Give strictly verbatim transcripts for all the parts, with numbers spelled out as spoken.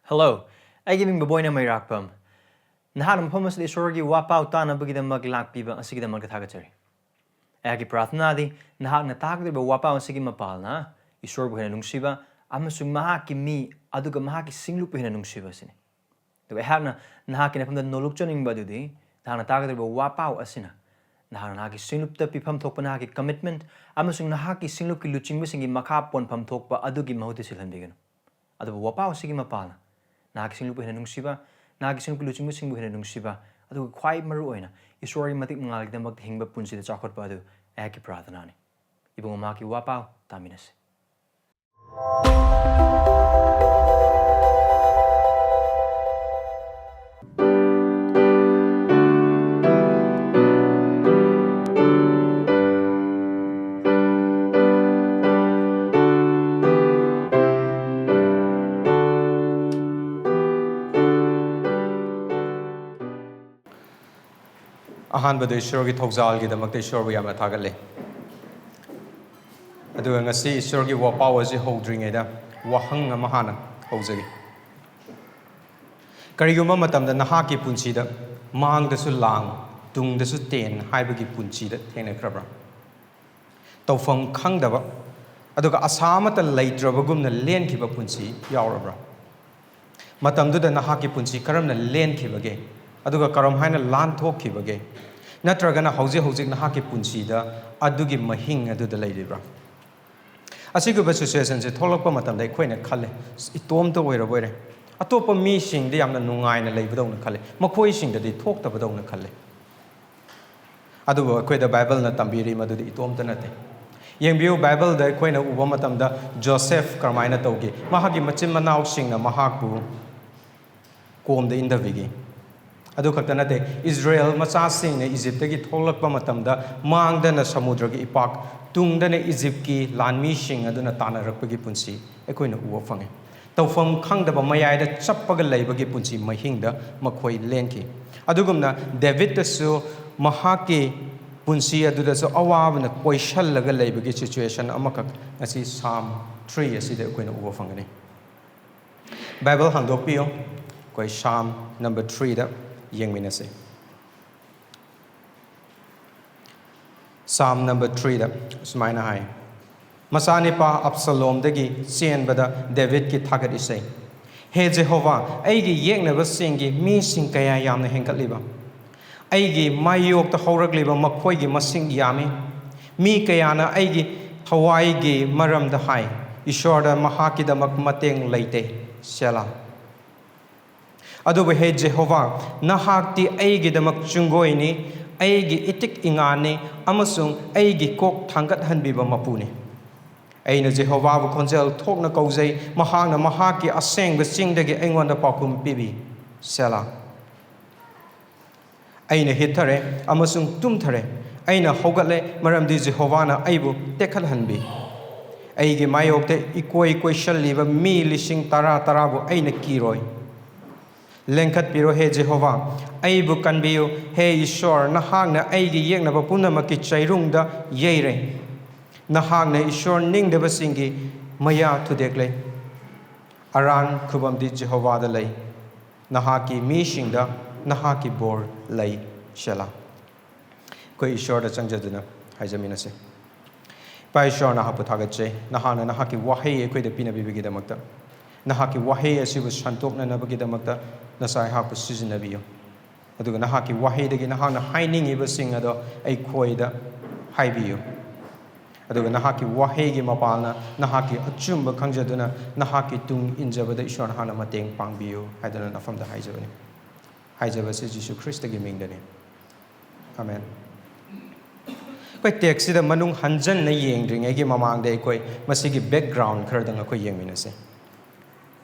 Hello, ꯑꯩꯒꯤ ꯃꯤꯡ ꯕꯕꯣꯏꯅ ꯃꯩꯔꯥꯛꯄꯝ꯫ ꯅꯍꯥꯛꯅ ꯃꯐꯝ ꯑꯁꯤꯗ ꯏꯁꯣꯔꯒꯤ ꯋꯥꯄꯥꯎ ꯇꯥꯅꯕꯒꯤꯗꯃꯛ ꯂꯥꯛꯄꯤꯕ ꯑꯁꯤꯒꯤꯗꯃꯛꯇ ꯊꯥꯒꯠꯆꯔꯤ꯫ ꯑꯩꯍꯥꯛꯀꯤ ꯄ꯭ꯔꯥꯔꯊꯅꯥꯗꯤ ꯅꯍꯥꯛꯅ ꯇꯥꯒꯗꯧꯔꯤꯕ ꯋꯥꯄꯥꯎ ꯑꯁꯤꯒꯤ ꯃꯄꯥꯜꯅ ꯏꯁꯣꯔꯕꯨ ꯍꯦꯟꯅ ꯅꯨꯡꯁꯤꯕ ꯑꯃꯁꯨꯡ ꯃꯍꯥꯛꯀꯤ ꯃꯤ ꯑꯗꯨꯒ ꯃꯍꯥꯛꯀꯤ ꯁꯤꯡꯂꯨꯞꯄꯨ ꯍꯦꯟꯅ ꯅꯨꯡꯁꯤꯕ ꯑꯁꯤꯅꯤ꯫ ꯑꯗꯨꯒ ꯑꯩꯍꯥꯛꯅ ꯅꯍꯥꯛꯀꯤ ꯅꯐꯝꯗ ꯅꯣꯂꯨꯛꯆꯅꯤꯡꯕ ꯑꯗꯨꯗꯤ ꯅꯍꯥꯛꯅ ꯇꯥꯒꯗꯧꯔꯤꯕ ꯋꯥꯄꯥꯎ ꯑꯁꯤꯅ ꯅꯍꯥꯛꯅ ꯅꯍꯥꯛꯀꯤ ꯁꯤꯡꯂꯨꯞꯇ ꯄꯤꯐꯝ ꯊꯣꯛꯄ ꯅꯍꯥꯛꯀꯤ commitment ꯑꯃꯁꯨꯡ ꯅꯍꯥꯛꯀꯤ ꯁꯤꯡꯂꯨꯞꯀꯤ ꯂꯨꯆꯤꯡꯕꯁꯤꯡꯒꯤ ꯃꯈꯥ ꯄꯣꯟꯐꯝ ꯊꯣꯛꯄ ꯑꯗꯨꯒꯤ ꯃꯍꯨꯠꯇ ꯁꯤꯜꯍꯟꯕꯤꯒꯅꯨ꯫ ꯑꯗꯨꯕꯨ ꯋꯥꯄꯥꯎ ꯑꯁꯤꯒꯤ ꯃꯄꯥꯜꯅ ꯅꯍꯥꯛꯀꯤ ꯁꯤꯡꯂꯨꯞꯄꯨ ꯍꯦꯟꯅ ꯅꯨꯡꯁꯤꯕ, ꯅꯍꯥꯛꯀꯤ ꯁꯤꯡꯂꯨꯞꯀꯤ ꯂꯨꯆꯤꯡꯕꯁꯤꯡꯕꯨ ꯍꯦꯟꯅ ꯅꯨꯡꯁꯤꯕ, ꯑꯗꯨꯒ ꯈ꯭ꯋꯥꯏ ꯃꯔꯨ ꯑꯣꯏꯅ ꯏꯁꯣꯔꯒꯤ ꯃꯇꯤꯛ ꯃꯉꯥꯜꯒꯤꯗꯃꯛꯇ ꯍꯤꯡꯕ ꯄꯨꯟꯁꯤꯗ ꯆꯥꯎꯈꯠꯄ ꯑꯗꯨ ꯑꯩꯍꯥꯛꯀꯤ ꯄ꯭ꯔꯥꯔꯊꯅꯥꯅꯤ꯫ ꯏꯕꯨꯡꯉꯣ, ꯃꯍꯥꯛꯀꯤ ꯋꯥꯄꯥꯎ ꯇꯥꯃꯤꯟꯅꯁꯤ꯫ ꯑꯍꯥꯟꯕꯗ ꯏꯁꯣꯔꯒꯤ ꯊꯧꯖꯥꯜꯒꯤꯗꯃꯛꯇ ꯏꯁꯣꯔꯕꯨ ꯌꯥꯝꯅ ꯊꯥꯒꯠꯂꯤ꯫ ꯑꯗꯨꯒ ꯉꯁꯤ ꯏꯁꯣꯔꯒꯤ ꯋꯥꯄꯥꯎ ꯑꯁꯤ ꯍꯧꯗ꯭ꯔꯤꯉꯩꯗ ꯋꯥꯍꯪ ꯑꯃ ꯍꯥꯟꯅ ꯍꯧꯖꯒꯦ꯫ ꯀꯔꯤꯒꯨꯝꯕ ꯃꯇꯝꯗ ꯅꯍꯥꯛꯀꯤ ꯄꯨꯟꯁꯤꯗ ꯃꯥꯡꯗꯁꯨ ꯂꯥꯡ, ꯇꯨꯡꯗꯁꯨ ꯇꯦꯟ ꯍꯥꯏꯕꯒꯤ ꯄꯨꯟꯁꯤꯗ ꯊꯦꯡꯅꯈ꯭ꯔꯕ꯭ꯔꯥ? ꯇꯧꯐꯝ ꯈꯪꯗꯕ, ꯑꯗꯨꯒ ꯑꯁꯥ ꯑꯃꯠꯇ ꯂꯩꯇ꯭ꯔꯕꯒꯨꯝꯅ ꯂꯦꯟꯈꯤꯕ ꯄꯨꯟꯁꯤ ꯌꯥꯎꯔꯕ꯭ꯔꯥ? ꯃꯇꯝꯗꯨꯗ ꯅꯍꯥꯛꯀꯤ ꯄꯨꯟꯁꯤ ꯀꯔꯝꯅ ꯂꯦꯟꯈꯤꯕꯒꯦ? ꯑꯗꯨꯒ ꯀꯔꯝ ꯍꯥꯏꯅ ꯂꯥꯟꯊꯣꯛꯈꯤꯕꯒꯦ? ꯅꯠꯇ꯭ꯔꯒꯅ ꯍꯧꯖꯤꯛ ꯍꯧꯖꯤꯛ ꯅꯍꯥꯛꯀꯤ ꯄꯨꯟꯁꯤꯗ ꯑꯗꯨꯒꯤ ꯃꯍꯤꯡ ꯑꯗꯨꯗ ꯂꯩꯔꯤꯕ꯭ꯔꯥ? ꯑꯁꯤꯒꯨꯝꯕ ꯁꯤꯆꯨꯋꯦꯁꯟꯁꯦ ꯊꯣꯛꯂꯛꯄ ꯃꯇꯝꯗ ꯑꯩꯈꯣꯏꯅ ꯈꯜꯂꯦ, "ꯑꯁ, ꯏꯇꯣꯝꯇ ꯑꯣꯏꯔꯕꯣꯏꯔꯦ, ꯑꯇꯣꯞꯄ ꯃꯤꯁꯤꯡꯗꯤ ꯌꯥꯝꯅ ꯅꯨꯡꯉꯥꯏꯅ ꯂꯩꯕꯗꯧꯅ ꯈꯜꯂꯦ, ꯃꯈꯣꯏꯁꯤꯡꯗꯗꯤ ꯊꯣꯛꯇꯕꯗꯧꯅ ꯈꯜꯂꯦ"꯫ ꯑꯗꯨꯕꯨ ꯑꯩꯈꯣꯏꯗ ꯕꯥꯏꯕꯜꯅ ꯇꯝꯕꯤꯔꯤ, ꯃꯗꯨꯗꯤ ꯏꯇꯣꯝꯇ ꯅꯠꯇꯦ꯫ ꯌꯦꯡꯕꯤꯌꯨ, ꯕꯥꯏꯕꯜꯗ ꯑꯩꯈꯣꯏꯅ ꯎꯕ ꯃꯇꯝꯗ ꯖꯣꯁꯦꯐ ꯀꯔꯝꯍꯥꯏꯅ ꯇꯧꯒꯦ? ꯃꯍꯥꯛꯀꯤ ꯃꯆꯤꯟ ꯃꯅꯥꯎꯁꯤꯡꯅ ꯃꯍꯥꯛꯄꯨ ꯀꯣꯝꯗ ꯏꯟꯊꯕꯤꯈꯤ꯫ ꯑꯗꯨ ꯈꯛꯇ ꯅꯠꯇꯦ, ꯏꯁꯔꯥꯌꯦꯜ ꯃꯆꯥꯁꯤꯡꯅ ꯏꯖꯤꯞꯇꯒꯤ ꯊꯣꯛꯂꯛꯄ ꯃꯇꯝꯗ ꯃꯥꯡꯗꯅ ꯁꯃꯨꯗ꯭ꯔꯒꯤ ꯏꯄꯥꯛ, ꯇꯨꯡꯗꯅ ꯏꯖꯤꯞꯀꯤ ꯂꯥꯟꯃꯤꯁꯤꯡ ꯑꯗꯨꯅ ꯇꯥꯟꯅꯔꯛꯄꯒꯤ ꯄꯨꯟꯁꯤ ꯑꯩꯈꯣꯏꯅ ꯎꯕ ꯐꯪꯉꯤ꯫ ꯇꯧꯐꯝ ꯈꯪꯗꯕ ꯃꯌꯥꯏꯗ ꯆꯞꯄꯒ ꯂꯩꯕꯒꯤ ꯄꯨꯟꯁꯤ ꯃꯍꯤꯡꯗ ꯃꯈꯣꯏ ꯂꯦꯟꯈꯤ꯫ ꯑꯗꯨꯒꯨꯝꯅ ꯗꯦꯕꯤꯠꯇꯁꯨ ꯃꯍꯥꯛꯀꯤ ꯄꯨꯟꯁꯤ ꯑꯗꯨꯗꯁꯨ ꯑꯋꯥꯕꯅ ꯀꯣꯏꯁꯜꯂꯒ ꯂꯩꯕꯒꯤ ꯁꯤꯆꯨꯋꯦꯁꯟ ꯑꯃꯈꯛ ꯉꯁꯤ ꯁꯥꯝ ꯊ꯭ꯔꯤ ꯑꯁꯤꯗ ꯑꯩꯈꯣꯏꯅ ꯎꯕ ꯐꯪꯒꯅꯤ꯫ ꯕꯥꯏꯕꯜ ꯍꯥꯡꯗꯣꯛꯄꯤꯌꯨ꯫ ꯑꯩꯈꯣꯏ ꯁꯥꯝ ꯅꯝꯕꯔ ꯊ꯭ꯔꯤꯗ ꯌꯦꯡꯃꯤꯟꯅꯁꯤ꯫ ꯁꯥꯝ ꯅꯝꯕꯔ ꯊ꯭ꯔꯤꯗ ꯁꯨꯃꯥꯏꯅ ꯍꯥꯏ, ꯃꯆꯥꯅꯤꯄꯥ ꯑꯞꯁꯂꯣꯝꯗꯒꯤ ꯆꯦꯟꯕꯗ ꯗꯦꯕꯤꯠꯀꯤ ꯊꯥꯒꯠ ꯏꯁꯩ꯫ ꯍꯦ ꯖꯦꯍꯣꯚꯥ, ꯑꯩꯒꯤ ꯌꯦꯛꯅꯕꯁꯤꯡꯒꯤ ꯃꯤꯁꯤꯡ ꯀꯌꯥ ꯌꯥꯝꯅ ꯍꯦꯟꯒꯠꯂꯤꯕ! ꯑꯩꯒꯤ ꯃꯥꯌꯣꯛꯇ ꯍꯧꯔꯛꯂꯤꯕ ꯃꯈꯣꯏꯒꯤ ꯃꯁꯤꯡ ꯌꯥꯝꯃꯤ꯫ ꯃꯤ ꯀꯌꯥꯅ ꯑꯩꯒꯤ ꯊꯋꯥꯏꯒꯤ ꯃꯔꯝꯗ ꯍꯥꯏ, ꯏꯁ꯭ꯋꯔꯗ ꯃꯍꯥꯛꯀꯤꯗꯃꯛ ꯃꯇꯦꯡ ꯂꯩꯇꯦ꯫ ꯁꯦꯂꯥ꯫ ꯑꯗꯨꯕꯨ ꯍꯦ ꯖꯦꯍꯣꯚꯥ, ꯅꯍꯥꯛꯇꯤ ꯑꯩꯒꯤꯗꯃꯛ ꯆꯨꯡꯒꯣꯏꯅꯤ, ꯑꯩꯒꯤ ꯏꯇꯤꯛ ꯏꯉꯥꯅꯤ ꯑꯃꯁꯨꯡ ꯑꯩꯒꯤ ꯀꯣꯛ ꯊꯥꯡꯒꯠꯍꯟꯕꯤꯕ ꯃꯄꯨꯅꯤ꯫ ꯑꯩꯅ ꯖꯦꯍꯣꯚꯥꯕꯨ ꯈꯣꯟꯖꯦꯜ ꯊꯣꯛꯅ ꯀꯧꯖꯩ, ꯃꯍꯥꯛꯅ ꯃꯍꯥꯛꯀꯤ ꯑꯁꯦꯡꯕ ꯆꯤꯡꯗꯒꯤ ꯑꯩꯉꯣꯟꯗ ꯄꯥꯎꯈꯨꯝ ꯄꯤꯕꯤ꯫ ꯁꯦꯂꯥ꯫ ꯑꯩꯅ ꯍꯤꯠꯊꯔꯦ ꯑꯃꯁꯨꯡ ꯇꯨꯝꯊꯔꯦ꯫ ꯑꯩꯅ ꯍꯧꯒꯠꯂꯦ, ꯃꯔꯝꯗꯤ ꯖꯦꯍꯣꯚꯥꯅ ꯑꯩꯕꯨ ꯇꯦꯛꯈꯠꯍꯟꯕꯤ꯫ ꯑꯩꯒꯤ ꯃꯥꯌꯣꯛꯇ ꯏꯀꯣꯏ ꯀꯣꯏꯁꯜꯂꯤꯕ ꯃꯤ ꯂꯤꯁꯤꯡ ꯇꯔꯥ ꯇꯔꯥꯕꯨ ꯑꯩꯅ ꯀꯤꯔꯣꯏ꯫ ꯂꯦꯡꯈꯠꯄꯤꯔꯣ, ꯍꯦ ꯖꯦꯍꯣꯚꯥ, ꯑꯩꯕꯨ ꯀꯟꯕꯤꯌꯨ꯫ ꯍꯦ ꯏꯁ꯭ꯋꯔ, ꯅꯍꯥꯛꯅ ꯑꯩꯒꯤ ꯌꯦꯛꯅꯕ ꯄꯨꯝꯅꯃꯛꯀꯤ ꯆꯩꯔꯨꯡꯗ ꯌꯩꯔꯦ꯫ ꯅꯍꯥꯛꯅ ꯏꯁ꯭ꯋꯔ ꯅꯤꯡꯗꯕꯁꯤꯡꯒꯤ ꯃꯌꯥ ꯊꯨꯗꯦꯛꯂꯦ꯫ ꯑꯔꯥꯟ ꯈꯨꯕꯝꯗꯤ ꯖꯦꯍꯣꯚꯥꯗ ꯂꯩ꯫ ꯅꯍꯥꯛꯀꯤ ꯃꯤꯁꯤꯡꯗ ꯅꯍꯥꯛꯀꯤ ꯕꯣꯔ ꯂꯩ꯫ ꯁꯦꯂꯥ꯫ ꯑꯩꯈꯣꯏ ꯏꯁ꯭ꯋꯔꯗ ꯆꯪꯖꯗꯨꯅ ꯍꯥꯏꯖꯃꯤꯟꯅꯁꯤ꯫ ꯏꯄꯥ ꯏꯁ꯭ꯋꯔ, ꯅꯍꯥꯛꯄꯨ ꯊꯥꯒꯠꯆꯩ, ꯅꯍꯥꯛꯅ ꯅꯍꯥꯛꯀꯤ ꯋꯥꯍꯩ ꯑꯩꯈꯣꯏꯗ ꯄꯤꯅꯕꯤꯕꯒꯤꯗꯃꯛꯇ꯫ ꯅꯍꯥꯛꯀꯤ ꯋꯥꯍꯩ ꯑꯁꯤꯕꯨ ꯁꯟꯗꯣꯛꯅꯅꯕꯒꯤꯗꯃꯛꯇ ꯅꯆꯥ ꯑꯩꯍꯥꯛꯄꯨ ꯁꯤꯖꯤꯟꯅꯕꯤꯌꯨ꯫ ꯑꯗꯨꯒ ꯅꯍꯥꯛꯀꯤ ꯋꯥꯍꯩꯗꯒꯤ ꯅꯍꯥꯛꯅ ꯍꯥꯏꯅꯤꯡꯉꯤꯕꯁꯤꯡ ꯑꯗꯣ ꯑꯩꯈꯣꯏꯗ ꯍꯥꯏꯕꯤꯌꯨ꯫ ꯑꯗꯨꯒ ꯅꯍꯥꯛꯀꯤ ꯋꯥꯍꯩꯒꯤ ꯃꯄꯥꯜꯅ ꯅꯍꯥꯛꯀꯤ ꯑꯆꯨꯝꯕ ꯈꯪꯖꯗꯨꯅ ꯅꯍꯥꯛꯀꯤ ꯇꯨꯡ ꯏꯟꯖꯕꯗ ꯏꯁ꯭ꯋꯔ ꯅꯍꯥꯛꯅ ꯃꯇꯦꯡ ꯄꯥꯡꯕꯤꯌꯨ ꯍꯥꯏꯗꯨꯅ ꯅꯐꯝꯗ ꯍꯥꯏꯖꯕꯅꯤ꯫ ꯍꯥꯏꯖꯕꯁꯤ ꯖꯤꯁꯨ ꯈ꯭ꯔꯤꯁꯇꯒꯤ ꯃꯤꯡꯗꯅꯤ꯫ ꯑꯃꯦꯟ꯫ ꯑꯩꯈꯣꯏ ꯇꯦꯛꯁꯁꯤꯗ ꯃꯅꯨꯡ ꯍꯟꯖꯟꯅ ꯌꯦꯡꯗ꯭ꯔꯤꯉꯩꯒꯤ ꯃꯃꯥꯡꯗ ꯑꯩꯈꯣꯏ ꯃꯁꯤꯒꯤ ꯕꯦꯛꯒ꯭ꯔꯥꯎꯟ ꯈꯔꯗꯪ ꯑꯩꯈꯣꯏ ꯌꯦꯡꯃꯤꯟꯅꯁꯤ꯫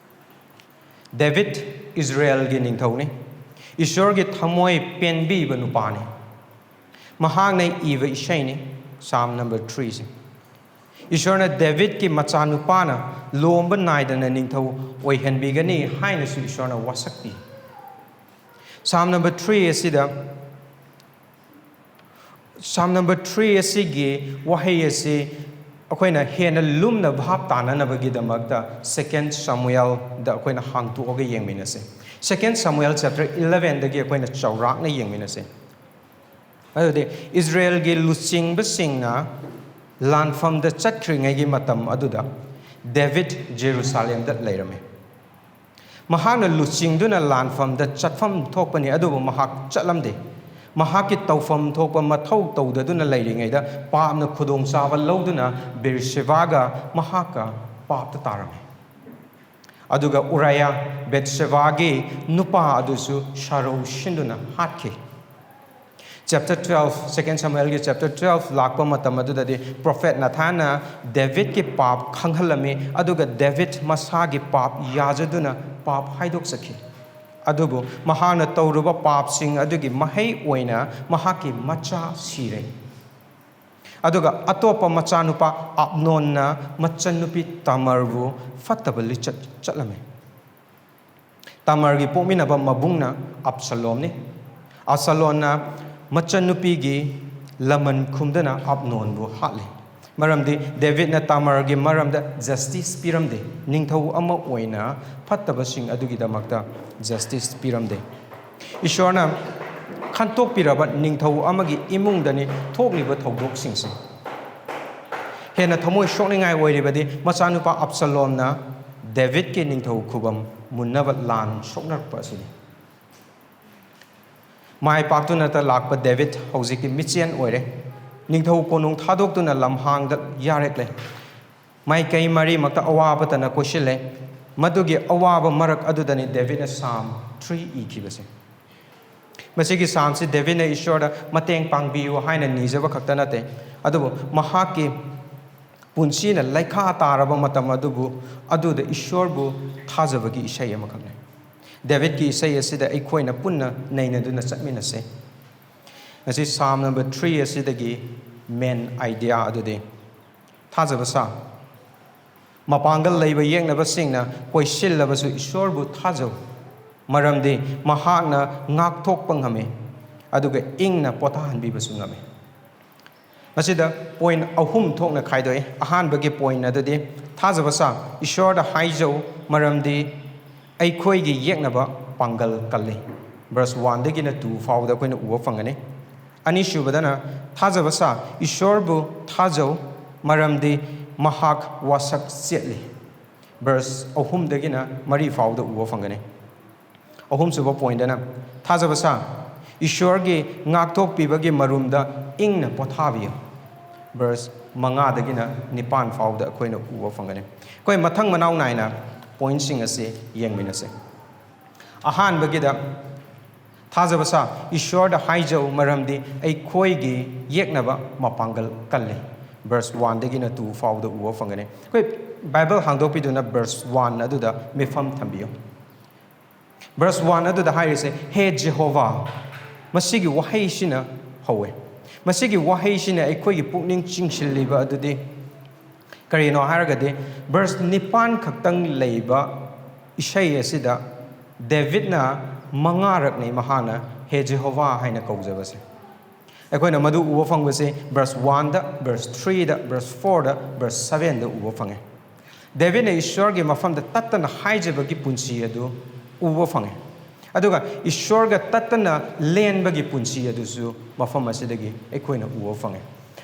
ꯗꯦꯕꯤꯠ ꯏꯖꯔꯦꯜꯒꯤ ꯅꯤꯡꯊꯧꯅꯤ꯫ ꯏꯁ꯭ꯋꯔꯒꯤ ꯊꯃꯣꯏ ꯄꯦꯟꯕꯤꯕ ꯅꯨꯄꯥꯅꯤ꯫ ꯃꯍꯥꯛꯅ ꯏꯕ ꯏꯁꯩꯅꯤ ꯁꯥꯝ ꯅꯝꯕꯔ ꯊ꯭ꯔꯤꯁꯤ꯫ ꯏꯁ꯭ꯋꯔꯅ ꯗꯦꯕꯤꯠꯀꯤ ꯃꯆꯥꯅꯨꯄꯥꯅ ꯂꯣꯝꯕ ꯅꯥꯏꯗꯅ ꯅꯤꯡꯊꯧ ꯑꯣꯏꯍꯟꯕꯤꯒꯅꯤ ꯍꯥꯏꯅꯁꯨ ꯏꯁ꯭ꯋꯔꯅ ꯋꯥꯁꯛꯄꯤ꯫ ꯁꯥꯝ ꯅꯝꯕꯔ ꯊ꯭ꯔꯤ ꯑꯁꯤꯗ, ꯁꯥꯝ ꯅꯝꯕꯔ ꯊ꯭ꯔꯤ ꯑꯁꯤꯒꯤ ꯋꯥꯍꯩ ꯑꯁꯤ ꯑꯩꯈꯣꯏꯅ ꯍꯦꯟꯅ ꯂꯨꯝꯅ ꯚꯥꯞ ꯇꯥꯅꯅꯕꯒꯤꯗꯃꯛꯇ Second Samuelꯗ ꯑꯩꯈꯣꯏꯅ ꯍꯥꯡꯇꯣꯛꯑꯒ ꯌꯦꯡꯃꯤꯟꯅꯁꯦ꯫ Second Samuel chapter elevenꯗꯒꯤ ꯑꯩꯈꯣꯏꯅ ꯆꯥꯎꯔꯥꯛꯅ ꯌꯦꯡꯃꯤꯟꯅꯁꯦ꯫ ꯑꯗꯨꯗꯤ ꯏꯁꯔꯥꯌꯦꯜꯒꯤ ꯂꯨꯆꯤꯡꯕꯁꯤꯡꯅ ꯂꯥꯟꯐꯝꯗ ꯆꯠꯈ꯭ꯔꯤꯉꯩꯒꯤ ꯃꯇꯝ ꯑꯗꯨꯗ ꯗꯦꯕꯤꯠ ꯖꯦꯔꯨꯁꯥꯂꯦꯝꯗ ꯂꯩꯔꯝꯃꯤ꯫ ꯃꯍꯥꯛꯅ ꯂꯨꯆꯤꯡꯗꯨꯅ ꯂꯥꯟꯐꯝꯗ ꯆꯠꯐꯝ ꯊꯣꯛꯄꯅꯤ, ꯑꯗꯨꯕꯨ ꯃꯍꯥꯛ ꯆꯠꯂꯝꯗꯦ꯫ ꯃꯍꯥꯛꯀꯤ ꯇꯧꯐꯝ ꯊꯣꯛꯄ ꯃꯊꯧ ꯇꯧꯗꯗꯨꯅ ꯂꯩꯔꯤꯉꯩꯗ ꯄꯥꯞꯅ ꯈꯨꯗꯣꯡꯆꯥꯕ ꯂꯧꯗꯨꯅ ꯕꯤꯔꯁꯦꯕꯥꯒ ꯃꯍꯥꯛꯀ ꯄꯥꯞꯇ ꯇꯥꯔꯝꯃꯤ꯫ ꯑꯗꯨꯒ ꯎꯔꯥꯌꯥ, ꯕꯦꯠꯁꯦꯕꯥꯒꯤ ꯅꯨꯄꯥ ꯑꯗꯨꯁꯨ ꯁꯥꯔꯧ ꯁꯤꯟꯗꯨꯅ ꯍꯥꯠꯈꯤ꯫ Chapter twelve, Second Samuelꯒꯤ chapter twelve ꯂꯥꯛꯄ ꯃꯇꯝ ꯑꯗꯨꯗꯗꯤ prophet ꯅꯥꯊꯥꯟꯅ ꯗꯦꯕꯤꯠꯀꯤ ꯄꯥꯞ ꯈꯪꯍꯜꯂꯝꯃꯤ, ꯑꯗꯨꯒ ꯗꯦꯕꯤꯠ ꯃꯁꯥꯒꯤ ꯄꯥꯞ ꯌꯥꯖꯗꯨꯅ ꯄꯥꯞ ꯍꯥꯏꯗꯣꯛꯆꯈꯤ꯫ ꯑꯗꯨꯕꯨ ꯃꯍꯥꯛꯅ ꯇꯧꯔꯨꯕ ꯄꯥꯞꯁꯤꯡ ꯑꯗꯨꯒꯤ ꯃꯍꯩ ꯑꯣꯏꯅ ꯃꯍꯥꯛꯀꯤ ꯃꯆꯥ ꯁꯤꯔꯦ꯫ ꯑꯗꯨꯒ ꯑꯇꯣꯞꯄ ꯃꯆꯥꯅꯨꯄꯥ ꯑꯞꯅꯣꯟꯅ ꯃꯆꯟꯅꯨꯄꯤ ꯇꯥꯃꯔꯕꯨ ꯐꯠꯇꯕ ꯂꯤꯆꯠ ꯆꯠꯂꯝꯃꯤ꯫ ꯇꯥꯃꯔꯒꯤ ꯄꯣꯛꯃꯤꯟꯅꯕ ꯃꯕꯨꯡꯅ ꯑꯞꯁꯂꯣꯝꯅꯤ꯫ ꯑꯞꯁꯂꯣꯝꯅ ꯃꯆꯟꯅꯨꯄꯤꯒꯤ ꯂꯃꯟ ꯈꯨꯝꯗꯅ ꯑꯞꯅꯣꯟꯕꯨ ꯍꯥꯠꯂꯤ꯫ ꯃꯔꯝꯗꯤ ꯗꯦꯕꯤꯠꯅ ꯇꯥꯃꯔꯒꯤ ꯃꯔꯝꯗ justice ꯄꯤꯔꯝꯗꯦ, ꯅꯤꯡꯊꯧ ꯑꯃ ꯑꯣꯏꯅ ꯐꯠꯇꯕꯁꯤꯡ ꯑꯗꯨꯒꯤꯗꯃꯛꯇ justice ꯄꯤꯔꯝꯗꯦ꯫ ꯏꯁꯣꯔꯅ ꯈꯟꯇꯣꯛꯄꯤꯔꯕ ꯅꯤꯡꯊꯧ ꯑꯃꯒꯤ ꯏꯃꯨꯡꯗꯅꯤ ꯊꯣꯛꯂꯤꯕ ꯊꯧꯗꯣꯛꯁꯤꯡꯁꯤ꯫ ꯍꯦꯟꯅ ꯊꯃꯣꯏ ꯁꯣꯛꯅꯤꯡꯉꯥꯏ ꯑꯣꯏꯔꯤꯕꯗꯤ ꯃꯆꯥꯅꯨꯄꯥ ꯑꯞꯁꯂꯣꯝꯅ ꯗꯦꯕꯤꯠꯀꯤ ꯅꯤꯡꯊꯧ ꯈꯨꯕꯝ ꯃꯨꯟꯅꯕ ꯂꯥꯟ ꯁꯣꯛꯅꯔꯛꯄ ꯑꯁꯤꯅꯤ꯫ ꯃꯥꯏ ꯄꯥꯛꯇꯨꯅꯇ ꯂꯥꯛꯄ ꯗꯦꯕꯤꯠ ꯍꯧꯖꯤꯛꯇꯤ ꯃꯤꯆꯦꯟ ꯑꯣꯏꯔꯦ꯫ ꯅꯤꯡꯊꯧ ꯀꯣꯅꯨꯡ ꯊꯥꯗꯣꯛꯇꯨꯅ ꯂꯝꯍꯥꯡꯗ ꯌꯥꯔꯦꯛꯂꯦ꯫ ꯃꯥꯏꯀꯩ ꯃꯔꯤꯃꯛꯇ ꯑꯋꯥꯕꯇꯅ ꯀꯣꯏꯁꯤꯜꯂꯦ꯫ ꯃꯗꯨꯒꯤ ꯑꯋꯥꯕ ꯃꯔꯛ ꯑꯗꯨꯗꯅꯤ ꯗꯦꯕꯤꯠꯅ Psalm three ꯏꯈꯤꯕꯁꯦ꯫ ꯃꯁꯤꯒꯤ Psalmꯁꯤ ꯗꯦꯕꯤꯠꯅ ꯏꯁꯣꯔꯗ ꯃꯇꯦꯡ ꯄꯥꯡꯕꯤꯌꯨ ꯍꯥꯏꯅ ꯅꯤꯖꯕ ꯈꯛꯇ ꯅꯠꯇꯦ, ꯑꯗꯨꯕꯨ ꯃꯍꯥꯛꯀꯤ ꯄꯨꯟꯁꯤꯅ ꯂꯩꯈꯥ ꯇꯥꯔꯕ ꯃꯇꯝ ꯑꯗꯨꯕꯨ, ꯑꯗꯨꯗ ꯏꯁꯣꯔꯕꯨ ꯊꯥꯖꯕꯒꯤ ꯏꯁꯩ ꯑꯃꯈꯛꯅꯤ꯫ ꯗꯦꯕꯤꯠꯀꯤ ꯏꯁꯩ ꯑꯁꯤꯗ ꯑꯩꯈꯣꯏꯅ ꯄꯨꯟꯅ ꯅꯩꯅꯗꯨꯅ ꯆꯠꯃꯤꯟꯅꯁꯦ꯫ ꯉꯁꯤ Psalm number three ꯑꯁꯤꯗꯒꯤ main idea ꯑꯗꯨꯗꯤ, ꯊꯥꯖꯕ ꯁꯥ꯫ ꯃꯄꯥꯡꯒꯜ ꯂꯩꯕ ꯌꯦꯛꯅꯕꯁꯤꯡꯅ ꯀꯣꯏꯁꯤꯜꯂꯕꯁꯨ ꯏꯁꯣꯔꯕꯨ ꯊꯥꯖꯧ, ꯃꯔꯝꯗꯤ ꯃꯍꯥꯛꯅ ꯉꯥꯛꯊꯣꯛꯄ ꯉꯝꯃꯤ, ꯑꯗꯨꯒ ꯏꯪꯅ ꯄꯣꯊꯥꯍꯟꯕꯤꯕꯁꯨ ꯉꯝꯃꯤ꯫ ꯃꯁꯤꯗ ꯄꯣꯏꯟ ꯑꯍꯨꯝ ꯊꯣꯛꯅ ꯈꯥꯏꯗꯣꯛꯏ꯫ ꯑꯍꯥꯟꯕꯒꯤ ꯄꯣꯏꯟ ꯑꯗꯨꯗꯤ, "ꯊꯥꯖꯕ ꯁꯥ, ꯏꯁꯣꯔꯗ ꯍꯥꯏꯖꯧ, ꯃꯔꯝꯗꯤ ꯑꯩꯈꯣꯏꯒꯤ ꯌꯦꯛꯅꯕ ꯄꯥꯡꯒꯜ ꯀꯜꯂꯤ"꯫ ꯕꯔꯁ ꯋꯥꯟꯗꯒꯤꯅ ꯇꯨ ꯐꯥꯎꯕꯗ ꯑꯩꯈꯣꯏꯅ ꯎꯕ ꯐꯪꯒꯅꯤ꯫ ꯑꯅꯤꯁꯨꯕꯗꯅ, "ꯊꯥꯖꯕ ꯁꯥ, ꯏꯁꯣꯔꯕꯨ ꯊꯥꯖꯧ, ꯃꯔꯝꯗꯤ ꯃꯍꯥꯛ ꯋꯥꯁꯛ ꯆꯦꯠꯂꯤ"꯫ ꯕꯔꯁ ꯑꯍꯨꯝꯗꯒꯤꯅ ꯃꯔꯤ ꯐꯥꯎꯕꯗ ꯎꯕ ꯐꯪꯒꯅꯤ꯫ ꯑꯍꯨꯝꯁꯨꯕ ꯄꯣꯏꯟꯗꯅ, "ꯊꯥꯖꯕ ꯁꯥ, ꯏꯁꯣꯔꯒꯤ ꯉꯥꯛꯊꯣꯛꯄꯤꯕꯒꯤ ꯃꯔꯨꯝꯗ ꯏꯪꯅ ꯄꯣꯊꯥꯕꯤꯌꯨ"꯫ ꯕꯔꯁ ꯃꯉꯥꯗꯒꯤꯅ ꯅꯤꯄꯥꯟ ꯐꯥꯎꯕꯗ ꯑꯩꯈꯣꯏꯅ ꯎꯕ ꯐꯪꯒꯅꯤ꯫ ꯑꯩꯈꯣꯏ ꯃꯊꯪ ꯃꯅꯥꯎ ꯅꯥꯏꯅ ꯄꯣꯏꯟꯁꯤꯡ ꯑꯁꯤ ꯌꯦꯡꯃꯤꯟꯅꯁꯦ꯫ ꯑꯍꯥꯟꯕꯒꯤꯗ, "ꯊꯥꯖꯕ ꯁꯥ, ꯏꯁꯣꯔꯗ ꯍꯥꯏꯖꯧ, ꯃꯔꯝꯗꯤ ꯑꯩꯈꯣꯏꯒꯤ ꯌꯦꯛꯅꯕ ꯃꯄꯥꯡꯒꯜ ꯀꯜꯂꯤ"꯫ ꯕꯔꯁ ꯋꯥꯟꯗꯒꯤꯅ ꯇꯨ ꯐꯥꯎꯕꯗ ꯎꯕ ꯐꯪꯒꯅꯤ꯫ ꯑꯩꯈꯣꯏ ꯕꯥꯏꯕꯜ ꯍꯥꯡꯗꯣꯛꯄꯤꯗꯨꯅ ꯕꯔꯁ ꯋꯥꯟ ꯑꯗꯨꯗ ꯃꯤꯐꯝ ꯊꯝꯕꯤꯌꯨ꯫ ꯕꯔꯁ ꯋꯥꯟ ꯑꯗꯨꯗ ꯍꯥꯏꯔꯤꯁꯦ, "ꯍꯦ ꯖꯦꯍꯣꯚꯥ", ꯃꯁꯤꯒꯤ ꯋꯥꯍꯩꯁꯤꯅ ꯍꯧꯋꯦ꯫ ꯃꯁꯤꯒꯤ ꯋꯥꯍꯩꯁꯤꯅ ꯑꯩꯈꯣꯏꯒꯤ ꯄꯨꯛꯅꯤꯡ ꯆꯤꯡꯁꯤꯜꯂꯤꯕ ꯑꯗꯨꯗꯤ ꯀꯔꯤꯅꯣ ꯍꯥꯏꯔꯒꯗꯤ, ꯕꯔꯁ ꯅꯤꯄꯥꯟ ꯈꯛꯇꯪ ꯂꯩꯕ ꯏꯁꯩ ꯑꯁꯤꯗ ꯗꯦꯕꯤꯠꯅ ꯃꯉꯥꯔꯛꯅꯤ ꯃꯍꯥꯛꯅ "ꯍꯦ ꯖꯦꯍꯣꯚꯥ" ꯍꯥꯏꯅ ꯀꯧꯖꯕꯁꯦ꯫ ꯑꯩꯈꯣꯏꯅ ꯃꯗꯨ ꯎꯕ ꯐꯪꯕꯁꯤ ꯕꯔꯁ ꯋꯥꯟꯗ, ꯕꯔꯁ ꯊ꯭ꯔꯤꯗ, ꯕꯔꯁ ꯐꯣꯔꯗ, ꯕꯔꯁ ꯁꯚꯦꯟꯗ ꯎꯕ ꯐꯪꯉꯦ꯫ ꯗꯦꯕꯤꯠꯅ ꯏꯁꯣꯔꯒꯤ ꯃꯐꯝꯗ ꯇꯠꯇꯅ ꯍꯥꯏꯖꯕꯒꯤ ꯄꯨꯟꯁꯤ ꯑꯗꯨ ꯎꯕ ꯐꯪꯉꯦ꯫ ꯑꯗꯨꯒ ꯏꯁꯣꯔꯒ ꯇꯠꯇꯅ ꯂꯦꯟꯕꯒꯤ ꯄꯨꯟꯁꯤ ꯑꯗꯨꯁꯨ ꯃꯐꯝ ꯑꯁꯤꯗꯒꯤ ꯑꯩꯈꯣꯏꯅ ꯎꯕ ꯐꯪꯉꯦ꯫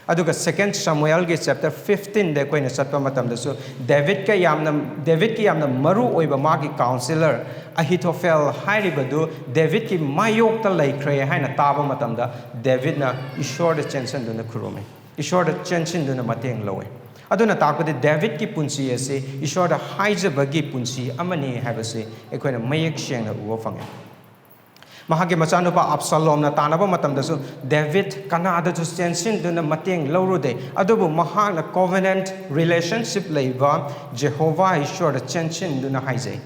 ꯑꯗꯨꯒ ꯁꯦꯀꯦꯟ ꯁꯃꯨꯑꯦꯜꯒꯤ ꯆꯦꯞꯇꯔ ꯐꯤꯐꯇꯤꯟꯗ ꯑꯩꯈꯣꯏꯅ ꯆꯠꯄ ꯃꯇꯝꯗꯁꯨ ꯗꯦꯕꯤꯠꯀ ꯌꯥꯝꯅ, ꯗꯦꯕꯤꯠꯀꯤ ꯌꯥꯝꯅ ꯃꯔꯨ ꯑꯣꯏꯕ ꯃꯥꯒꯤ ꯀꯥꯎꯟꯁꯤꯂꯔ ꯑꯍꯤꯊꯣꯐꯦꯜ ꯍꯥꯏꯔꯤꯕꯗꯨ ꯗꯦꯕꯤꯠꯀꯤ ꯃꯥꯌꯣꯛꯇ ꯂꯩꯈ꯭ꯔꯦ ꯍꯥꯏꯅ ꯇꯥꯕ ꯃꯇꯝꯗ ꯗꯦꯕꯤꯠꯅ ꯏꯁꯣꯔꯗ ꯆꯦꯟꯁꯤꯟꯗꯨꯅ ꯈꯨꯔꯨꯝꯃꯤ, ꯏꯁꯣꯔꯗ ꯆꯦꯟꯁꯤꯟꯗꯨꯅ ꯃꯇꯦꯡ ꯂꯧꯏ꯫ ꯑꯗꯨꯅ ꯇꯥꯛꯄꯗꯤ ꯗꯦꯕꯤꯠꯀꯤ ꯄꯨꯟꯁꯤ ꯑꯁꯤ ꯏꯁꯣꯔꯗ ꯍꯥꯏꯖꯕꯒꯤ ꯄꯨꯟꯁꯤ ꯑꯃꯅꯤ ꯍꯥꯏꯕꯁꯤ ꯑꯩꯈꯣꯏꯅ ꯃꯌꯦꯛ ꯁꯦꯡꯅ ꯎꯕ ꯐꯪꯉꯤ꯫ ꯃꯍꯥꯛꯀꯤ ꯃꯆꯥꯅꯨꯄꯥ ꯑꯞꯁꯥꯂꯣꯝꯅ ꯇꯥꯟꯅꯕ ꯃꯇꯝꯗꯁꯨ ꯗꯦꯕꯤꯠ ꯀꯅꯥꯗꯁꯨ ꯆꯦꯟꯁꯤꯟꯗꯨꯅ ꯃꯇꯦꯡ ꯂꯧꯔꯨꯗꯦ, ꯑꯗꯨꯕꯨ ꯃꯍꯥꯛꯅ ꯀꯣꯚꯦꯅꯦꯟꯠ ꯔꯤꯂꯦꯁꯟꯁꯤꯞ ꯂꯩꯕ ꯖꯦꯍꯣꯚꯥ ꯏꯁꯣꯔꯗ ꯆꯦꯟꯁꯤꯟꯗꯨꯅ ꯍꯥꯏꯖꯩ꯫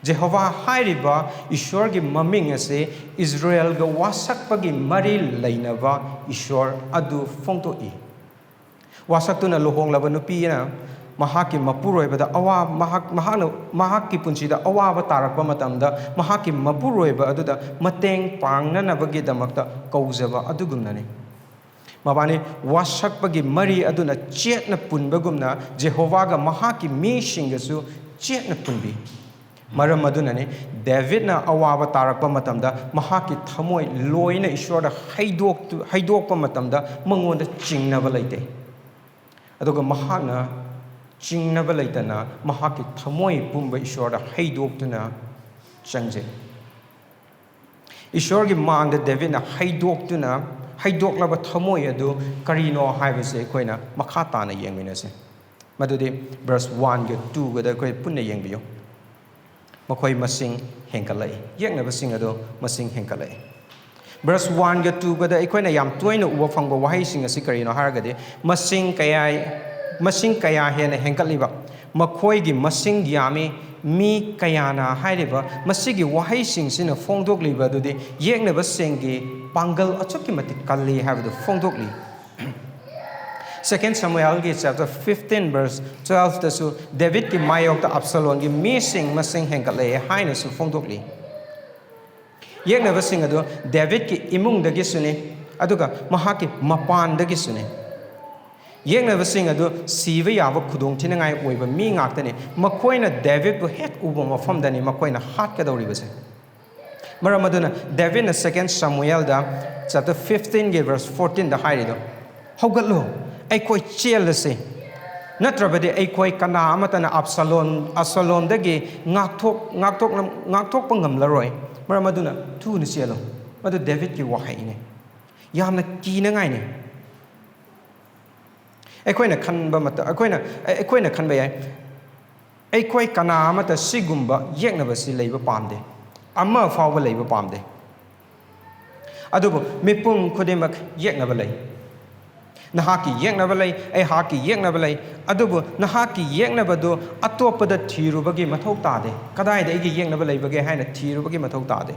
ꯖꯦꯍꯣꯚꯥ ꯍꯥꯏꯔꯤꯕ ꯏꯁꯣꯔꯒꯤ ꯃꯃꯤꯡ ꯑꯁꯤ ꯏꯁꯔꯥꯌꯦꯜꯒ ꯋꯥꯁꯛꯄꯒꯤ ꯃꯔꯤ ꯂꯩꯅꯕ ꯏꯁꯣꯔ ꯑꯗꯨ ꯐꯣꯡꯗꯣꯛꯏ꯫ ꯋꯥꯁꯛꯇꯨꯅ ꯂꯨꯍꯣꯡꯂꯕ ꯅꯨꯄꯤꯅ ꯃꯍꯥꯛꯀꯤ ꯃꯄꯨꯔꯣꯏꯕꯗ ꯑꯋꯥ-, ꯃꯍꯥꯛ, ꯃꯍꯥꯛꯅ, ꯃꯍꯥꯛꯀꯤ ꯄꯨꯟꯁꯤꯗ ꯑꯋꯥꯕ ꯇꯥꯔꯛꯄ ꯃꯇꯝꯗ ꯃꯍꯥꯛꯀꯤ ꯃꯄꯨꯔꯣꯏꯕ ꯑꯗꯨꯗ ꯃꯇꯦꯡ ꯄꯥꯡꯅꯅꯕꯒꯤꯗꯃꯛꯇ ꯀꯧꯖꯕ ꯑꯗꯨꯒꯨꯝꯅꯅꯤ꯫ ꯃꯕꯥꯅꯤ ꯋꯥꯁꯛꯄꯒꯤ ꯃꯔꯤ ꯑꯗꯨꯅ ꯆꯦꯠꯅ ꯄꯨꯟꯕꯒꯨꯝꯅ ꯖꯦꯍꯣꯚꯥꯒ ꯃꯍꯥꯛꯀꯤ ꯃꯤꯁꯤꯡꯒꯁꯨ ꯆꯦꯠꯅ ꯄꯨꯟꯕꯤ꯫ ꯃꯔꯝ ꯑꯗꯨꯅꯅꯤ ꯗꯦꯕꯤꯠꯅ ꯑꯋꯥꯕ ꯇꯥꯔꯛꯄ ꯃꯇꯝꯗ ꯃꯍꯥꯛꯀꯤ ꯊꯃꯣꯏ ꯂꯣꯏꯅ ꯏꯁꯣꯔꯗ ꯍꯩꯗꯣꯛꯇꯨ-, ꯍꯩꯗꯣꯛꯄ ꯃꯇꯝꯗ ꯃꯉꯣꯟꯗ ꯆꯤꯡꯅꯕ ꯂꯩꯇꯦ꯫ ꯑꯗꯨꯒ ꯃꯍꯥꯛꯅ ꯆꯤꯡꯅꯕ ꯂꯩꯇꯅ ꯃꯍꯥꯛꯀꯤ ꯊꯃꯣꯏ ꯄꯨꯝꯕ ꯏꯁꯣꯔꯗ ꯍꯩꯗꯣꯛꯇꯨꯅ ꯆꯪꯖꯩ꯫ ꯏꯁꯣꯔꯒꯤ ꯃꯥꯡꯗ ꯗꯦꯕꯤꯠꯅ ꯍꯩꯗꯣꯛꯇꯨꯅ, ꯍꯩꯗꯣꯛꯂꯕ ꯊꯃꯣꯏ ꯑꯗꯨ ꯀꯔꯤꯅꯣ ꯍꯥꯏꯕꯁꯦ ꯑꯩꯈꯣꯏꯅ ꯃꯈꯥ ꯇꯥꯅ ꯌꯦꯡꯃꯤꯟꯅꯁꯦ꯫ ꯃꯗꯨꯗꯤ verse one-ꯒ two-ꯒꯗ ꯑꯩꯈꯣꯏ ꯄꯨꯟꯅ ꯌꯦꯡꯕꯤꯌꯨ꯫ ꯃꯈꯣꯏ ꯃꯁꯤꯡ ꯍꯦꯟꯒꯠꯂꯛꯏ꯫ ꯌꯦꯛꯅꯕꯁꯤꯡ ꯑꯗꯨ ꯃꯁꯤꯡ ꯍꯦꯟꯒꯠꯂꯛꯏ꯫ Verse one-ꯒ two-ꯒꯗ ꯑꯩꯈꯣꯏꯅ ꯌꯥꯝ ꯇꯣꯏꯅ ꯎꯕ ꯐꯪꯕ ꯋꯥꯍꯩꯁꯤꯡ ꯑꯁꯤ ꯀꯔꯤꯅꯣ ꯍꯥꯏꯔꯒꯗꯤ, ꯃꯁꯤꯡ ꯀꯌꯥ, ꯃꯁꯤꯡ ꯀꯌꯥ ꯍꯦꯟꯅ ꯍꯦꯟꯒꯠꯂꯤꯕ, ꯃꯈꯣꯏꯒꯤ ꯃꯁꯤꯡ ꯌꯥꯝꯃꯤ, ꯃꯤ ꯀꯌꯥꯅ ꯍꯥꯏꯔꯤꯕ ꯃꯁꯤꯒꯤ ꯋꯥꯍꯩꯁꯤꯡꯁꯤꯅ ꯐꯣꯡꯗꯣꯛꯂꯤꯕ ꯑꯗꯨꯗꯤ ꯌꯦꯛꯅꯕꯁꯤꯡꯒꯤ ꯄꯥꯡꯒꯜ ꯑꯁꯨꯛꯀꯤ ꯃꯇꯤꯛ ꯀꯜꯂꯤ ꯍꯥꯏꯕꯗꯨ ꯐꯣꯡꯗꯣꯛꯂꯤ꯫ Second Samuel-ꯒꯤ chapter fifteen verse twelve-ꯇꯁꯨ ꯗꯦꯕꯤꯠꯀꯤ ꯃꯥꯌꯣꯛꯇ ꯑꯞꯁꯂꯣꯟꯒꯤ ꯃꯤꯁꯤꯡ ꯃꯁꯤꯡ ꯍꯦꯟꯒꯠꯂꯛꯑꯦ ꯍꯥꯏꯅꯁꯨ ꯐꯣꯡꯗꯣꯛꯂꯤ꯫ ꯌꯦꯛꯅꯕꯁꯤꯡ ꯑꯗꯨ ꯗꯦꯕꯤꯠꯀꯤ ꯏꯃꯨꯡꯗꯒꯤꯁꯨꯅꯤ, ꯑꯗꯨꯒ ꯃꯍꯥꯛꯀꯤ ꯃꯄꯥꯟꯗꯒꯤꯁꯨꯅꯤ꯫ ꯌꯦꯛꯅꯕꯁꯤꯡ ꯑꯗꯨ ꯁꯤꯕ ꯌꯥꯕ ꯈꯨꯗꯣꯡꯊꯤꯅꯤꯡꯉꯥꯏ ꯑꯣꯏꯕ ꯃꯤ ꯉꯥꯛꯇꯅꯤ꯫ ꯃꯈꯣꯏꯅ ꯗꯦꯕꯤꯠꯄꯨ ꯍꯦꯛ ꯎꯕ ꯃꯐꯝꯗꯅꯤ ꯃꯈꯣꯏꯅ ꯍꯥꯠꯀꯗꯧꯔꯤꯕꯁꯦ꯫ ꯃꯔꯝ ꯑꯗꯨꯅ ꯗꯦꯕꯤꯠꯅ Second Samuel-ꯗ chapter fifteen-ꯒꯤ verse fourteen-ꯗ ꯍꯥꯏꯔꯤꯗꯣ, "ꯍꯧꯒꯠꯂꯨ, ꯑꯩꯈꯣꯏ ꯆꯦꯜꯂꯁꯤ, ꯅꯠꯇ꯭ꯔꯕꯗꯤ ꯑꯩꯈꯣꯏ ꯀꯅꯥ ꯑꯃꯠꯇꯅ ꯑꯞꯁꯂꯣꯟ, ꯑꯞꯁꯂꯣꯟꯗꯒꯤ ꯉꯥꯛꯊꯣꯛ-, ꯉꯥꯛꯊꯣꯛꯅ-, ꯉꯥꯛꯊꯣꯛꯄ ꯉꯝꯂꯔꯣꯏ"꯫ ꯃꯔꯝ ꯑꯗꯨꯅ ꯊꯨꯅ ꯆꯦꯜꯂꯨ꯫ ꯃꯗꯨ ꯗꯦꯕꯤꯠꯀꯤ ꯋꯥꯍꯩꯅꯤ꯫ ꯌꯥꯝꯅ ꯀꯤꯅꯉꯥꯏꯅꯤ꯫ ꯑꯩꯈꯣꯏꯅ ꯈꯟꯕ ꯃꯇꯝ, ꯑꯩꯈꯣꯏꯅ, ꯑꯩꯈꯣꯏꯅ ꯈꯟꯕ ꯌꯥꯏ, "ꯑꯩꯈꯣꯏ ꯀꯅꯥ ꯑꯃꯠꯇ ꯁꯤꯒꯨꯝꯕ ꯌꯦꯛꯅꯕꯁꯤ ꯂꯩꯕ ꯄꯥꯝꯗꯦ, ꯑꯃ ꯐꯥꯎꯕ ꯂꯩꯕ ꯄꯥꯝꯗꯦ"꯫ ꯑꯗꯨꯕꯨ ꯃꯤꯄꯨꯝ ꯈꯨꯗꯤꯡꯃꯛ ꯌꯦꯛꯅꯕ ꯂꯩ꯫ ꯅꯍꯥꯛꯀꯤ ꯌꯦꯛꯅꯕ ꯂꯩ, ꯑꯩꯍꯥꯛꯀꯤ ꯌꯦꯛꯅꯕ ꯂꯩ꯫ ꯑꯗꯨꯕꯨ ꯅꯍꯥꯛꯀꯤ ꯌꯦꯛꯅꯕꯗꯨ ꯑꯇꯣꯞꯄꯗ ꯊꯤꯔꯨꯕꯒꯤ ꯃꯊꯧ ꯇꯥꯗꯦ꯫ "ꯀꯗꯥꯏꯗ ꯑꯩꯒꯤ ꯌꯦꯛꯅꯕ ꯂꯩꯕꯒꯦ?" ꯍꯥꯏꯅ ꯊꯤꯔꯨꯕꯒꯤ ꯃꯊꯧ ꯇꯥꯗꯦ꯫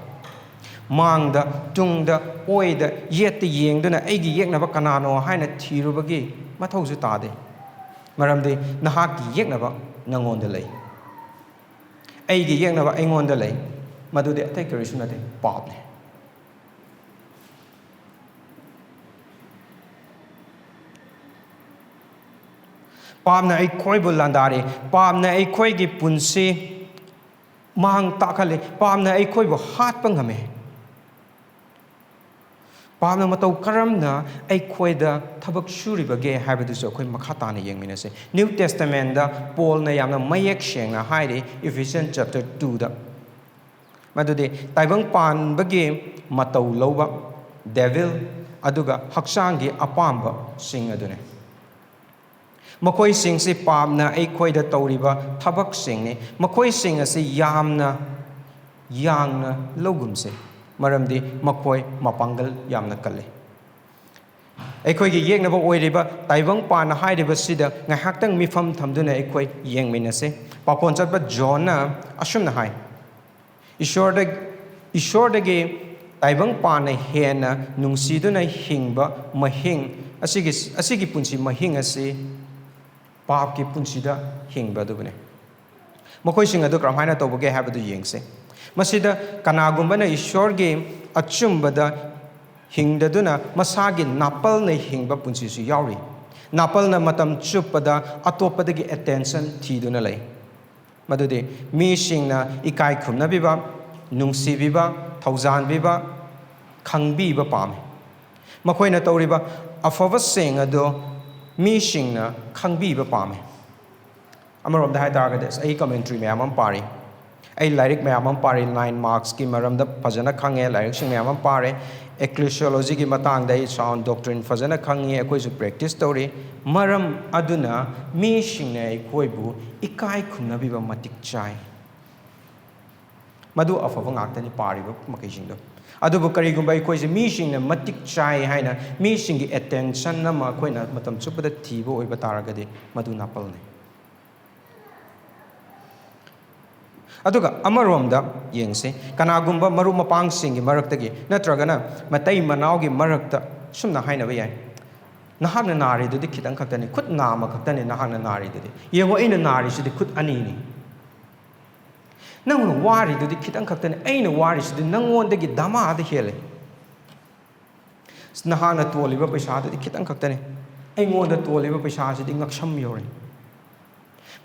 ꯃꯥꯡꯗ, ꯇꯨꯡꯗ, ꯑꯣꯏꯗ, ꯌꯦꯠꯇ ꯌꯦꯡꯗꯨꯅ "ꯑꯩꯒꯤ ꯌꯦꯛꯅꯕ ꯀꯅꯥꯅꯣ?" ꯍꯥꯏꯅ ꯊꯤꯔꯨꯕꯒꯤ ꯃꯊꯧꯁꯨ ꯇꯥꯗꯦ꯫ ꯃꯔꯝꯗꯤ ꯅꯍꯥꯛꯀꯤ ꯌꯦꯛꯅꯕ ꯅꯉꯣꯟꯗ ꯂꯩ꯫ ꯑꯩꯒꯤ ꯌꯦꯛꯅꯕ ꯑꯩꯉꯣꯟꯗ ꯂꯩ꯫ ꯃꯗꯨꯗꯤ ꯑꯇꯩ ꯀꯔꯤꯁꯨ ꯅꯠꯇꯦ, ꯄꯥꯞꯅꯤ꯫ ꯄꯥꯞꯅ ꯑꯩꯈꯣꯏꯕꯨ ꯂꯥꯟꯗꯥꯔꯤ꯫ ꯄꯥꯞꯅ ꯑꯩꯈꯣꯏꯒꯤ ꯄꯨꯟꯁꯤ ꯃꯥꯡ ꯇꯥꯛꯍꯜꯂꯤ꯫ ꯄꯥꯞꯅ ꯑꯩꯈꯣꯏꯕꯨ ꯍꯥꯠꯄ ꯉꯝꯃꯤ꯫ ꯄꯥꯞꯅ ꯃꯇꯧ ꯀꯔꯝꯅ ꯑꯩꯈꯣꯏꯗ ꯊꯕꯛ ꯁꯨꯔꯤꯕꯒꯦ ꯍꯥꯏꯕꯗꯨꯁꯨ ꯑꯩꯈꯣꯏ ꯃꯈꯥ ꯇꯥꯅ ꯌꯦꯡꯃꯤꯟꯅꯁꯤ꯫ New Testament ꯗ ꯄꯣꯜꯅ ꯌꯥꯝꯅ ꯃꯌꯦꯛ ꯁꯦꯡꯅ ꯍꯥꯏꯔꯤ, Ephesians chapter two ꯗ, ꯃꯗꯨꯗꯤ ꯇꯥꯏꯕꯪ ꯄꯥꯟꯕꯒꯤ ꯃꯇꯧ ꯂꯧꯕ devil, ꯑꯗꯨꯒ ꯍꯛꯆꯥꯡꯒꯤ ꯑꯄꯥꯝꯕꯁꯤꯡ ꯑꯗꯨꯅꯤ꯫ ꯃꯈꯣꯏꯁꯤꯡꯁꯤ ꯄꯥꯞꯅ ꯑꯩꯈꯣꯏꯗ ꯇꯧꯔꯤꯕ ꯊꯕꯛꯁꯤꯡꯅꯤ꯫ ꯃꯈꯣꯏꯁꯤꯡ ꯑꯁꯤ ꯌꯥꯝꯅ ꯌꯥꯡꯅ ꯂꯧꯒꯨꯝꯁꯦ, ꯃꯔꯝꯗꯤ ꯃꯈꯣꯏ ꯃꯄꯥꯡꯒꯜ ꯌꯥꯝꯅ ꯀꯜꯂꯤ꯫ ꯑꯩꯈꯣꯏꯒꯤ ꯌꯦꯛꯅꯕ ꯑꯣꯏꯔꯤꯕ ꯇꯥꯏꯕꯪ ꯄꯥꯟ ꯍꯥꯏꯔꯤꯕꯁꯤꯗ ꯉꯥꯏꯍꯥꯛꯇꯪ ꯃꯤꯐꯝ ꯊꯝꯗꯨꯅ ꯑꯩꯈꯣꯏ ꯌꯦꯡꯃꯤꯟꯅꯁꯤ꯫ ꯄꯥꯎꯈꯣꯟ ꯆꯠꯄ ꯖꯣꯟꯅ ꯑꯁꯨꯝꯅ ꯍꯥꯏ, ꯏꯁꯣꯔꯗ, ꯏꯁꯣꯔꯗꯒꯤ ꯇꯥꯏꯕꯪ ꯄꯥꯟꯅ ꯍꯦꯟꯅ ꯅꯨꯡꯁꯤꯗꯨꯅ ꯍꯤꯡꯕ ꯃꯍꯤꯡ, ꯑꯁꯤꯒꯤ, ꯑꯁꯤꯒꯤ ꯄꯨꯟꯁꯤ ꯃꯍꯤꯡ ꯑꯁꯤ ꯄꯥꯞꯀꯤ ꯄꯨꯟꯁꯤꯗ ꯍꯤꯡꯕ ꯑꯗꯨꯕꯨꯅꯤ꯫ ꯃꯈꯣꯏꯁꯤꯡ ꯑꯗꯨ ꯀꯔꯝꯍꯥꯏꯅ ꯇꯧꯕꯒꯦ ꯍꯥꯏꯕꯗꯨ ꯌꯦꯡꯁꯤ꯫ ꯃꯁꯤꯗ ꯀꯅꯥꯒꯨꯝꯕꯅ ꯏꯁꯣꯔꯒꯤ ꯑꯆꯨꯝꯕꯗ ꯍꯤꯡꯗꯗꯨꯅ ꯃꯁꯥꯒꯤ ꯅꯥꯄꯜꯅ ꯍꯤꯡꯕ ꯄꯨꯟꯁꯤꯁꯨ ꯌꯥꯎꯔꯤ꯫ ꯅꯥꯄꯜꯅ ꯃꯇꯝ ꯆꯨꯞꯄꯗ ꯑꯇꯣꯞꯄꯗꯒꯤ attention ꯊꯤꯗꯨꯅ ꯂꯩ꯫ ꯃꯗꯨꯗꯤ ꯃꯤꯁꯤꯡꯅ ꯏꯀꯥꯏ ꯈꯨꯝꯅꯕꯤꯕ, ꯅꯨꯡꯁꯤꯕꯤꯕ, ꯊꯧꯖꯥꯟꯕꯤꯕ, ꯈꯪꯕꯤꯕ ꯄꯥꯝꯃꯤ꯫ ꯃꯈꯣꯏꯅ ꯇꯧꯔꯤꯕ ꯑꯐꯕꯁꯤꯡ ꯑꯗꯨ ꯃꯤꯁꯤꯡꯅ ꯈꯪꯕꯤꯕ ꯄꯥꯝꯃꯤ꯫ ꯑꯃꯔꯣꯝꯗ ꯍꯥꯏ ꯇꯥꯔꯒꯗꯤ, ꯑꯁ, ꯑꯩ commentary ꯃꯌꯥꯝ ꯑꯃ ꯄꯥꯔꯤ, ꯑꯩ ꯂꯥꯏꯔꯤꯛ ꯃꯌꯥꯝ ꯑꯃ ꯄꯥꯔꯤ, nine marks ꯀꯤ ꯃꯔꯝꯗ ꯐꯖꯅ ꯈꯪꯉꯦ, ꯂꯥꯏꯔꯤꯛꯁꯤꯡ ꯃꯌꯥꯝ ꯑꯃ ꯄꯥꯔꯦ, ecclesiology ꯒꯤ ꯃꯇꯥꯡꯗ ꯑꯩ sound doctrine ꯐꯖꯅ ꯈꯪꯉꯤ, ꯑꯩꯈꯣꯏꯁꯨ practice ꯇꯧꯔꯤ꯫ ꯃꯔꯝ ꯑꯗꯨꯅ ꯃꯤꯁꯤꯡꯅ ꯑꯩꯈꯣꯏꯕꯨ ꯏꯀꯥꯏ ꯈꯨꯝꯅꯕꯤꯕ ꯃꯇꯤꯛ ꯆꯥꯏ꯫ ꯃꯗꯨ ꯑꯐꯕ ꯉꯥꯛꯇꯅꯤ ꯄꯥꯔꯤꯕ ꯃꯈꯩꯁꯤꯡꯗꯣ꯫ ꯑꯗꯨꯕꯨ ꯀꯔꯤꯒꯨꯝꯕ ꯑꯩꯈꯣꯏꯁꯦ ꯃꯤꯁꯤꯡꯅ ꯃꯇꯤꯛ ꯆꯥꯏ ꯍꯥꯏꯅ ꯃꯤꯁꯤꯡꯒꯤ attention ꯑꯃ ꯑꯩꯈꯣꯏꯅ ꯃꯇꯝ ꯆꯨꯞꯄꯗ ꯊꯤꯕ ꯑꯣꯏꯕ ꯇꯥꯔꯒꯗꯤ, ꯃꯗꯨ ꯅꯥꯄꯜꯅꯤ꯫ ꯑꯗꯨꯒ ꯑꯃꯔꯣꯝꯗ ꯌꯦꯡꯁꯤ, ꯀꯅꯥꯒꯨꯝꯕ ꯃꯔꯨꯞ ꯃꯄꯥꯡꯁꯤꯡꯒꯤ ꯃꯔꯛꯇꯒꯤ ꯅꯠꯇ꯭ꯔꯒꯅ ꯃꯇꯩ ꯃꯅꯥꯎꯒꯤ ꯃꯔꯛꯇ ꯁꯨꯝꯅ ꯍꯥꯏꯅꯕ ꯌꯥꯏ, "ꯅꯍꯥꯛꯅ ꯅꯥꯔꯤꯗꯨꯗꯤ ꯈꯤꯇꯪ ꯈꯛꯇꯅꯤ, ꯈꯨꯠ ꯅꯥꯝꯃ ꯈꯛꯇꯅꯤ ꯅꯍꯥꯛꯅ ꯅꯥꯔꯤꯗꯨꯗꯤ꯫ ꯌꯦꯡꯉꯣ, ꯑꯩꯅ ꯅꯥꯔꯤꯁꯤꯗꯤ ꯈꯨꯠ ꯑꯅꯤꯅꯤ꯫ ꯅꯪꯅ ꯋꯥꯔꯤꯗꯨꯗꯤ ꯈꯤꯇꯪ ꯈꯛꯇꯅꯤ, ꯑꯩꯅ ꯋꯥꯔꯤꯁꯤꯗꯤ ꯅꯪꯉꯣꯟꯗꯒꯤ ꯗꯃꯥꯗ ꯍꯦꯜꯂꯦ꯫ ꯅꯍꯥꯛꯅ ꯇꯣꯜꯂꯤꯕ ꯄꯩꯁꯥꯗꯨꯗꯤ ꯈꯤꯇꯪ ꯈꯛꯇꯅꯤ, ꯑꯩꯉꯣꯟꯗ ꯇꯣꯜꯂꯤꯕ ꯄꯩꯁꯥꯁꯤꯗꯤ ꯉꯛꯁꯝ ꯌꯧꯔꯦ꯫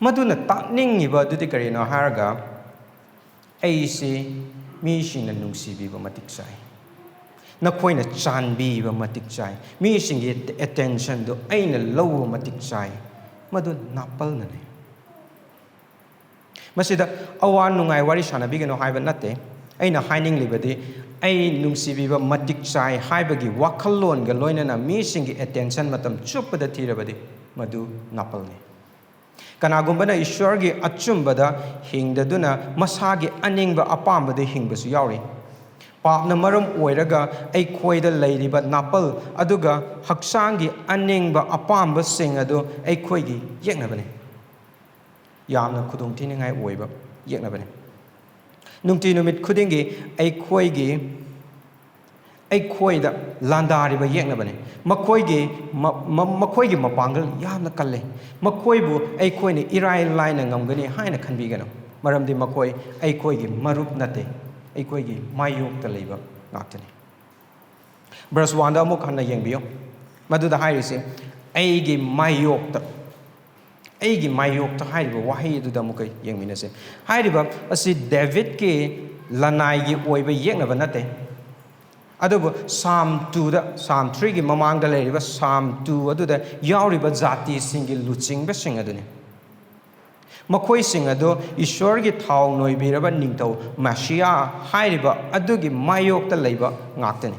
ꯃꯗꯨꯅ ꯇꯥꯛꯅꯤꯡꯉꯤꯕ ꯑꯗꯨꯗꯤ ꯀꯔꯤꯅꯣ ꯍꯥꯏꯔꯒ, ꯑꯩꯁꯤ ꯃꯤꯁꯤꯡꯅ ꯅꯨꯡꯁꯤꯕꯤꯕ ꯃꯇꯤꯛ ꯆꯥꯏ, ꯅꯈꯣꯏꯅ ꯆꯥꯟꯕꯤꯕ ꯃꯇꯤꯛ ꯆꯥꯏ, ꯃꯤꯁꯤꯡꯒꯤ ꯑꯦꯇꯦꯟꯁꯟꯗꯨ ꯑꯩꯅ ꯂꯧꯕ ꯃꯇꯤꯛ ꯆꯥꯏ, ꯃꯗꯨ ꯅꯥꯄꯜꯅꯅꯤ꯫ ꯃꯁꯤꯗ ꯑꯋꯥ ꯅꯨꯡꯉꯥꯏ ꯋꯥꯔꯤ ꯁꯥꯟꯅꯕꯤꯒꯅꯨ ꯍꯥꯏꯕ ꯅꯠꯇꯦ꯫ ꯑꯩꯅ ꯍꯥꯏꯅꯤꯡꯂꯤꯕꯗꯤ, ꯑꯩ ꯅꯨꯡꯁꯤꯕꯤꯕ ꯃꯇꯤꯛ ꯆꯥꯏ ꯍꯥꯏꯕꯒꯤ ꯋꯥꯈꯜꯂꯣꯟꯒ ꯂꯣꯏꯅꯅ ꯃꯤꯁꯤꯡꯒꯤ ꯑꯦꯇꯦꯟꯁꯟ ꯃꯇꯝ ꯆꯨꯞꯄꯗ ꯊꯤꯔꯕꯗꯤ, ꯃꯗꯨ ꯅꯥꯄꯜꯅꯤ꯫ ꯀꯅꯥꯒꯨꯝꯕꯅ ꯏꯁ꯭ꯋꯔꯒꯤ ꯑꯆꯨꯝꯕꯗ ꯍꯤꯡꯗꯗꯨꯅ ꯃꯁꯥꯒꯤ ꯑꯅꯤꯡꯕ ꯑꯄꯥꯝꯕꯗ ꯍꯤꯡꯕꯁꯨ ꯌꯥꯎꯔꯤ꯫ ꯄꯥꯞꯅ ꯃꯔꯝ ꯑꯣꯏꯔꯒ ꯑꯩꯈꯣꯏꯗ ꯂꯩꯔꯤꯕ ꯅꯥꯄꯜ ꯑꯗꯨꯒ ꯍꯛꯆꯥꯡꯒꯤ ꯑꯅꯤꯡꯕ ꯑꯄꯥꯝꯕꯁꯤꯡ ꯑꯗꯨ ꯑꯩꯈꯣꯏꯒꯤ ꯌꯦꯛꯅꯕꯅꯤ꯫ ꯌꯥꯝꯅ ꯈꯨꯗꯣꯡꯊꯤꯅꯤꯡꯉꯥꯏ ꯑꯣꯏꯕ ꯌꯦꯛꯅꯕꯅꯤ꯫ ꯅꯨꯡꯇꯤ ꯅꯨꯃꯤꯠ ꯈꯨꯗꯤꯡꯒꯤ ꯑꯩꯈꯣꯏꯒꯤ, ꯑꯩꯈꯣꯏꯗ ꯂꯥꯟꯗꯥꯔꯤꯕ ꯌꯦꯛꯅꯕꯅꯤ꯫ ꯃꯈꯣꯏꯒꯤ, ꯃ-, ꯃ-, ꯃꯈꯣꯏꯒꯤ ꯃꯄꯥꯡꯒꯜ ꯌꯥꯝꯅ ꯀꯜꯂꯤ꯫ ꯃꯈꯣꯏꯕꯨ ꯑꯩꯈꯣꯏꯅ ꯏꯔꯥꯏ ꯂꯥꯏꯅ ꯉꯝꯒꯅꯤ ꯍꯥꯏꯅ ꯈꯟꯕꯤꯒꯅꯨ, ꯃꯔꯝꯗꯤ ꯃꯈꯣꯏ ꯑꯩꯈꯣꯏꯒꯤ ꯃꯔꯨꯞ ꯅꯠꯇꯦ, ꯑꯩꯈꯣꯏꯒꯤ ꯃꯥꯌꯣꯛꯇ ꯂꯩꯕ ꯉꯥꯛꯇꯅꯤ꯫ ꯚꯔꯁ ꯋꯥꯟꯗ ꯑꯃꯨꯛ ꯍꯟꯅ ꯌꯦꯡꯕꯤꯌꯨ꯫ ꯃꯗꯨꯗ ꯍꯥꯏꯔꯤꯁꯦ, "ꯑꯩꯒꯤ ꯃꯥꯌꯣꯛꯇ", "ꯑꯩꯒꯤ ꯃꯥꯌꯣꯛꯇ" ꯍꯥꯏꯔꯤꯕ ꯋꯥꯍꯩ ꯑꯗꯨꯗ ꯑꯃꯨꯛꯀ ꯌꯦꯡꯃꯤꯟꯅꯁꯦ꯫ ꯍꯥꯏꯔꯤꯕ ꯑꯁꯤ ꯗꯦꯕꯤꯠꯀꯤ ꯂꯅꯥꯏꯒꯤ ꯑꯣꯏꯕ ꯌꯦꯛꯅꯕ ꯅꯠꯇꯦ, ꯑꯗꯨꯕꯨ ꯁꯥꯝ ꯇꯨꯗ, ꯁꯥꯝ ꯊ꯭ꯔꯤꯒꯤ ꯃꯃꯥꯡꯗ ꯂꯩꯔꯤꯕ ꯁꯥꯝ ꯇꯨ ꯑꯗꯨꯗ ꯌꯥꯎꯔꯤꯕ ꯖꯥꯇꯤꯁꯤꯡꯒꯤ ꯂꯨꯆꯤꯡꯕꯁꯤꯡ ꯑꯗꯨꯅꯤ꯫ ꯃꯈꯣꯏꯁꯤꯡ ꯑꯗꯨ ꯏꯁ꯭ꯋꯔꯒꯤ ꯊꯥꯎ ꯅꯣꯏꯕꯤꯔꯕ ꯅꯤꯡꯊꯧ ꯃꯁꯤꯌꯥ ꯍꯥꯏꯔꯤꯕ ꯑꯗꯨꯒꯤ ꯃꯥꯌꯣꯛꯇ ꯂꯩꯕ ꯉꯥꯛꯇꯅꯤ꯫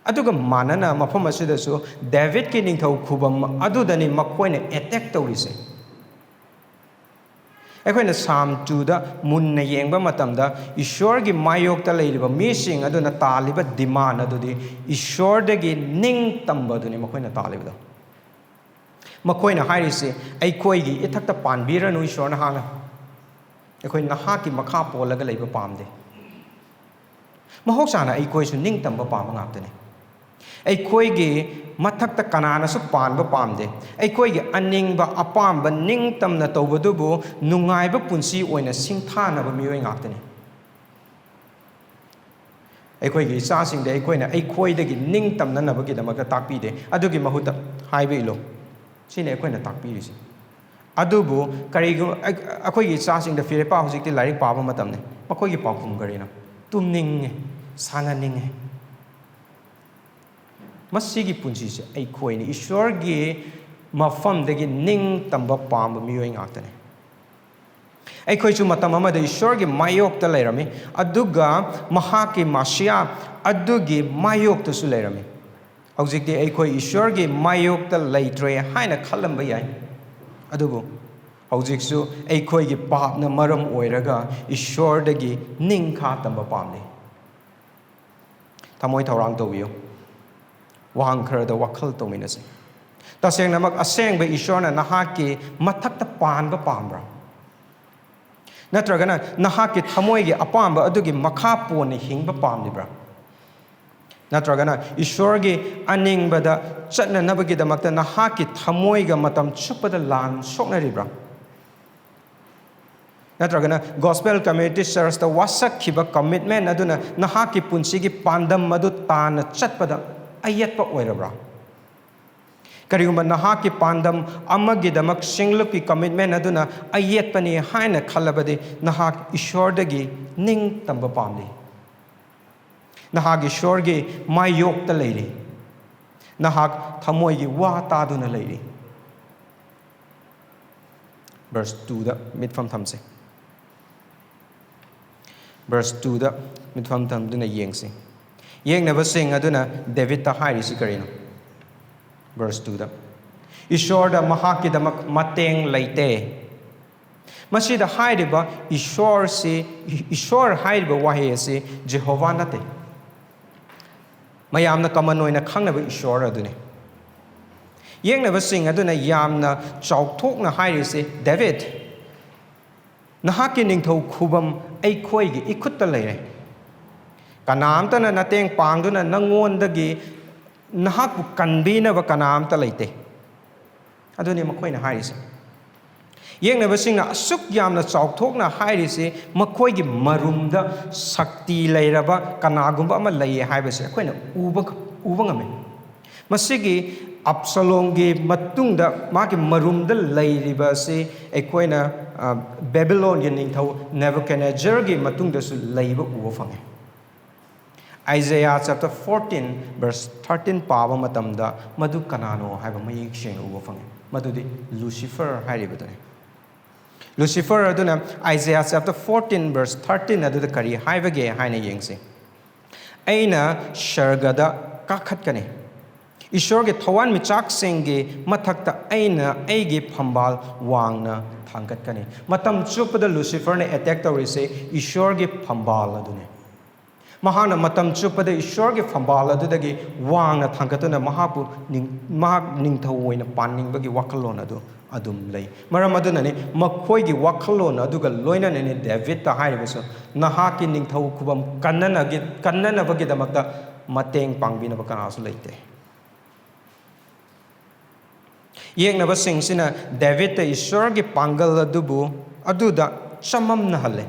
ꯑꯗꯨꯒ ꯃꯥꯟꯅꯅ ꯃꯐꯝ ꯑꯁꯤꯗꯁꯨ ꯗꯦꯕꯤꯠꯀꯤ ꯅꯤꯡꯊꯧ ꯈꯨꯕꯝ ꯑꯗꯨꯗꯅꯤ ꯃꯈꯣꯏꯅ ꯑꯦꯇꯦꯛ ꯇꯧꯔꯤꯁꯦ꯫ ꯑꯩꯈꯣꯏꯅ ꯁꯥꯝ ꯇꯨꯗ ꯃꯨꯟꯅ ꯌꯦꯡꯕ ꯃꯇꯝꯗ, ꯏꯁ꯭ꯋꯔꯒꯤ ꯃꯥꯌꯣꯛꯇ ꯂꯩꯔꯤꯕ ꯃꯤꯁꯤꯡ ꯑꯗꯨꯅ ꯇꯥꯜꯂꯤꯕ ꯗꯤꯃꯥꯟ ꯑꯗꯨꯗꯤ ꯏꯁ꯭ꯋꯔꯗꯒꯤ ꯅꯤꯡꯇꯝꯕ ꯑꯗꯨꯅꯤ ꯃꯈꯣꯏꯅ ꯇꯥꯜꯂꯤꯕꯗꯣ꯫ ꯃꯈꯣꯏꯅ ꯍꯥꯏꯔꯤꯁꯤ, "ꯑꯩꯈꯣꯏꯒꯤ ꯏꯊꯛꯇ ꯄꯥꯟꯕꯤꯔꯅꯨ ꯏꯁ꯭ꯋꯔ, ꯅꯍꯥꯛꯅ꯫ ꯑꯩꯈꯣꯏ ꯅꯍꯥꯛꯀꯤ ꯃꯈꯥ ꯄꯣꯜꯂꯒ ꯂꯩꯕ ꯄꯥꯝꯗꯦ"꯫ ꯃꯍꯧꯁꯥꯅ ꯑꯩꯈꯣꯏꯁꯨ ꯅꯤꯡꯇꯝꯕ ꯄꯥꯝꯕ ꯉꯥꯛꯇꯅꯤ꯫ ꯑꯩꯈꯣꯏꯒꯤ ꯃꯊꯛꯇ ꯀꯅꯥꯅꯁꯨ ꯄꯥꯟꯕ ꯄꯥꯝꯗꯦ꯫ ꯑꯩꯈꯣꯏꯒꯤ ꯑꯅꯤꯡꯕ ꯑꯄꯥꯝꯕ ꯅꯤꯡꯇꯝꯅ ꯇꯧꯕꯗꯨꯕꯨ ꯅꯨꯡꯉꯥꯏꯕ ꯄꯨꯟꯁꯤ ꯑꯣꯏꯅ ꯁꯤꯡꯊꯥꯅꯕ ꯃꯤꯑꯣꯏ ꯉꯥꯛꯇꯅꯤ꯫ ꯑꯩꯈꯣꯏꯒꯤ ꯏꯆꯥꯁꯤꯡꯗ ꯑꯩꯈꯣꯏꯅ ꯑꯩꯈꯣꯏꯗꯒꯤ ꯅꯤꯡꯇꯝꯅꯅꯕꯒꯤꯗꯃꯛꯇ ꯇꯥꯛꯄꯤꯗꯦ꯫ ꯑꯗꯨꯒꯤ ꯃꯍꯨꯠꯇ ꯍꯥꯏꯕ ꯏꯜꯂꯨ꯫ ꯁꯤꯅꯤ ꯑꯩꯈꯣꯏꯅ ꯇꯥꯛꯄꯤꯔꯤꯁꯤ꯫ ꯑꯗꯨꯕꯨ ꯀꯔꯤꯒꯨꯝꯕ ꯑꯩ-, ꯑꯩꯈꯣꯏꯒꯤ ꯏꯆꯥꯁꯤꯡꯗ ꯐꯤꯔꯦꯞꯄ ꯍꯧꯖꯤꯛꯇꯤ ꯂꯥꯏꯔꯤꯛ ꯄꯥꯕ ꯃꯇꯝꯅꯤ꯫ ꯃꯈꯣꯏꯒꯤ ꯄꯥꯎꯈꯨꯝ ꯀꯔꯤꯅꯣ? ꯇꯨꯝꯅꯤꯡꯉꯦ, ꯁꯥꯟꯅꯅꯤꯡꯉꯦ꯫ ꯃꯁꯤꯒꯤ ꯄꯨꯟꯁꯤꯁꯦ ꯑꯩꯈꯣꯏꯅ ꯏꯁꯣꯔꯒꯤ ꯃꯐꯝꯗꯒꯤ ꯅꯤꯡꯇꯝꯕ ꯄꯥꯝꯕ ꯃꯤꯑꯣꯏ ꯉꯥꯛꯇꯅꯤ꯫ ꯑꯩꯈꯣꯏꯁꯨ ꯃꯇꯝ ꯑꯃꯗ ꯏꯁꯣꯔꯒꯤ ꯃꯥꯌꯣꯛꯇ ꯂꯩꯔꯝꯃꯤ, ꯑꯗꯨꯒ ꯃꯍꯥꯛꯀꯤ ꯃꯁꯤꯌꯥ ꯑꯗꯨꯒꯤ ꯃꯥꯌꯣꯛꯇꯁꯨ ꯂꯩꯔꯝꯃꯤ꯫ ꯍꯧꯖꯤꯛꯇꯤ ꯑꯩꯈꯣꯏ ꯏꯁꯣꯔꯒꯤ ꯃꯥꯌꯣꯛꯇ ꯂꯩꯇ꯭ꯔꯦ ꯍꯥꯏꯅ ꯈꯜꯂꯝꯕ ꯌꯥꯏ, ꯑꯗꯨꯕꯨ ꯍꯧꯖꯤꯛꯁꯨ ꯑꯩꯈꯣꯏꯒꯤ ꯄꯥꯞꯅ ꯃꯔꯝ ꯑꯣꯏꯔꯒ ꯏꯁꯣꯔꯗꯒꯤ ꯅꯤꯡꯈꯥ ꯇꯝꯕ ꯄꯥꯝꯂꯤ꯫ ꯊꯃꯣꯏ ꯊꯧꯔꯥꯡ ꯇꯧꯕꯤꯌꯨ꯫ ꯋꯥꯍꯪ ꯈꯔꯗ ꯋꯥꯈꯜ ꯇꯧꯃꯤꯟꯅꯁꯤ꯫ ꯇꯁꯦꯡꯅꯃꯛ ꯑꯁꯦꯡꯕ ꯏꯁꯣꯔꯅ ꯅꯍꯥꯛꯀꯤ ꯃꯊꯛꯇ ꯄꯥꯟꯕ ꯄꯥꯝꯕ꯭ꯔꯥ? ꯅꯠꯇ꯭ꯔꯒꯅ ꯅꯍꯥꯛꯀꯤ ꯊꯃꯣꯏꯒꯤ ꯑꯄꯥꯝꯕ ꯑꯗꯨꯒꯤ ꯃꯈꯥ ꯄꯣꯟꯅ ꯍꯤꯡꯕ ꯄꯥꯝꯂꯤꯕ꯭ꯔꯥ? ꯅꯠꯇ꯭ꯔꯒꯅ ꯏꯁꯣꯔꯒꯤ ꯑꯅꯤꯡꯕꯗ ꯆꯠꯅꯅꯕꯒꯤꯗꯃꯛꯇ ꯅꯍꯥꯛꯀꯤ ꯊꯃꯣꯏꯒ ꯃꯇꯝ ꯆꯨꯞꯄꯗ ꯂꯥꯟ ꯁꯣꯛꯅꯔꯤꯕ꯭ꯔꯥ? ꯅꯠꯇ꯭ꯔꯒꯅ Gospel Community Churchꯇ ꯋꯥꯁꯛꯈꯤꯕ commitment ꯑꯗꯨꯅ ꯅꯍꯥꯛꯀꯤ ꯄꯨꯟꯁꯤꯒꯤ ꯄꯥꯟꯗꯝ ꯑꯗꯨ ꯇꯥꯟꯅ ꯆꯠꯄꯗ ꯑꯌꯦꯠꯄ ꯑꯣꯏꯔꯕ꯭ꯔꯥ? ꯀꯔꯤꯒꯨꯝꯕ ꯅꯍꯥꯛꯀꯤ ꯄꯥꯟꯗꯝ ꯑꯃꯒꯤꯗꯃꯛ ꯁꯤꯡꯂꯨꯞꯀꯤ commitment ꯑꯗꯨꯅ ꯑꯌꯦꯠꯄꯅꯤ ꯍꯥꯏꯅ ꯈꯜꯂꯕꯗꯤ, ꯅꯍꯥꯛ ꯏꯁꯣꯔꯗꯒꯤ ꯅꯤꯡꯇꯝꯕ ꯄꯥꯝꯂꯤ꯫ ꯅꯍꯥꯛ ꯏꯁꯣꯔꯒꯤ ꯃꯥꯌꯣꯛꯇ ꯂꯩꯔꯤ꯫ ꯅꯍꯥꯛ ꯊꯃꯣꯏꯒꯤ ꯋꯥ ꯇꯥꯗꯨꯅ ꯂꯩꯔꯤ꯫ Verse twoꯗ ꯃꯤꯠꯐꯝ ꯊꯝꯁꯤ꯫ Verse twoꯗ ꯃꯤꯠꯐꯝ ꯊꯝꯗꯨꯅ ꯌꯦꯡꯁꯤ꯫ ꯌꯦꯛꯅꯕꯁꯤꯡ ꯑꯗꯨꯅ ꯗꯦꯕꯤꯠꯇ ꯍꯥꯏꯔꯤꯁꯤ ꯀꯔꯤꯅꯣ? Verse twoꯗ, "ꯏꯁꯣꯔꯗ ꯃꯍꯥꯛꯀꯤꯗꯃꯛ ꯃꯇꯦꯡ ꯂꯩꯇꯦ"꯫ ꯃꯁꯤꯗ ꯍꯥꯏꯔꯤꯕ ꯏꯁꯣꯔꯁꯤ, ꯏꯁꯣꯔ ꯍꯥꯏꯔꯤꯕ ꯋꯥꯍꯩ ꯑꯁꯤ ꯖꯦꯍꯣꯚꯥ ꯅꯠꯇꯦ꯫ ꯃꯌꯥꯝꯅ common ꯑꯣꯏꯅ ꯈꯪꯅꯕ ꯏꯁꯣꯔ ꯑꯗꯨꯅꯤ꯫ ꯌꯦꯛꯅꯕꯁꯤꯡ ꯑꯗꯨꯅ ꯌꯥꯝꯅ ꯆꯥꯎꯊꯣꯛꯅ ꯍꯥꯏꯔꯤꯁꯤ, "ꯗꯦꯕꯤꯠ, ꯅꯍꯥꯛꯀꯤ ꯅꯤꯡꯊꯧ ꯈꯨꯕꯝ ꯑꯩꯈꯣꯏꯒꯤ ꯏꯈꯨꯠꯇ ꯂꯩꯔꯦ꯫ ꯀꯅꯥꯝꯇꯅ ꯅꯇꯦꯡ ꯄꯥꯡꯗꯨꯅ ꯅꯉꯣꯟꯗꯒꯤ ꯅꯍꯥꯛꯄꯨ ꯀꯟꯕꯤꯅꯕ ꯀꯅꯥꯝꯇ ꯂꯩꯇꯦ"꯫ ꯑꯗꯨꯅꯤ ꯃꯈꯣꯏꯅ ꯍꯥꯏꯔꯤꯁꯦ꯫ ꯌꯦꯛꯅꯕꯁꯤꯡꯅ ꯑꯁꯨꯛ ꯌꯥꯝꯅ ꯆꯥꯎꯊꯣꯛꯅ ꯍꯥꯏꯔꯤꯁꯤ ꯃꯈꯣꯏꯒꯤ ꯃꯔꯨꯝꯗ ꯁꯛꯇꯤ ꯂꯩꯔꯕ ꯀꯅꯥꯒꯨꯝꯕ ꯑꯃ ꯂꯩꯌꯦ ꯍꯥꯏꯕꯁꯦ ꯑꯩꯈꯣꯏꯅ ꯎꯕ, ꯎꯕ ꯉꯝꯃꯤ꯫ ꯃꯁꯤꯒꯤ ꯑꯞꯁꯂꯣꯝꯒꯤ ꯃꯇꯨꯡꯗ ꯃꯥꯒꯤ ꯃꯔꯨꯝꯗ ꯂꯩꯔꯤꯕ ꯑꯁꯤ ꯑꯩꯈꯣꯏꯅ, ꯑ, ꯕꯦꯕꯤꯂꯣꯟꯒꯤ ꯅꯤꯡꯊꯧ ꯅꯦꯕꯨꯀꯦꯗꯅꯦꯖꯔꯒꯤ ꯃꯇꯨꯡꯗꯁꯨ ꯂꯩꯕ ꯎꯕ ꯐꯪꯉꯤ꯫ Isaiah chapter fourteen verse thirteen ꯄꯥꯕ ꯃꯇꯝꯗ ꯃꯗꯨ ꯀꯅꯥꯅꯣ ꯍꯥꯏꯕ ꯃꯌꯦꯛ ꯁꯦꯡꯅ ꯎꯕ ꯐꯪꯉꯤ꯫ ꯃꯗꯨꯗꯤ ꯂꯨꯁꯤꯐꯔ ꯍꯥꯏꯔꯤꯕꯗꯨꯅꯤ꯫ ꯂꯨꯁꯤꯐꯔ ꯑꯗꯨꯅ Isaiah chapter fourteen verse thirteen ꯑꯗꯨꯗ ꯀꯔꯤ ꯍꯥꯏꯕꯒꯦ ꯍꯥꯏꯅ ꯌꯦꯡꯁꯤ꯫ "ꯑꯩꯅ ꯁꯔꯒꯗ ꯀꯥꯈꯠꯀꯅꯤ, ꯏꯁꯣꯔꯒꯤ ꯊꯋꯥꯟꯃꯤꯆꯥꯛꯁꯤꯡꯒꯤ ꯃꯊꯛꯇ ꯑꯩꯅ ꯑꯩꯒꯤ ꯐꯝꯕꯥꯜ ꯋꯥꯡꯅ ꯊꯥꯡꯒꯠꯀꯅꯤ"꯫ ꯃꯇꯝ ꯆꯨꯞꯄꯗ ꯂꯨꯁꯤꯐꯔꯅ ꯑꯦꯇꯦꯛ ꯇꯧꯔꯤꯁꯦ ꯏꯁꯣꯔꯒꯤ ꯐꯝꯕꯥꯜ ꯑꯗꯨꯅꯤ꯫ ꯃꯍꯥꯛꯅ ꯃꯇꯝ ꯆꯨꯞꯄꯗ ꯏꯁꯣꯔꯒꯤ ꯐꯝꯕꯥꯜ ꯑꯗꯨꯗꯒꯤ ꯋꯥꯡꯅ ꯊꯥꯡꯒꯠꯇꯨꯅ ꯃꯍꯥꯛꯄꯨ ꯅꯤꯡ-, ꯃꯍꯥꯛ ꯅꯤꯡꯊꯧ ꯑꯣꯏꯅ ꯄꯥꯟꯅꯤꯡꯕꯒꯤ ꯋꯥꯈꯜꯂꯣꯟ ꯑꯗꯨ ꯑꯗꯨꯝ ꯂꯩ꯫ ꯃꯔꯝ ꯑꯗꯨꯅꯅꯤ ꯃꯈꯣꯏꯒꯤ ꯋꯥꯈꯜꯂꯣꯟ ꯑꯗꯨꯒ ꯂꯣꯏꯅꯅꯅꯤ ꯗꯦꯕꯤꯠꯇ ꯍꯥꯏꯔꯤꯕꯁꯨ, "ꯅꯍꯥꯛꯀꯤ ꯅꯤꯡꯊꯧ ꯈꯨꯕꯝ ꯀꯟꯅꯅꯒꯤ-, ꯀꯟꯅꯅꯕꯒꯤꯗꯃꯛꯇ ꯃꯇꯦꯡ ꯄꯥꯡꯕꯤꯅꯕ ꯀꯅꯥꯁꯨ ꯂꯩꯇꯦ"꯫ ꯌꯦꯛꯅꯕꯁꯤꯡꯁꯤꯅ ꯗꯦꯕꯤꯠꯇ ꯏꯁꯣꯔꯒꯤ ꯄꯥꯡꯒꯜ ꯑꯗꯨꯕꯨ, ꯑꯗꯨꯗ ꯆꯃꯝꯅꯍꯜꯂꯦ꯫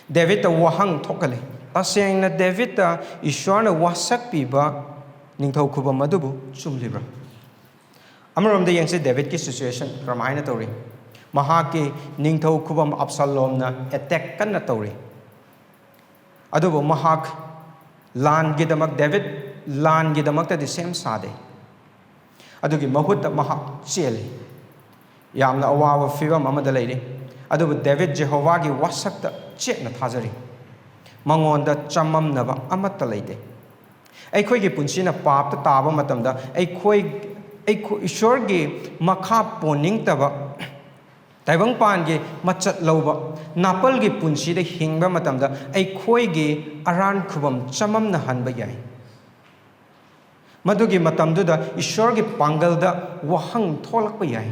ꯗꯦꯕꯤꯠꯇ ꯋꯥꯍꯪ ꯊꯣꯛꯍꯜꯂꯦ꯫ ꯇꯁꯦꯡꯅ ꯗꯦꯕꯤꯠꯇ ꯏꯁꯣꯔꯅ ꯋꯥꯁꯛꯄꯤꯕ ꯅꯤꯡꯊꯧ ꯈꯨꯕꯝ ꯑꯗꯨꯕꯨ ꯆꯨꯝꯂꯤꯕ꯭ꯔꯥ? ꯑꯃꯔꯣꯝꯗ ꯌꯦꯡꯁꯤ, ꯗꯦꯕꯤꯠꯀꯤ situation ꯀꯔꯝꯍꯥꯏꯅ ꯇꯧꯔꯤ? ꯃꯍꯥꯛꯀꯤ ꯅꯤꯡꯊꯧ ꯈꯨꯕꯝ ꯑꯞꯁꯥꯂꯣꯝꯅ ꯑꯦꯇꯦꯛ ꯀꯟꯅ ꯇꯧꯔꯤ꯫ ꯑꯗꯨꯕꯨ ꯃꯍꯥꯛ ꯂꯥꯟꯒꯤꯗꯃꯛ, ꯗꯦꯕꯤꯠ ꯂꯥꯟꯒꯤꯗꯃꯛꯇꯗꯤ ꯁꯦꯝ ꯁꯥꯗꯦ꯫ ꯑꯗꯨꯒꯤ ꯃꯍꯨꯠꯇ ꯃꯍꯥꯛ ꯆꯦꯜꯂꯤ꯫ ꯌꯥꯝꯅ ꯑꯋꯥꯕ ꯐꯤꯕꯝ ꯑꯃꯗ ꯂꯩꯔꯤ꯫ ꯑꯗꯨꯕꯨ ꯗꯦꯕꯤꯠ ꯖꯦꯍꯣꯚꯥꯒꯤ ꯋꯥꯁꯛꯇ ꯆꯦꯠꯅ ꯊꯥꯖꯔꯤ꯫ ꯃꯉꯣꯟꯗ ꯆꯃꯝꯅꯕ ꯑꯃꯠꯇ ꯂꯩꯇꯦ꯫ ꯑꯩꯈꯣꯏꯒꯤ ꯄꯨꯟꯁꯤꯅ ꯄꯥꯞꯇ ꯇꯥꯕ ꯃꯇꯝꯗ ꯑꯩꯈꯣꯏ, ꯑꯩꯈꯣꯏ ꯏꯁꯣꯔꯒꯤ ꯃꯈꯥ ꯄꯣꯟꯅꯤꯡꯗꯕ, ꯇꯥꯏꯕꯪꯄꯥꯟꯒꯤ ꯃꯆꯠ ꯂꯧꯕ ꯅꯥꯄꯜꯒꯤ ꯄꯨꯟꯁꯤꯗ ꯍꯤꯡꯕ ꯃꯇꯝꯗ ꯑꯩꯈꯣꯏꯒꯤ ꯑꯔꯥꯟ ꯈꯨꯕꯝ ꯆꯃꯝꯅꯍꯟꯕ ꯌꯥꯏ꯫ ꯃꯗꯨꯒꯤ ꯃꯇꯝꯗꯨꯗ ꯏꯁꯣꯔꯒꯤ ꯄꯥꯡꯒꯜꯗ ꯋꯥꯍꯪ ꯊꯣꯛꯂꯛꯄ ꯌꯥꯏ꯫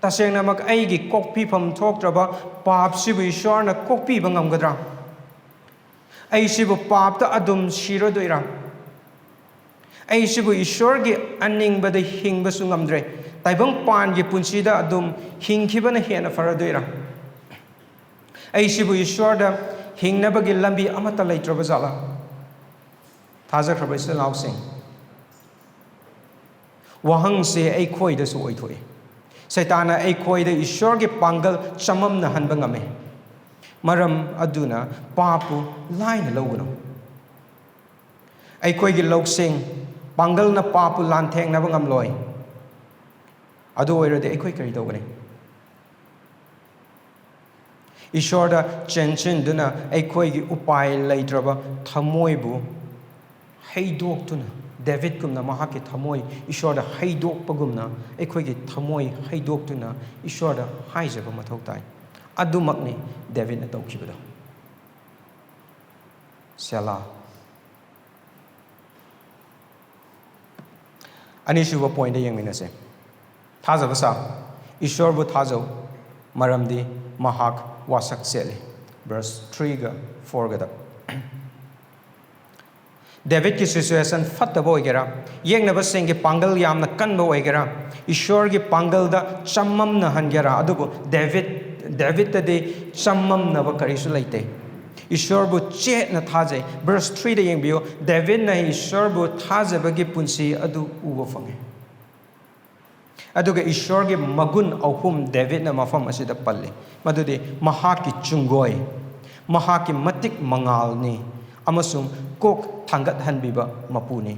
ꯇꯁꯦꯡꯅꯃꯛ ꯑꯩꯒꯤ ꯀꯣꯛꯄꯤꯐꯝ ꯊꯣꯛꯇ꯭ꯔꯕ ꯄꯥꯞꯁꯤꯕꯨ ꯏꯁꯣꯔꯅ ꯀꯣꯛꯄꯤꯕ ꯉꯝꯒꯗ꯭ꯔꯥ? ꯑꯩꯁꯤꯕꯨ ꯄꯥꯞꯇ ꯑꯗꯨꯝ ꯁꯤꯔꯗꯣꯏꯔꯥ? ꯑꯩꯁꯤꯕꯨ ꯏꯁꯣꯔꯒꯤ ꯑꯅꯤꯡꯕꯗ ꯍꯤꯡꯕꯁꯨ ꯉꯝꯗ꯭ꯔꯦ꯫ ꯇꯥꯏꯕꯪꯄꯥꯟꯒꯤ ꯄꯨꯟꯁꯤꯗ ꯑꯗꯨꯝ ꯍꯤꯡꯈꯤꯕꯅ ꯍꯦꯟꯅ ꯐꯔꯗꯣꯏꯔꯥ? ꯑꯩꯁꯤꯕꯨ ꯏꯁꯣꯔꯗ ꯍꯤꯡꯅꯕꯒꯤ ꯂꯝꯕꯤ ꯑꯃꯠꯇ ꯂꯩꯇ꯭ꯔꯕ ꯖꯥꯠꯂꯥ? ꯊꯥꯖꯈ꯭ꯔꯕ ꯏꯆꯤꯜ ꯏꯅꯥꯎꯁꯤꯡ, ꯋꯥꯍꯪꯁꯦ ꯑꯩꯈꯣꯏꯗꯁꯨ ꯑꯣꯏꯊꯣꯛꯏ꯫ ꯁꯩꯇꯥꯟꯅ ꯑꯩꯈꯣꯏꯗ ꯏꯁꯣꯔꯒꯤ ꯄꯥꯡꯒꯜ ꯆꯃꯝꯅꯍꯟꯕ ꯉꯝꯃꯤ꯫ ꯃꯔꯝ ꯑꯗꯨꯅ ꯄꯥꯞꯄꯨ ꯂꯥꯏꯅ ꯂꯧꯒꯅꯨ꯫ ꯑꯩꯈꯣꯏꯒꯤ ꯂꯧꯁꯤꯡ, ꯄꯥꯡꯒꯜꯅ ꯄꯥꯞꯄꯨ ꯂꯥꯟꯊꯦꯡꯅꯕ ꯉꯝꯂꯣꯏ꯫ ꯑꯗꯨ ꯑꯣꯏꯔꯗꯤ ꯑꯩꯈꯣꯏ ꯀꯔꯤ ꯇꯧꯒꯅꯤ? ꯏꯁꯣꯔꯗ ꯆꯦꯟꯁꯤꯟꯗꯨꯅ ꯑꯩꯈꯣꯏꯒꯤ ꯎꯄꯥꯏ ꯂꯩꯇ꯭ꯔꯕ ꯊꯃꯣꯏꯕꯨ ꯍꯩꯗꯣꯛꯇꯨꯅ, ꯗꯦꯕꯤꯠꯀꯨꯝꯅ ꯃꯍꯥꯛꯀꯤ ꯊꯃꯣꯏ ꯏꯁꯣꯔꯗ ꯍꯩꯗꯣꯛꯄꯒꯨꯝꯅ, ꯑꯩꯈꯣꯏꯒꯤ ꯊꯃꯣꯏ ꯍꯩꯗꯣꯛꯇꯨꯅ ꯏꯁꯣꯔꯗ ꯍꯥꯏꯖꯕ ꯃꯊꯧ ꯇꯥꯏ꯫ ꯑꯗꯨꯃꯛꯅꯤ ꯗꯦꯕꯤꯠꯅ ꯇꯧꯈꯤꯕꯗꯣ꯫ ꯁꯦꯂꯥ꯫ ꯑꯅꯤꯁꯨꯕ ꯄꯣꯏꯟꯗ ꯌꯦꯡꯃꯤꯟꯅꯁꯦ꯫ ꯊꯥꯖꯕ ꯁꯥ꯫ ꯏꯁꯣꯔꯕꯨ ꯊꯥꯖꯧ, ꯃꯔꯝꯗꯤ ꯃꯍꯥꯛ ꯋꯥꯁꯛ ꯆꯦꯠꯂꯤ꯫ ꯚꯔꯁ ꯊ꯭ꯔꯤꯒ ꯐꯣꯔꯒꯗ꯫ ꯗꯦꯕꯤꯠꯀꯤ ꯁꯤꯆꯨꯋꯦꯁꯟ ꯐꯠꯇꯕ ꯑꯣꯏꯒꯦꯔꯥ, ꯌꯦꯛꯅꯕꯁꯤꯡꯒꯤ ꯄꯥꯡꯒꯜ ꯌꯥꯝꯅ ꯀꯟꯕ ꯑꯣꯏꯒꯦꯔꯥ, ꯏꯁꯣꯔꯒꯤ ꯄꯥꯡꯒꯜꯗ ꯆꯃꯝꯅꯍꯟꯒꯦꯔꯥ, ꯑꯗꯨꯕꯨ ꯗꯦꯕꯤꯠ, ꯗꯦꯕꯤꯠꯇꯗꯤ ꯆꯃꯝꯅꯕ ꯀꯔꯤꯁꯨ ꯂꯩꯇꯦ꯫ ꯏꯁꯣꯔꯕꯨ ꯆꯦꯠꯅ ꯊꯥꯖꯩ꯫ ꯚꯔꯁ ꯊ꯭ꯔꯤꯗ ꯌꯦꯡꯕꯤꯌꯨ, ꯗꯦꯕꯤꯠꯅ ꯏꯁꯣꯔꯕꯨ ꯊꯥꯖꯕꯒꯤ ꯄꯨꯟꯁꯤ ꯑꯗꯨ ꯎꯕ ꯐꯪꯉꯤ꯫ ꯑꯗꯨꯒ ꯏꯁꯣꯔꯒꯤ ꯃꯒꯨꯟ ꯑꯍꯨꯝ ꯗꯦꯕꯤꯠꯅ ꯃꯐꯝ ꯑꯁꯤꯗ ꯄꯜꯂꯤ, ꯃꯗꯨꯗꯤ ꯃꯍꯥꯛꯀꯤ ꯆꯨꯡꯒꯣꯏ, ꯃꯍꯥꯛꯀꯤ ꯃꯇꯤꯛ ꯃꯉꯥꯜꯅꯤ, ꯑꯃꯁꯨꯡ ꯀꯣꯛ ꯊꯥꯡꯒꯠꯍꯟꯕꯤꯕ ꯃꯄꯨꯅꯤ꯫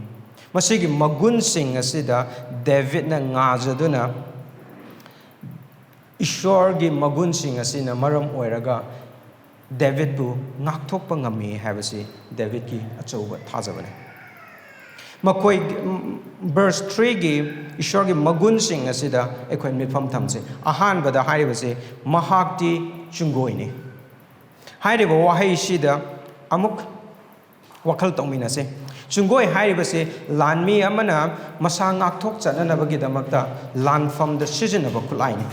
ꯃꯁꯤꯒꯤ ꯃꯒꯨꯟꯁꯤꯡ ꯑꯁꯤꯗ ꯗꯦꯕꯤꯠꯅ ꯉꯥꯖꯗꯨꯅ, ꯏꯁꯣꯔꯒꯤ ꯃꯒꯨꯟꯁꯤꯡ ꯑꯁꯤꯅ ꯃꯔꯝ ꯑꯣꯏꯔꯒ ꯗꯦꯕꯤꯠꯄꯨ ꯉꯥꯛꯊꯣꯛꯄ ꯉꯝꯃꯤ ꯍꯥꯏꯕꯁꯤ ꯗꯦꯕꯤꯠꯀꯤ ꯑꯆꯧꯕ ꯊꯥꯖꯕꯅꯤ꯫ ꯃꯈꯣꯏ, ꯚꯔꯁ ꯊ꯭ꯔꯤꯒꯤ ꯏꯁꯣꯔꯒꯤ ꯃꯒꯨꯟꯁꯤꯡ ꯑꯁꯤꯗ ꯑꯩꯈꯣꯏ ꯃꯤꯠꯐꯝ ꯊꯝꯁꯤ꯫ ꯑꯍꯥꯟꯕꯗ ꯍꯥꯏꯔꯤꯕꯁꯤ, "ꯃꯍꯥꯛꯇꯤ ꯆꯨꯡꯒꯣꯏꯅꯤ"꯫ ꯍꯥꯏꯔꯤꯕ ꯋꯥꯍꯩꯁꯤꯗ ꯑꯃꯨꯛ ꯋꯥꯈꯜ ꯇꯧꯃꯤꯟꯅꯁꯤ꯫ ꯆꯨꯡꯒꯣꯏ ꯍꯥꯏꯔꯤꯕꯁꯤ ꯂꯥꯟꯃꯤ ꯑꯃꯅ ꯃꯁꯥ ꯉꯥꯛꯊꯣꯛꯆꯅꯅꯕꯒꯤꯗꯃꯛꯇ ꯂꯥꯟꯐꯝꯗ ꯁꯤꯖꯤꯟꯅꯕ ꯈꯨꯠꯂꯥꯏꯅꯤ꯫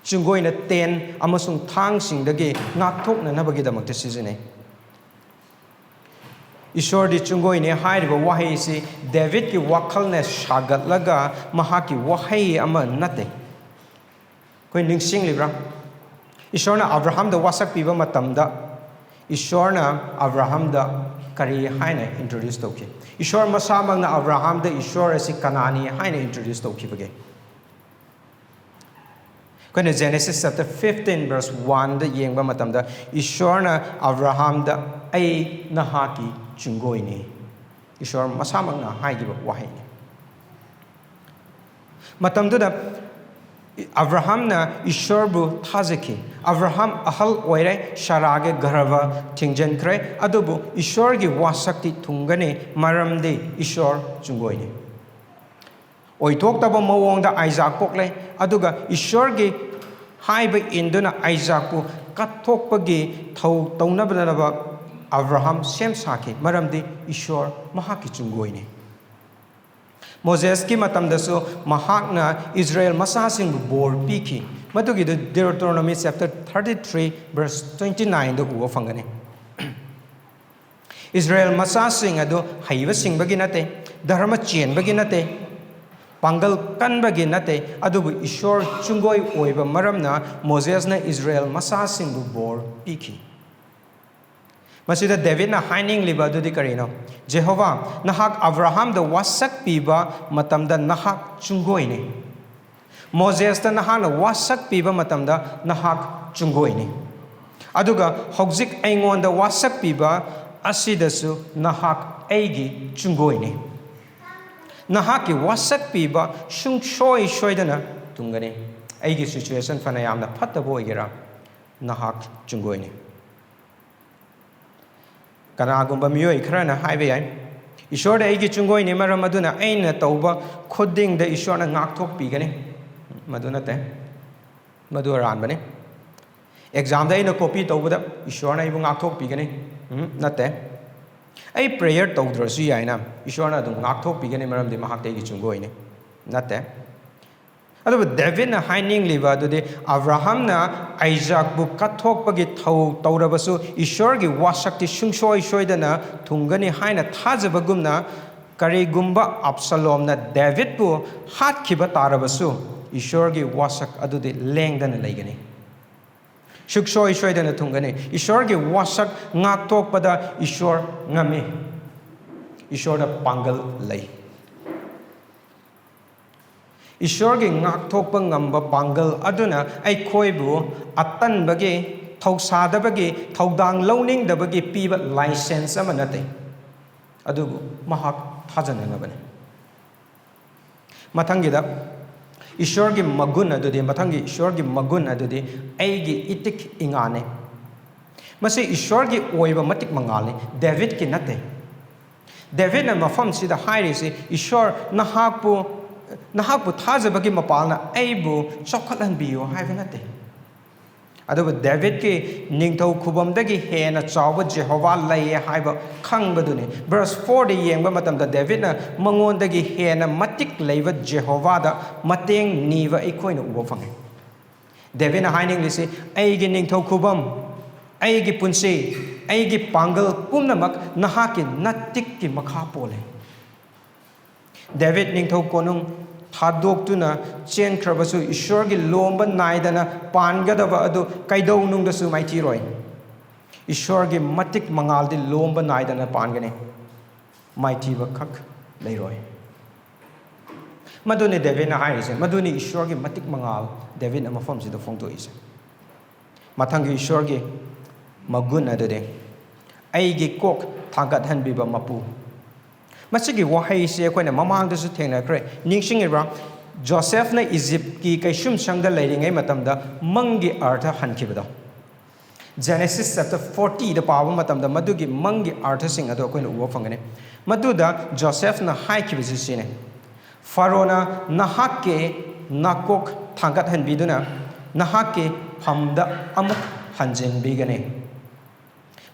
ꯆꯨꯡꯒꯣꯏꯅ ꯇꯦꯟ ꯑꯃꯁꯨꯡ ꯊꯥꯡꯁꯤꯡꯗꯒꯤ ꯉꯥꯛꯊꯣꯛꯅꯅꯕꯒꯤꯗꯃꯛꯇ ꯁꯤꯖꯤꯟꯅꯩ꯫ ꯏꯁꯣꯔꯗꯤ ꯆꯨꯡꯒꯣꯏꯅꯤ ꯍꯥꯏꯔꯤꯕ ꯋꯥꯍꯩꯁꯤ ꯗꯦꯕꯤꯠꯀꯤ ꯋꯥꯈꯜꯅ ꯁꯥꯒꯠꯂꯒ ꯃꯍꯥꯛꯀꯤ ꯋꯥꯍꯩ ꯑꯃ ꯅꯠꯇꯦ꯫ ꯑꯩꯈꯣꯏ ꯅꯤꯡꯁꯤꯡꯂꯤꯕ꯭ꯔꯥ? ꯏꯁꯣꯔꯅ ꯑꯕ꯭ꯔꯥꯍꯝꯗ ꯋꯥꯁꯛ ꯄꯤꯕ ꯃꯇꯝꯗ ꯏꯁꯣꯔꯅ ꯑꯕ꯭ꯔꯥꯍꯝꯗ ꯀꯔꯤ ꯍꯥꯏꯅ introduce ꯇꯧꯈꯤ? ꯏꯁꯣꯔ ꯃꯁꯥꯃꯛꯅ ꯑꯕ꯭ꯔꯥꯍꯝꯗ ꯏꯁꯣꯔ ꯑꯁꯤ ꯀꯅꯥꯅꯤ ꯍꯥꯏꯅ introduce ꯇꯧꯈꯤꯕꯒꯦ? ꯑꯩꯈꯣꯏꯅ Genesis chapter fifteen verse one ꯗ ꯌꯦꯡꯕ ꯃꯇꯝꯗ ꯏꯁꯣꯔꯅ ꯑꯕ꯭ꯔꯥꯍꯝꯗ "ꯑꯩ ꯅꯍꯥꯛꯀꯤ ꯆꯨꯡꯒꯣꯏꯅꯤ", ꯏꯁꯣꯔ ꯃꯁꯥꯃꯛꯅ ꯍꯥꯏꯈꯤꯕ ꯋꯥꯍꯩꯅꯤ꯫ ꯃꯇꯝꯗꯨꯗ ꯑꯕ꯭ꯔꯥꯍꯝꯅ ꯏꯁꯣꯔꯕꯨ ꯊꯥꯖꯈꯤ꯫ ꯑꯕ꯭ꯔꯥꯍꯝ ꯑꯍꯜ ꯑꯣꯏꯔꯦ, ꯁꯥꯔꯥꯒꯤ ꯒꯔꯚ ꯊꯤꯡꯖꯤꯟꯈ꯭ꯔꯦ, ꯑꯗꯨꯕꯨ ꯏꯁꯣꯔꯒꯤ ꯋꯥꯁꯛꯇꯤ ꯊꯨꯡꯒꯅꯤ, ꯃꯔꯝꯗꯤ ꯏꯁꯣꯔ ꯆꯨꯡꯒꯣꯏꯅꯤ꯫ ꯑꯣꯏꯊꯣꯛꯇꯕ ꯃꯑꯣꯡꯗ ꯑꯥꯏꯖꯥꯛ ꯄꯣꯛꯂꯦ, ꯑꯗꯨꯒ ꯏꯁꯣꯔꯒꯤ ꯍꯥꯏꯕ ꯏꯟꯗꯨꯅ ꯑꯥꯏꯖꯥꯛꯄꯨ ꯀꯠꯊꯣꯛꯄꯒꯤ ꯊꯧ ꯇꯧꯅꯕ ꯑꯕ꯭ꯔꯥꯍꯝ ꯁꯦꯝ ꯁꯥꯈꯤ, ꯃꯔꯝꯗꯤ ꯏꯁꯣꯔ ꯃꯍꯥꯛꯀꯤ ꯆꯨꯡꯒꯣꯏꯅꯤ꯫ ꯃꯣꯖꯦꯁꯀꯤ ꯃꯇꯝꯗꯁꯨ ꯃꯍꯥꯛꯅ ꯏꯁꯔꯥꯌꯦꯜ ꯃꯆꯥꯁꯤꯡꯕꯨ ꯕꯣꯔ ꯄꯤꯈꯤ꯫ ꯃꯗꯨꯒꯤꯗꯨ Deuteronomy chapter thirty three verse twenty nine ꯗ ꯎꯕ ꯐꯪꯒꯅꯤ꯫ ꯏꯁꯔꯥꯌꯦꯜ ꯃꯆꯥꯁꯤꯡ ꯑꯗꯨ ꯍꯩꯕ ꯁꯤꯡꯕꯒꯤ ꯅꯠꯇꯦ, ꯙꯔꯃ ꯆꯦꯟꯕꯒꯤ ꯅꯠꯇꯦ, ꯄꯥꯡꯒꯜ ꯀꯟꯕꯒꯤ ꯅꯠꯇꯦ, ꯑꯗꯨꯕꯨ ꯏꯁꯣꯔ ꯆꯨꯡꯒꯣꯏ ꯑꯣꯏꯕ ꯃꯔꯝꯅ ꯃꯣꯖꯦꯁꯅ ꯏꯁꯔꯥꯌꯦꯜ ꯃꯆꯥꯁꯤꯡꯕꯨ ꯕꯣꯔ ꯄꯤꯈꯤ꯫ ꯃꯁꯤꯗ ꯗꯦꯕꯤꯠꯅ ꯍꯥꯏꯅꯤꯡꯂꯤꯕ ꯑꯗꯨꯗꯤ ꯀꯔꯤꯅꯣ? "ꯖꯦꯍꯣꯚꯥ, ꯅꯍꯥꯛ ꯑꯕ꯭ꯔꯥꯍꯥꯝꯗ ꯋꯥꯁꯛ ꯄꯤꯕ ꯃꯇꯝꯗ ꯅꯍꯥꯛ ꯆꯨꯡꯒꯣꯏꯅꯤ꯫ ꯃꯣꯖꯦꯁꯇ ꯅꯍꯥꯛꯅ ꯋꯥꯁꯛ ꯄꯤꯕ ꯃꯇꯝꯗ ꯅꯍꯥꯛ ꯆꯨꯡꯒꯣꯏꯅꯤ꯫ ꯑꯗꯨꯒ ꯍꯧꯖꯤꯛ ꯑꯩꯉꯣꯟꯗ ꯋꯥꯁꯛ ꯄꯤꯕ ꯑꯁꯤꯗꯁꯨ ꯅꯍꯥꯛ ꯑꯩꯒꯤ ꯆꯨꯡꯒꯣꯏꯅꯤ꯫ ꯅꯍꯥꯛꯀꯤ ꯋꯥꯁꯛ ꯄꯤꯕ ꯁꯨꯡꯁꯣꯏ ꯁꯣꯏꯗꯅ ꯇꯨꯡꯒꯅꯤ꯫ ꯑꯩꯒꯤ situation ꯐꯅ ꯌꯥꯝꯅ ꯐꯠꯇꯕ ꯑꯣꯏꯒꯦꯔꯥ, ꯅꯍꯥꯛ ꯆꯨꯡꯒꯣꯏꯅꯤ"꯫ ꯀꯅꯥꯒꯨꯝꯕ ꯃꯤꯑꯣꯏ ꯈꯔꯅ ꯍꯥꯏꯕ ꯌꯥꯏ, "ꯏꯁꯣꯔꯗꯤ ꯑꯩꯒꯤ ꯆꯨꯡꯒꯣꯏꯅꯤ, ꯃꯔꯝ ꯑꯗꯨꯅ ꯑꯩꯅ ꯇꯧꯕ ꯈꯨꯗꯤꯡꯗ ꯏꯁꯣꯔꯅ ꯉꯥꯛꯊꯣꯛꯄꯤꯒꯅꯤ"꯫ ꯃꯗꯨ ꯅꯠꯇꯦ, ꯃꯗꯨ ꯑꯔꯥꯟꯕꯅꯤ꯫ Examꯗ ꯑꯩꯅ copy ꯇꯧꯕꯗ ꯏꯁꯣꯔꯅ ꯑꯩꯕꯨ ꯉꯥꯛꯊꯣꯛꯄꯤꯒꯅꯤ? ꯎꯝ, ꯅꯠꯇꯦ꯫ ꯑꯩ prayer ꯇꯧꯗ꯭ꯔꯁꯨ ꯌꯥꯏꯅ, ꯏꯁꯣꯔꯅ ꯑꯗꯨꯝ ꯉꯥꯛꯊꯣꯛꯄꯤꯒꯅꯤ, ꯃꯔꯝꯗꯤ ꯃꯍꯥꯛꯇꯤ ꯑꯩꯒꯤ ꯆꯨꯡꯒꯣꯏꯅꯤ? ꯅꯠꯇꯦ꯫ ꯑꯗꯨꯕꯨ ꯗꯦꯕꯤꯠꯅ ꯍꯥꯏꯅꯤꯡꯂꯤꯕ ꯑꯗꯨꯗꯤ, ꯑꯕ꯭ꯔꯥꯍꯝꯅ ꯑꯥꯏꯖꯥꯛꯄꯨ ꯀꯠꯊꯣꯛꯄꯒꯤ ꯊꯧ ꯇꯧꯔꯕꯁꯨ, ꯏꯁꯣꯔꯒꯤ ꯋꯥꯁꯛꯇꯤ ꯁꯨꯡꯁꯣꯏ ꯁꯣꯏꯗꯅ ꯊꯨꯡꯒꯅꯤ ꯍꯥꯏꯅ ꯊꯥꯖꯕꯒꯨꯝꯅ, ꯀꯔꯤꯒꯨꯝꯕ ꯑꯕꯁꯂꯣꯝꯅ ꯗꯦꯕꯤꯠꯄꯨ ꯍꯥꯠꯈꯤꯕ ꯇꯥꯔꯕꯁꯨ, ꯏꯁꯣꯔꯒꯤ ꯋꯥꯁꯛ ꯑꯗꯨꯗꯤ ꯂꯦꯡꯗꯅ ꯂꯩꯒꯅꯤ꯫ ꯁꯨꯛꯁꯣꯏ ꯁꯣꯏꯗꯅ ꯊꯨꯡꯒꯅꯤ꯫ ꯏꯁꯣꯔꯒꯤ ꯋꯥꯁꯛ ꯉꯥꯛꯊꯣꯛꯄꯗ ꯏꯁꯣꯔ ꯉꯝꯃꯤ꯫ ꯏꯁꯣꯔꯗ ꯄꯥꯡꯒꯜ ꯂꯩ꯫ ꯏꯁꯣꯔꯒꯤ ꯉꯥꯛꯊꯣꯛꯄ ꯉꯝꯕ ꯄꯥꯡꯒꯜ ꯑꯗꯨꯅ ꯑꯩꯈꯣꯏꯕꯨ ꯑꯇꯟꯕꯒꯤ, ꯊꯧꯁꯥꯗꯕꯒꯤ, ꯊꯧꯗꯥꯡ ꯂꯧꯅꯤꯡꯗꯕꯒꯤ ꯄꯤꯕ ꯂꯥꯏꯁꯦꯟꯁ ꯑꯃ ꯅꯠꯇꯦ, ꯑꯗꯨꯕꯨ ꯃꯍꯥꯛ ꯊꯥꯖꯅꯅꯕꯅꯤ꯫ ꯃꯊꯪꯒꯤꯗ ꯏꯁꯣꯔꯒꯤ ꯃꯒꯨꯟ ꯑꯗꯨꯗꯤ, ꯃꯊꯪꯒꯤ ꯏꯁꯣꯔꯒꯤ ꯃꯒꯨꯟ ꯑꯗꯨꯗꯤ ꯑꯩꯒꯤ ꯏꯇꯤꯛ ꯏꯉꯥꯅꯤ꯫ ꯃꯁꯤ ꯏꯁꯣꯔꯒꯤ ꯑꯣꯏꯕ ꯃꯇꯤꯛ ꯃꯉꯥꯜꯅꯤ, ꯗꯦꯕꯤꯠꯀꯤ ꯅꯠꯇꯦ꯫ ꯗꯦꯕꯤꯠꯅ ꯃꯐꯝꯁꯤꯗ ꯍꯥꯏꯔꯤꯁꯤ, "ꯏꯁꯣꯔ, ꯅꯍꯥꯛꯄꯨ, ꯅꯍꯥꯛꯄꯨ ꯊꯥꯖꯕꯒꯤ ꯃꯄꯥꯜꯅ ꯑꯩꯕꯨ ꯆꯥꯎꯈꯠꯍꯟꯕꯤꯌꯨ" ꯍꯥꯏꯕ ꯅꯠꯇꯦ꯫ ꯑꯗꯨꯕꯨ ꯗꯦꯕꯤꯠꯀꯤ ꯅꯤꯡꯊꯧ ꯈꯨꯕꯝꯗꯒꯤ ꯍꯦꯟꯅ ꯆꯥꯎꯕ ꯖꯦꯍꯣꯚꯥ ꯂꯩꯌꯦ ꯍꯥꯏꯕ ꯈꯪꯕꯗꯨꯅꯤ꯫ ꯚꯔꯁ ꯐꯣꯔꯗ ꯌꯦꯡꯕ ꯃꯇꯝꯗ, ꯗꯦꯕꯤꯠꯅ ꯃꯉꯣꯟꯗꯒꯤ ꯍꯦꯟꯅ ꯃꯇꯤꯛ ꯂꯩꯕ ꯖꯦꯍꯣꯚꯥꯗ ꯃꯇꯦꯡ ꯅꯤꯕ ꯑꯩꯈꯣꯏꯅ ꯎꯕ ꯐꯪꯉꯤ꯫ ꯗꯦꯕꯤꯠꯅ ꯍꯥꯏꯅꯤꯡꯂꯤꯁꯤ, "ꯑꯩꯒꯤ ꯅꯤꯡꯊꯧ ꯈꯨꯕꯝ, ꯑꯩꯒꯤ ꯄꯨꯟꯁꯤ, ꯑꯩꯒꯤ ꯄꯥꯡꯒꯜ ꯄꯨꯝꯅꯃꯛ ꯅꯍꯥꯛꯀꯤ ꯅꯇꯤꯛꯀꯤ ꯃꯈꯥ ꯄꯣꯜꯂꯦ"꯫ ꯗꯦꯕꯤꯠ ꯅꯤꯡꯊꯧ ꯀꯣꯅꯨꯡ ꯊꯥꯗꯣꯛꯇꯨꯅ ꯆꯦꯟꯈ꯭ꯔꯕꯁꯨ, ꯏꯁꯣꯔꯒꯤ ꯂꯣꯝꯕ ꯅꯥꯏꯗꯅ ꯄꯥꯟꯒꯗꯕ ꯑꯗꯨ ꯀꯩꯗꯧꯅꯨꯡꯗꯁꯨ ꯃꯥꯏꯊꯤꯔꯣꯏ꯫ ꯏꯁꯣꯔꯒꯤ ꯃꯇꯤꯛ ꯃꯉꯥꯜꯗꯤ ꯂꯣꯝꯕ ꯅꯥꯏꯗꯅ ꯄꯥꯟꯒꯅꯤ, ꯃꯥꯏꯊꯤꯕ ꯈꯛ ꯂꯩꯔꯣꯏ꯫ ꯃꯗꯨꯅꯤ ꯗꯦꯕꯤꯠꯅ ꯍꯥꯏꯔꯤꯁꯦ, ꯃꯗꯨꯅꯤ ꯏꯁꯣꯔꯒꯤ ꯃꯇꯤꯛ ꯃꯉꯥꯜ ꯗꯦꯕꯤꯠꯅ ꯃꯐꯝꯁꯤꯗ ꯐꯣꯡꯗꯣꯛꯏꯁꯦ꯫ ꯃꯊꯪꯒꯤ ꯏꯁꯣꯔꯒꯤ ꯃꯒꯨꯟ ꯑꯗꯨꯗꯤ ꯑꯩꯒꯤ ꯀꯣꯛ ꯊꯥꯡꯒꯠꯍꯟꯕꯤꯕ ꯃꯄꯨ꯫ ꯃꯁꯤꯒꯤ ꯋꯥꯍꯩꯁꯦ ꯑꯩꯈꯣꯏꯅ ꯃꯃꯥꯡꯗꯁꯨ ꯊꯦꯡꯅꯈ꯭ꯔꯦ꯫ ꯅꯤꯡꯁꯤꯡꯉꯤꯕ꯭ꯔꯥ? ꯖꯣꯁꯦꯐꯅ ꯏꯖꯤꯞꯀꯤ ꯀꯩꯁꯨꯝꯁꯪꯗ ꯂꯩꯔꯤꯉꯩ ꯃꯇꯝꯗ ꯃꯪꯒꯤ ꯑꯔꯊ ꯍꯟꯈꯤꯕꯗꯣ꯫ ꯖꯦꯅꯦꯁꯤꯁ ꯆꯦꯞꯇꯔ ꯐꯣꯔꯇꯤꯗ ꯄꯥꯕ ꯃꯇꯝꯗ ꯃꯗꯨꯒꯤ ꯃꯪꯒꯤ ꯑꯔꯊꯁꯤꯡ ꯑꯗꯨ ꯑꯩꯈꯣꯏꯅ ꯎꯕ ꯐꯪꯒꯅꯤ꯫ ꯃꯗꯨꯗ ꯖꯣꯁꯦꯐꯅ ꯍꯥꯏꯈꯤꯕꯁꯤ ꯁꯤꯅꯤ, "ꯐꯔꯣꯅ ꯅꯍꯥꯛꯀꯤ ꯅꯥꯀꯣꯛ ꯊꯥꯡꯒꯠꯍꯟꯕꯤꯗꯨꯅ ꯅꯍꯥꯛꯀꯤ ꯐꯝꯗ ꯑꯃꯨꯛ ꯍꯟꯖꯤꯟꯕꯤꯒꯅꯤ"꯫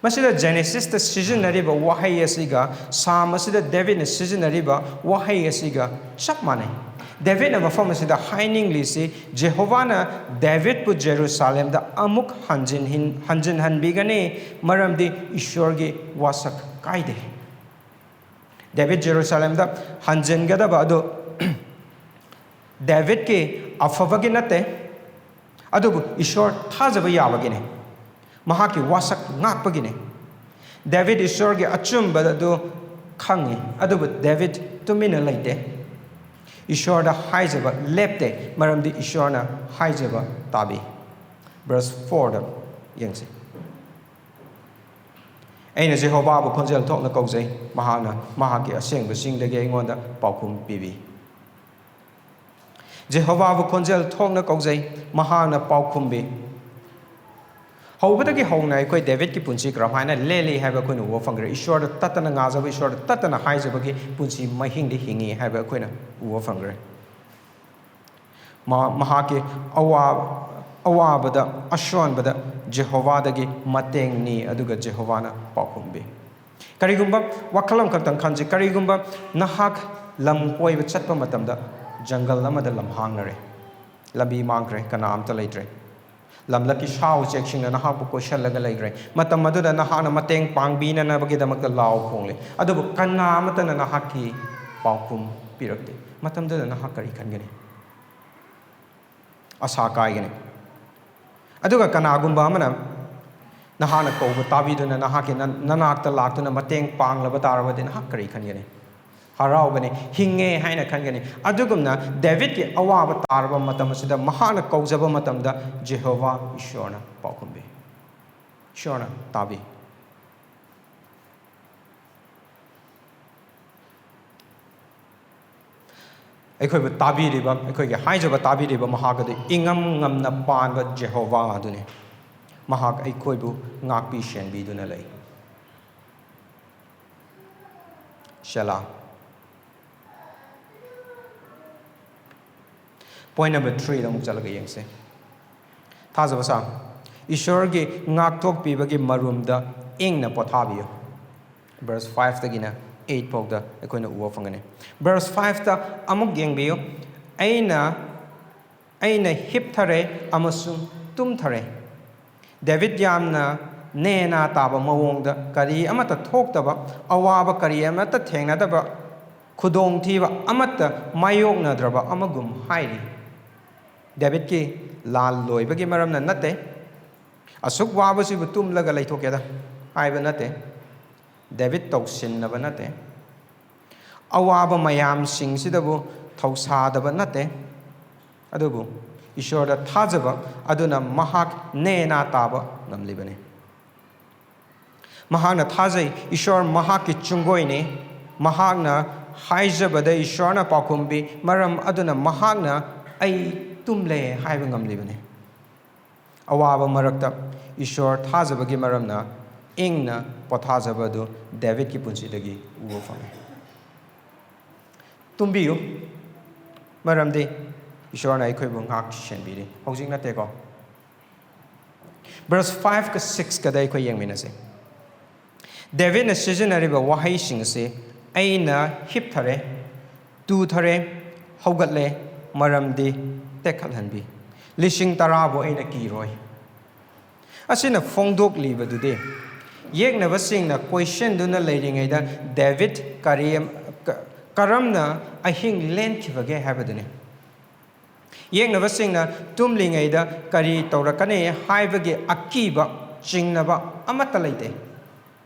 ꯃꯁꯤꯗ ꯖꯦꯅꯦꯁꯤꯁꯇ ꯁꯤꯖꯤꯟꯅꯔꯤꯕ ꯋꯥꯍꯩ ꯑꯁꯤꯒ ꯁꯥꯝ ꯑꯁꯤꯗ ꯗꯦꯕꯤꯠꯅ ꯁꯤꯖꯤꯟꯅꯔꯤꯕ ꯋꯥꯍꯩ ꯑꯁꯤꯒ ꯆꯞ ꯃꯥꯟꯅꯩ꯫ ꯗꯦꯕꯤꯠꯅ ꯃꯐꯝ ꯑꯁꯤꯗ ꯍꯥꯏꯅꯤꯡꯂꯤꯁꯤ, ꯖꯦꯍꯣꯚꯥꯅ ꯗꯦꯕꯤꯠꯄꯨ ꯖꯦꯔꯨꯁꯥꯂꯦꯝꯗ ꯑꯃꯨꯛ ꯍꯟꯖꯤꯟ-, ꯍꯟꯖꯤꯟꯍꯟꯕꯤꯒꯅꯤ, ꯃꯔꯝꯗꯤ ꯏꯁꯣꯔꯒꯤ ꯋꯥꯁꯛ ꯀꯥꯏꯗꯦ꯫ ꯗꯦꯕꯤꯠ ꯖꯦꯔꯨꯁꯥꯂꯦꯝꯗ ꯍꯟꯖꯤꯟꯒꯗꯕ ꯑꯗꯨ ꯗꯦꯕꯤꯠꯀꯤ ꯑꯐꯕꯒꯤ ꯅꯠꯇꯦ, ꯑꯗꯨꯕꯨ ꯏꯁꯣꯔ ꯊꯥꯖꯕ ꯌꯥꯕꯒꯤꯅꯤ, ꯃꯍꯥꯛꯀꯤ ꯋꯥꯁꯛ ꯉꯥꯛꯄꯒꯤꯅꯤ꯫ ꯗꯦꯕꯤꯠ ꯏꯁꯣꯔꯒꯤ ꯑꯆꯨꯝꯕ ꯑꯗꯨ ꯈꯪꯉꯤ, ꯑꯗꯨꯕꯨ ꯗꯦꯕꯤꯠ ꯇꯨꯃꯤꯟꯅ ꯂꯩꯇꯦ꯫ ꯏꯁꯣꯔꯗ ꯍꯥꯏꯖꯕ ꯂꯦꯞꯇꯦ, ꯃꯔꯝꯗꯤ ꯏꯁꯣꯔꯅ ꯍꯥꯏꯖꯕ ꯇꯥꯕꯤ꯫ ꯚꯔꯁ ꯐꯣꯔꯗ ꯌꯦꯡꯁꯤ꯫ "ꯑꯩꯅ ꯖꯦꯍꯣꯚꯥꯕꯨ ꯈꯣꯟꯖꯦꯜ ꯊꯣꯛꯅ ꯀꯧꯖꯩ, ꯃꯍꯥꯛꯅ ꯃꯍꯥꯛꯀꯤ ꯑꯁꯦꯡꯕꯁꯤꯡꯗꯒꯤ ꯑꯩꯉꯣꯟꯗ ꯄꯥꯎꯈꯨꯝ ꯄꯤꯕꯤ"꯫ ꯖꯦꯍꯣꯚꯥꯕꯨ ꯈꯣꯟꯖꯦꯜ ꯊꯣꯛꯅ ꯀꯧꯖꯩ, ꯃꯍꯥꯛꯅ ꯄꯥꯎꯈꯨꯝ ꯄꯤ꯫ ꯍꯧꯕꯗꯒꯤ ꯍꯧꯅ ꯑꯩꯈꯣꯏ ꯗꯦꯕꯤꯠꯀꯤ ꯄꯨꯟꯁꯤ ꯀꯔꯝꯍꯥꯏꯅ ꯂꯦꯜꯂꯤ ꯍꯥꯏꯕ ꯑꯩꯈꯣꯏꯅ ꯎꯕ ꯐꯪꯈ꯭ꯔꯦ꯫ ꯏꯁꯣꯔꯗ ꯇꯠꯇꯅ ꯉꯥꯖꯕ, ꯏꯁꯣꯔꯗ ꯇꯠꯇꯅ ꯍꯥꯏꯖꯕꯒꯤ ꯄꯨꯟꯁꯤ ꯃꯍꯤꯡꯗꯤ ꯍꯤꯡꯉꯤ ꯍꯥꯏꯕ ꯑꯩꯈꯣꯏꯅ ꯎꯕ ꯐꯪꯈ꯭ꯔꯦ꯫ ꯃꯍꯥꯛꯀꯤ ꯑꯋꯥ-, ꯑꯋꯥꯕꯗ, ꯑꯁꯣꯟꯕꯗ ꯖꯦꯍꯣꯚꯥꯗꯒꯤ ꯃꯇꯦꯡ ꯅꯤ, ꯑꯗꯨꯒ ꯖꯦꯍꯣꯚꯥꯅ ꯄꯥꯎꯈꯨꯝ ꯄꯤ꯫ ꯀꯔꯤꯒꯨꯝꯕ, ꯋꯥꯈꯜ ꯑꯃꯈꯛꯇꯪ ꯈꯟꯁꯤ, ꯀꯔꯤꯒꯨꯝꯕ ꯅꯍꯥꯛ ꯂꯝ ꯀꯣꯏꯕ ꯆꯠꯄ ꯃꯇꯝꯗ ꯖꯪꯒꯜ ꯑꯃꯗ ꯂꯝꯍꯥꯡꯅꯔꯦ, ꯂꯝꯕꯤ ꯃꯥꯡꯈ꯭ꯔꯦ, ꯀꯅꯥ ꯑꯝꯇ ꯂꯩꯇ꯭ꯔꯦ, ꯂꯝꯂꯛꯀꯤ ꯁꯥ ꯎꯆꯦꯛꯁꯤꯡꯅ ꯅꯍꯥꯛꯄꯨ ꯀꯣꯏꯁꯜꯂꯒ ꯂꯩꯈ꯭ꯔꯦ꯫ ꯃꯇꯝ ꯑꯗꯨꯗ ꯅꯍꯥꯛꯅ ꯃꯇꯦꯡ ꯄꯥꯡꯕꯤꯅꯅꯕꯒꯤꯗꯃꯛꯇ ꯂꯥꯎ ꯈꯣꯡꯂꯦ, ꯑꯗꯨꯕꯨ ꯀꯅꯥ ꯑꯃꯠꯇꯅ ꯅꯍꯥꯛꯀꯤ ꯄꯥꯎꯈꯨꯝ ꯄꯤꯔꯛꯇꯦ꯫ ꯃꯇꯝꯗꯨꯗ ꯅꯍꯥꯛ ꯀꯔꯤ ꯈꯟꯒꯅꯤ? ꯑꯁꯥ ꯀꯥꯏꯒꯅꯤ꯫ ꯑꯗꯨꯒ ꯀꯅꯥꯒꯨꯝꯕ ꯑꯃꯅ ꯅꯍꯥꯛꯅ ꯀꯧꯕ ꯇꯥꯕꯤꯗꯨꯅ ꯅꯍꯥꯛꯀꯤ ꯅ-, ꯅꯅꯥꯛꯇ ꯂꯥꯛꯇꯨꯅ ꯃꯇꯦꯡ ꯄꯥꯡꯂꯕ ꯇꯥꯔꯕꯗꯤ ꯅꯍꯥꯛ ꯀꯔꯤ ꯈꯟꯒꯅꯤ? ꯍꯔꯥꯎꯒꯅꯤ, ꯍꯤꯡꯉꯦ ꯍꯥꯏꯅ ꯈꯟꯒꯅꯤ꯫ ꯑꯗꯨꯒꯨꯝꯅ ꯗꯦꯕꯤꯠꯀꯤ ꯑꯋꯥꯕ ꯇꯥꯔꯕ ꯃꯇꯝ ꯑꯁꯤꯗ ꯃꯍꯥꯛꯅ ꯀꯧꯖꯕ ꯃꯇꯝꯗ ꯖꯦꯍꯣꯚꯥ ꯏꯁꯣꯔꯅ ꯄꯥꯎꯈꯨꯝ ꯄꯤ, ꯏꯁꯣꯔꯅ ꯇꯥꯕꯤ꯫ ꯑꯩꯈꯣꯏꯕꯨ ꯇꯥꯕꯤꯔꯤꯕ, ꯑꯩꯈꯣꯏꯒꯤ ꯍꯥꯏꯖꯕ ꯇꯥꯕꯤꯔꯤꯕ ꯃꯍꯥꯛ ꯑꯗꯨ ꯏꯉꯝ ꯉꯝꯅ ꯄꯥꯟꯕ ꯖꯦꯍꯣꯚꯥ ꯑꯗꯨꯅꯤ꯫ ꯃꯍꯥꯛ ꯑꯩꯈꯣꯏꯕꯨ ꯉꯥꯛꯄꯤ ꯁꯦꯟꯕꯤꯗꯨꯅ ꯂꯩ꯫ ꯁꯦꯂꯥ꯫ Point number threeꯗ ꯑꯃꯨꯛ ꯆꯠꯂꯒ ꯌꯦꯡꯁꯦ꯫ ꯊꯥꯖꯕ ꯁꯥ, ꯏꯁꯣꯔꯒꯤ ꯉꯥꯛꯊꯣꯛꯄꯤꯕꯒꯤ ꯃꯔꯨꯝꯗ ꯏꯪꯅ ꯄꯣꯊꯥꯕꯤꯌꯨ꯫ Verse fiveꯇꯒꯤꯅ eight ꯐꯥꯎꯗ ꯑꯩꯈꯣꯏꯅ ꯎꯕ ꯐꯪꯒꯅꯤ꯫ Verse fiveꯇ ꯑꯃꯨꯛ ꯌꯦꯡꯕꯤꯌꯨ꯫ ꯑꯩꯅ ꯑꯩꯅ ꯍꯤꯞꯊꯔꯦ ꯑꯃꯁꯨꯡ ꯇꯨꯝꯊꯔꯦ꯫ ꯗꯦꯕꯤꯠ ꯌꯥꯝꯅ ꯅꯦꯅꯥ ꯇꯥꯕ ꯃꯑꯣꯡꯗ, ꯀꯔꯤ ꯑꯃꯠꯇ ꯊꯣꯛꯇꯕ, ꯑꯋꯥꯕ ꯀꯔꯤ ꯑꯃꯠꯇ ꯊꯦꯡꯅꯗꯕ, ꯈꯨꯗꯣꯡꯊꯤꯕ ꯑꯃꯠꯇ ꯃꯥꯌꯣꯛꯅꯗ꯭ꯔꯕ ꯑꯃꯒꯨꯝ ꯍꯥꯏꯔꯤ꯫ ꯗꯦꯕꯤꯠꯀꯤ ꯂꯥꯜ ꯂꯣꯏꯕꯒꯤ ꯃꯔꯝꯅ ꯅꯠꯇꯦ, ꯑꯁꯨꯛ ꯋꯥꯕꯁꯤꯕꯨ ꯇꯨꯝꯂꯒ ꯂꯩꯊꯣꯛꯀꯦꯗ ꯍꯥꯏꯕ ꯅꯠꯇꯦ, ꯗꯦꯕꯤꯠ ꯇꯧꯁꯤꯟꯅꯕ ꯅꯠꯇꯦ, ꯑꯋꯥꯕ ꯃꯌꯥꯝꯁꯤꯡꯁꯤꯗꯕꯨ ꯊꯧꯁꯥꯗꯕ ꯅꯠꯇꯦ, ꯑꯗꯨꯕꯨ ꯏꯁꯣꯔꯗ ꯊꯥꯖꯕ ꯑꯗꯨꯅ ꯃꯍꯥꯛ ꯅꯦꯅꯥ ꯇꯥꯕ ꯉꯝꯂꯤꯕꯅꯤ꯫ ꯃꯍꯥꯛꯅ ꯊꯥꯖꯩ, ꯏꯁꯣꯔ ꯃꯍꯥꯛꯀꯤ ꯆꯨꯡꯒꯣꯏꯅꯤ꯫ ꯃꯍꯥꯛꯅ ꯍꯥꯏꯖꯕꯗ ꯏꯁꯣꯔꯅ ꯄꯥꯎꯈꯨꯝ ꯄꯤ, ꯃꯔꯝ ꯑꯗꯨꯅ ꯃꯍꯥꯛꯅ "ꯑꯩ ꯇꯨꯝꯂꯦ" ꯍꯥꯏꯕ ꯉꯝꯂꯤꯕꯅꯤ꯫ ꯑꯋꯥꯕ ꯃꯔꯛꯇ ꯏꯁꯣꯔ ꯊꯥꯖꯕꯒꯤ ꯃꯔꯝꯅ ꯏꯪꯅ ꯄꯣꯊꯥꯖꯕ ꯑꯗꯨ ꯗꯦꯕꯤꯠꯀꯤ ꯄꯨꯟꯁꯤꯗꯒꯤ ꯎꯕ ꯐꯪꯉꯤ꯫ ꯇꯨꯝꯕꯤꯌꯨ, ꯃꯔꯝꯗꯤ ꯏꯁꯣꯔꯅ ꯑꯩꯈꯣꯏꯕꯨ ꯉꯥꯛ ꯁꯦꯟꯕꯤꯔꯤ꯫ ꯍꯧꯖꯤꯛ ꯅꯠꯇꯦꯀꯣ꯫ ꯕꯔꯁ ꯐꯥꯏꯚꯀ ꯁꯤꯛꯁꯀꯗ ꯑꯩꯈꯣꯏ ꯌꯦꯡꯃꯤꯟꯅꯁꯦ꯫ ꯗꯦꯕꯤꯠꯅ ꯁꯤꯖꯤꯟꯅꯔꯤꯕ ꯋꯥꯍꯩꯁꯤꯡ ꯑꯁꯤ "ꯑꯩꯅ ꯍꯤꯞꯊꯔꯦ, ꯇꯨꯊꯔꯦ, ꯍꯧꯒꯠꯂꯦ, ꯃꯔꯝꯗꯤ ꯇꯦꯛꯈꯠꯍꯟꯕꯤ꯫ ꯂꯤꯁꯤꯡ ꯇꯔꯥꯕꯨ ꯑꯩꯅ ꯀꯤꯔꯣꯏ"꯫ ꯑꯁꯤꯅ ꯐꯣꯡꯗꯣꯛꯂꯤꯕꯗꯨꯗꯤ ꯌꯦꯛꯅꯕꯁꯤꯡꯅ ꯀꯣꯏꯁꯤꯟꯗꯨꯅ ꯂꯩꯔꯤꯉꯩꯗ ꯗꯦꯕꯤꯠ ꯀꯔꯤ-, ꯀ-, ꯀꯔꯝꯅ ꯑꯍꯤꯡ ꯂꯦꯟꯈꯤꯕꯒꯦ ꯍꯥꯏꯕꯗꯨꯅꯤ꯫ ꯌꯦꯛꯅꯕꯁꯤꯡꯅ ꯇꯨꯝꯂꯤꯉꯩꯗ ꯀꯔꯤ ꯇꯧꯔꯛꯀꯅꯤ ꯍꯥꯏꯕꯒꯤ ꯑꯀꯤꯕ, ꯆꯤꯡꯅꯕ ꯑꯃꯠꯇ ꯂꯩꯇꯦ꯫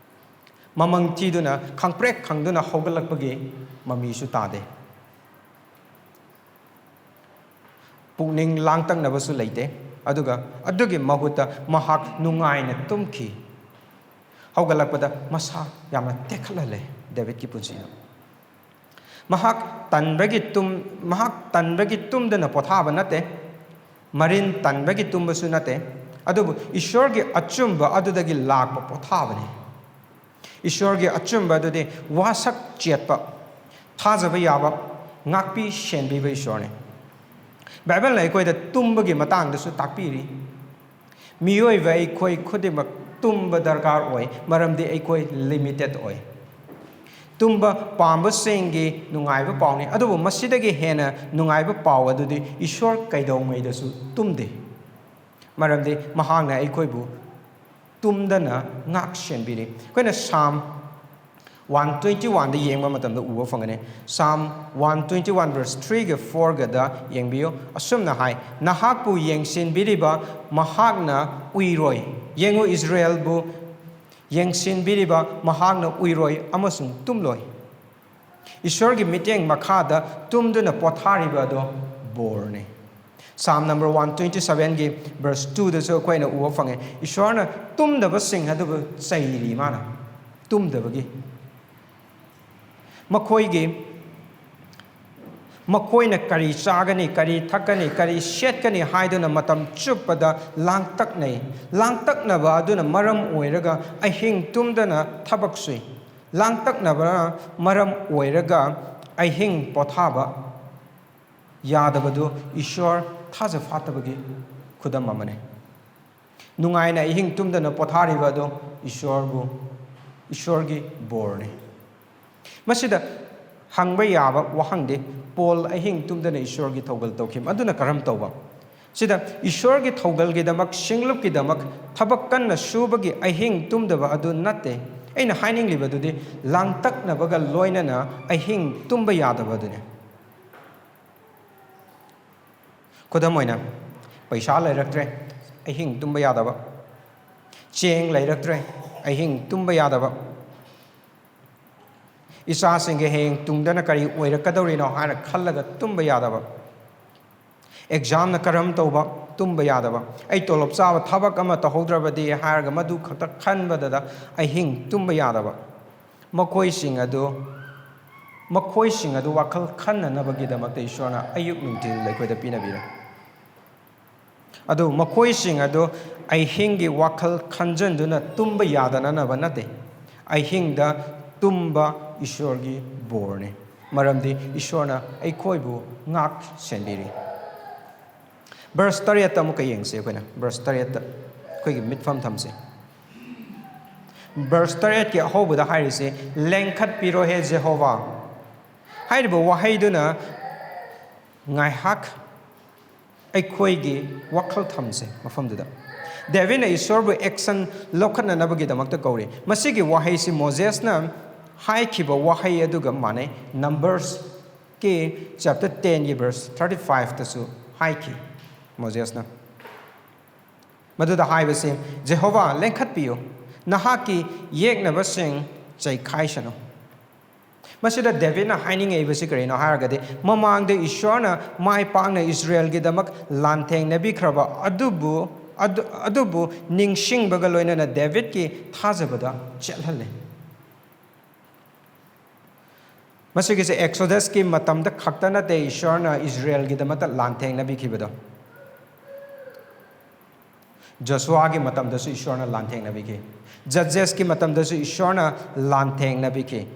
ꯃꯃꯪ ꯊꯤꯗꯨꯅ ꯈꯪꯄ꯭ꯔꯦꯛ ꯈꯪꯗꯨꯅ ꯍꯧꯒꯠꯂꯛꯄꯒꯤ ꯃꯃꯤꯁꯨ ꯇꯥꯗꯦ꯫ ꯄꯨꯛꯅꯤꯡ ꯂꯥꯡꯇꯛꯅꯕꯁꯨ ꯂꯩꯇꯦ꯫ ꯑꯗꯨꯒ ꯑꯗꯨꯒꯤ ꯃꯍꯨꯠꯇ ꯃꯍꯥꯛ ꯅꯨꯡꯉꯥꯏꯅ ꯇꯨꯝꯈꯤ꯫ ꯍꯧꯒꯠꯂꯛꯄꯗ ꯃꯁꯥ ꯌꯥꯝꯅ ꯇꯦꯛꯈꯠꯍꯜꯂꯦ ꯗꯦꯕꯤꯠꯀꯤ ꯄꯨꯟꯁꯤꯗ꯫ ꯃꯍꯥꯛ ꯇꯟꯕꯒꯤ ꯇꯨꯝ-, ꯃꯍꯥꯛ ꯇꯟꯕꯒꯤ ꯇꯨꯝꯗꯅ ꯄꯣꯊꯥꯕ ꯅꯠꯇꯦ, ꯃꯔꯤꯟ ꯇꯟꯕꯒꯤ ꯇꯨꯝꯕꯁꯨ ꯅꯠꯇꯦ, ꯑꯗꯨꯕꯨ ꯏꯁꯣꯔꯒꯤ ꯑꯆꯨꯝꯕ ꯑꯗꯨꯗꯒꯤ ꯂꯥꯛꯄ ꯄꯣꯊꯥꯕꯅꯤ꯫ ꯏꯁꯣꯔꯒꯤ ꯑꯆꯨꯝꯕ ꯑꯗꯨꯗꯤ ꯋꯥꯁꯛ ꯆꯦꯠꯄ, ꯊꯥꯖꯕ ꯌꯥꯕ, ꯉꯥꯛꯄꯤ ꯁꯦꯟꯕꯤꯕ ꯏꯁꯣꯔꯅꯤ꯫ ꯕꯥꯏꯕꯜꯅ ꯑꯩꯈꯣꯏꯗ ꯇꯨꯝꯕꯒꯤ ꯃꯇꯥꯡꯗꯁꯨ ꯇꯥꯛꯄꯤꯔꯤ꯫ ꯃꯤꯑꯣꯏꯕ ꯑꯩꯈꯣꯏ ꯈꯨꯗꯤꯡꯃꯛ ꯇꯨꯝꯕ ꯗꯔꯀꯥꯔ ꯑꯣꯏ, ꯃꯔꯝꯗꯤ ꯑꯩꯈꯣꯏ ꯂꯤꯃꯤꯇꯦꯠ ꯑꯣꯏ꯫ ꯇꯨꯝꯕ ꯄꯥꯝꯕꯁꯤꯡꯒꯤ ꯅꯨꯡꯉꯥꯏꯕ ꯄꯥꯎꯅꯤ꯫ ꯑꯗꯨꯕꯨ ꯃꯁꯤꯗꯒꯤ ꯍꯦꯟꯅ ꯅꯨꯡꯉꯥꯏꯕ ꯄꯥꯎ ꯑꯗꯨꯗꯤ ꯏꯁꯣꯔ ꯀꯩꯗꯧꯉꯩꯗꯁꯨ ꯇꯨꯝꯗꯦ꯫ ꯃꯔꯝꯗꯤ ꯃꯍꯥꯛꯅ ꯑꯩꯈꯣꯏꯕꯨ ꯇꯨꯝꯗꯅ ꯉꯥꯛ ꯁꯦꯟꯕꯤꯔꯤ꯫ ꯑꯩꯈꯣꯏꯅ Psalm one twenty oneꯗ ꯌꯦꯡꯕ ꯃꯇꯝꯗ ꯎꯕ ꯐꯪꯒꯅꯤ꯫ Psalm one twenty one verse threeꯒ fourꯒꯗ ꯌꯦꯡꯕꯤꯌꯨ꯫ ꯑꯁꯨꯝꯅ ꯍꯥꯏ, "ꯅꯍꯥꯛꯄꯨ ꯌꯦꯡꯁꯤꯟꯕꯤꯔꯤꯕ ꯃꯍꯥꯛꯅ ꯎꯏꯔꯣꯏ꯫ ꯌꯦꯡꯉꯨ, ꯏꯁꯔꯥꯌꯦꯜꯕꯨ ꯌꯦꯡꯁꯤꯟꯕꯤꯔꯤꯕ ꯃꯍꯥꯛꯅ ꯎꯏꯔꯣꯏ ꯑꯃꯁꯨꯡ ꯇꯨꯝꯂꯣꯏ"꯫ ꯏꯁꯣꯔꯒꯤ ꯃꯤꯠꯌꯦꯡ ꯃꯈꯥꯗ ꯇꯨꯝꯗꯨꯅ ꯄꯣꯊꯥꯔꯤꯕ ꯑꯗꯣ ꯕꯣꯔꯅꯤ꯫ Psalm number one twenty sevenꯒꯤ verse twoꯗꯁꯨ ꯑꯩꯈꯣꯏꯅ ꯎꯕ ꯐꯪꯉꯦ꯫ ꯏꯁꯣꯔꯅ ꯇꯨꯝꯗꯕꯁꯤꯡ ꯑꯗꯨꯕꯨ ꯆꯩꯔꯤ, ꯃꯥꯅ ꯇꯨꯝꯗꯕꯒꯤ꯫ ꯃꯈꯣꯏꯒꯤ, ꯃꯈꯣꯏꯅ ꯀꯔꯤ ꯆꯥꯒꯅꯤ, ꯀꯔꯤ ꯊꯛꯀꯅꯤ, ꯀꯔꯤ ꯁꯦꯠꯀꯅꯤ ꯍꯥꯏꯗꯨꯅ ꯃꯇꯝ ꯆꯨꯞꯄꯗ ꯂꯥꯡꯇꯛꯅꯩ꯫ ꯂꯥꯡꯇꯛꯅꯕ ꯑꯗꯨꯅ ꯃꯔꯝ ꯑꯣꯏꯔꯒ ꯑꯍꯤꯡ ꯇꯨꯝꯗꯅ ꯊꯕꯛ ꯁꯨꯏ꯫ ꯂꯥꯡꯇꯛꯅꯕꯅ ꯃꯔꯝ ꯑꯣꯏꯔꯒ ꯑꯍꯤꯡ ꯄꯣꯊꯥꯕ ꯌꯥꯗꯕꯗꯨ ꯏꯁꯣꯔ ꯊꯥꯖ ꯐꯥꯠꯇꯕꯒꯤ ꯈꯨꯗꯝ ꯑꯃꯅꯤ꯫ ꯅꯨꯡꯉꯥꯏꯅ ꯑꯍꯤꯡ ꯇꯨꯝꯗꯅ ꯄꯣꯊꯥꯔꯤꯕ ꯑꯗꯨ ꯏꯁꯣꯔꯕꯨ, ꯏꯁꯣꯔꯒꯤ ꯕꯣꯔꯅꯤ꯫ ꯃꯁꯤꯗ ꯍꯪꯕ ꯌꯥꯕ ꯋꯥꯍꯪꯗꯤ, ꯄꯣꯜ ꯑꯍꯤꯡ ꯇꯨꯝꯗꯅ ꯏꯁꯣꯔꯒꯤ ꯊꯧꯒꯜ ꯇꯧꯈꯤ꯫ ꯑꯗꯨꯅ ꯀꯔꯝ ꯇꯧꯕ? ꯁꯤꯗ ꯏꯁꯣꯔꯒꯤ ꯊꯧꯒꯜꯒꯤꯗꯃꯛ, ꯁꯤꯡꯂꯨꯞꯀꯤꯗꯃꯛ ꯊꯕꯛ ꯀꯟꯅ ꯁꯨꯕꯒꯤ ꯑꯍꯤꯡ ꯇꯨꯝꯗꯕ ꯑꯗꯨ ꯅꯠꯇꯦ꯫ ꯑꯩꯅ ꯍꯥꯏꯅꯤꯡꯂꯤꯕꯗꯨꯗꯤ ꯂꯥꯡꯇꯛꯅꯕꯒ ꯂꯣꯏꯅꯅ ꯑꯍꯤꯡ ꯇꯨꯝꯕ ꯌꯥꯗꯕ ꯑꯗꯨꯅꯤ꯫ ꯈꯨꯗꯝ ꯑꯣꯏꯅ, ꯄꯩꯁꯥ ꯂꯩꯔꯛꯇ꯭ꯔꯦ, ꯑꯍꯤꯡ ꯇꯨꯝꯕ ꯌꯥꯗꯕ꯫ ꯆꯦꯡ ꯂꯩꯔꯛꯇ꯭ꯔꯦ, ꯑꯍꯤꯡ ꯇꯨꯝꯕ ꯌꯥꯗꯕ꯫ ꯏꯆꯥꯁꯤꯡꯒꯤ ꯍꯌꯦꯡ ꯇꯨꯡꯗꯅ ꯀꯔꯤ ꯑꯣꯏꯔꯛꯀꯗꯧꯔꯤꯅꯣ ꯍꯥꯏꯅ ꯈꯜꯂꯒ ꯇꯨꯝꯕ ꯌꯥꯗꯕ꯫ ꯑꯦꯛꯖꯥꯝꯅ ꯀꯔꯝ ꯇꯧꯕ, ꯇꯨꯝꯕ ꯌꯥꯗꯕ꯫ ꯑꯩ ꯇꯣꯂꯣꯞ ꯆꯥꯕ ꯊꯕꯛ ꯑꯃ ꯇꯧꯍꯧꯗ꯭ꯔꯕꯗꯤ ꯍꯥꯏꯔꯒ ꯃꯗꯨ ꯈꯛꯇ ꯈꯟꯕꯗꯗ ꯑꯍꯤꯡ ꯇꯨꯝꯕ ꯌꯥꯗꯕ꯫ ꯃꯈꯣꯏꯁꯤꯡ ꯑꯗꯨ, ꯃꯈꯣꯏꯁꯤꯡ ꯑꯗꯨ ꯋꯥꯈꯜ ꯈꯟꯅꯅꯕꯒꯤꯗꯃꯛꯇ ꯏꯁꯣꯔꯅ ꯑꯌꯨꯛ ꯅꯨꯡꯊꯤꯜ ꯑꯩꯈꯣꯏꯗ ꯄꯤꯅꯕꯤꯔꯦ꯫ ꯑꯗꯨ ꯃꯈꯣꯏꯁꯤꯡ ꯑꯗꯨ ꯑꯍꯤꯡꯒꯤ ꯋꯥꯈꯜ ꯈꯟꯖꯟꯗꯨꯅ ꯇꯨꯝꯕ ꯌꯥꯗꯅꯅꯕ ꯅꯠꯇꯦ꯫ ꯑꯍꯤꯡꯗ ꯇꯨꯝꯕ ꯏꯁꯣꯔꯒꯤ ꯕꯣꯔꯅꯤ, ꯃꯔꯝꯗꯤ ꯏꯁꯣꯔꯅ ꯑꯩꯈꯣꯏꯕꯨ ꯉꯥꯛ ꯁꯦꯟꯕꯤꯔꯤ꯫ Verse ꯇꯔꯦꯠꯇ ꯑꯃꯨꯛꯀ ꯌꯦꯡꯁꯤ ꯑꯩꯈꯣꯏꯅ꯫ Verse ꯇꯔꯦꯠꯇ ꯑꯩꯈꯣꯏꯒꯤ ꯃꯤꯠꯐꯝ ꯊꯝꯁꯤ꯫ ꯕꯔꯁ ꯇꯔꯦꯠꯀꯤ ꯑꯍꯧꯕꯗ ꯍꯥꯏꯔꯤꯁꯦ, "ꯂꯦꯡꯈꯠꯄꯤꯔꯣꯍꯦ ꯖꯦꯍꯣꯚꯥ" ꯍꯥꯏꯔꯤꯕ ꯋꯥꯍꯩꯗꯨꯅ ꯉꯥꯏꯍꯥꯛ ꯑꯩꯈꯣꯏꯒꯤ ꯋꯥꯈꯜ ꯊꯝꯁꯦ ꯃꯐꯝꯗꯨꯗ꯫ ꯗꯦꯕꯤꯗꯅ ꯏꯁꯣꯔꯕꯨ ꯑꯦꯛꯁꯟ ꯂꯧꯈꯠꯅꯅꯕꯒꯤꯗꯃꯛꯇ ꯀꯧꯔꯤ꯫ ꯃꯁꯤꯒꯤ ꯋꯥꯍꯩꯁꯤ ꯃꯣꯖꯦꯁꯅ ꯍꯥꯏꯈꯤꯕ ꯋꯥꯍꯩ ꯑꯗꯨꯒ ꯃꯥꯟꯅꯩ꯫ ꯅꯝꯕꯔꯁꯀꯤ ꯆꯦꯞꯇꯔ ꯇꯦꯟꯒꯤ ꯕꯔꯁ ꯊꯥꯔꯇꯤ ꯐꯥꯏꯚꯇꯁꯨ ꯍꯥꯏꯈꯤ ꯃꯣꯖꯦꯁꯅ꯫ ꯃꯗꯨꯗ ꯍꯥꯏꯕꯁꯤ, "ꯖꯦꯍꯣꯚꯥ, ꯂꯦꯡꯈꯠꯄꯤꯌꯨ, ꯅꯍꯥꯛꯀꯤ ꯌꯦꯛꯅꯕꯁꯤꯡ ꯆꯩꯈꯥꯏꯁꯅꯨ"꯫ ꯃꯁꯤꯗ ꯗꯦꯕꯤꯗꯅ ꯍꯥꯏꯅꯤꯡꯉꯛꯏꯕꯁꯤ ꯀꯔꯤꯅꯣ ꯍꯥꯏꯔꯒꯗꯤ, ꯃꯃꯥꯡꯗ ꯏꯁꯣꯔꯅ ꯃꯥꯏ ꯄꯥꯛꯅ ꯏꯁꯔꯦꯜꯒꯤꯗꯃꯛ ꯂꯥꯟꯊꯦꯡꯅꯕꯤꯈ꯭ꯔꯕ ꯑꯗꯨꯕꯨ, ꯑꯗꯨ, ꯑꯗꯨꯕꯨ ꯅꯤꯡꯁꯤꯡꯕꯒ ꯂꯣꯏꯅꯅ ꯗꯦꯕꯤꯗꯀꯤ ꯊꯥꯖꯕꯗ ꯆꯦꯠꯍꯜꯂꯤ꯫ ꯃꯁꯤꯒꯤꯁꯦ ꯑꯦꯛꯁꯣꯗꯁꯀꯤ ꯃꯇꯝꯗ ꯈꯛꯇ ꯅꯠꯇꯦ ꯏꯁꯣꯔꯅ ꯏꯁꯔꯦꯜꯒꯤꯗꯃꯛꯇ ꯂꯥꯟꯊꯦꯡꯅꯕꯤꯈꯤꯕꯗꯣ꯫ ꯖꯣꯁꯨꯋꯥꯒꯤ ꯃꯇꯝꯗꯁꯨ ꯏꯁꯣꯔꯅ ꯂꯥꯟꯊꯦꯡꯅꯕꯤꯈꯤ꯫ ꯖꯖꯦꯁꯀꯤ ꯃꯇꯝꯗꯁꯨ ꯏꯁꯣꯔꯅ ꯂꯥꯟꯊꯦꯡꯅꯕꯤꯈꯤ꯫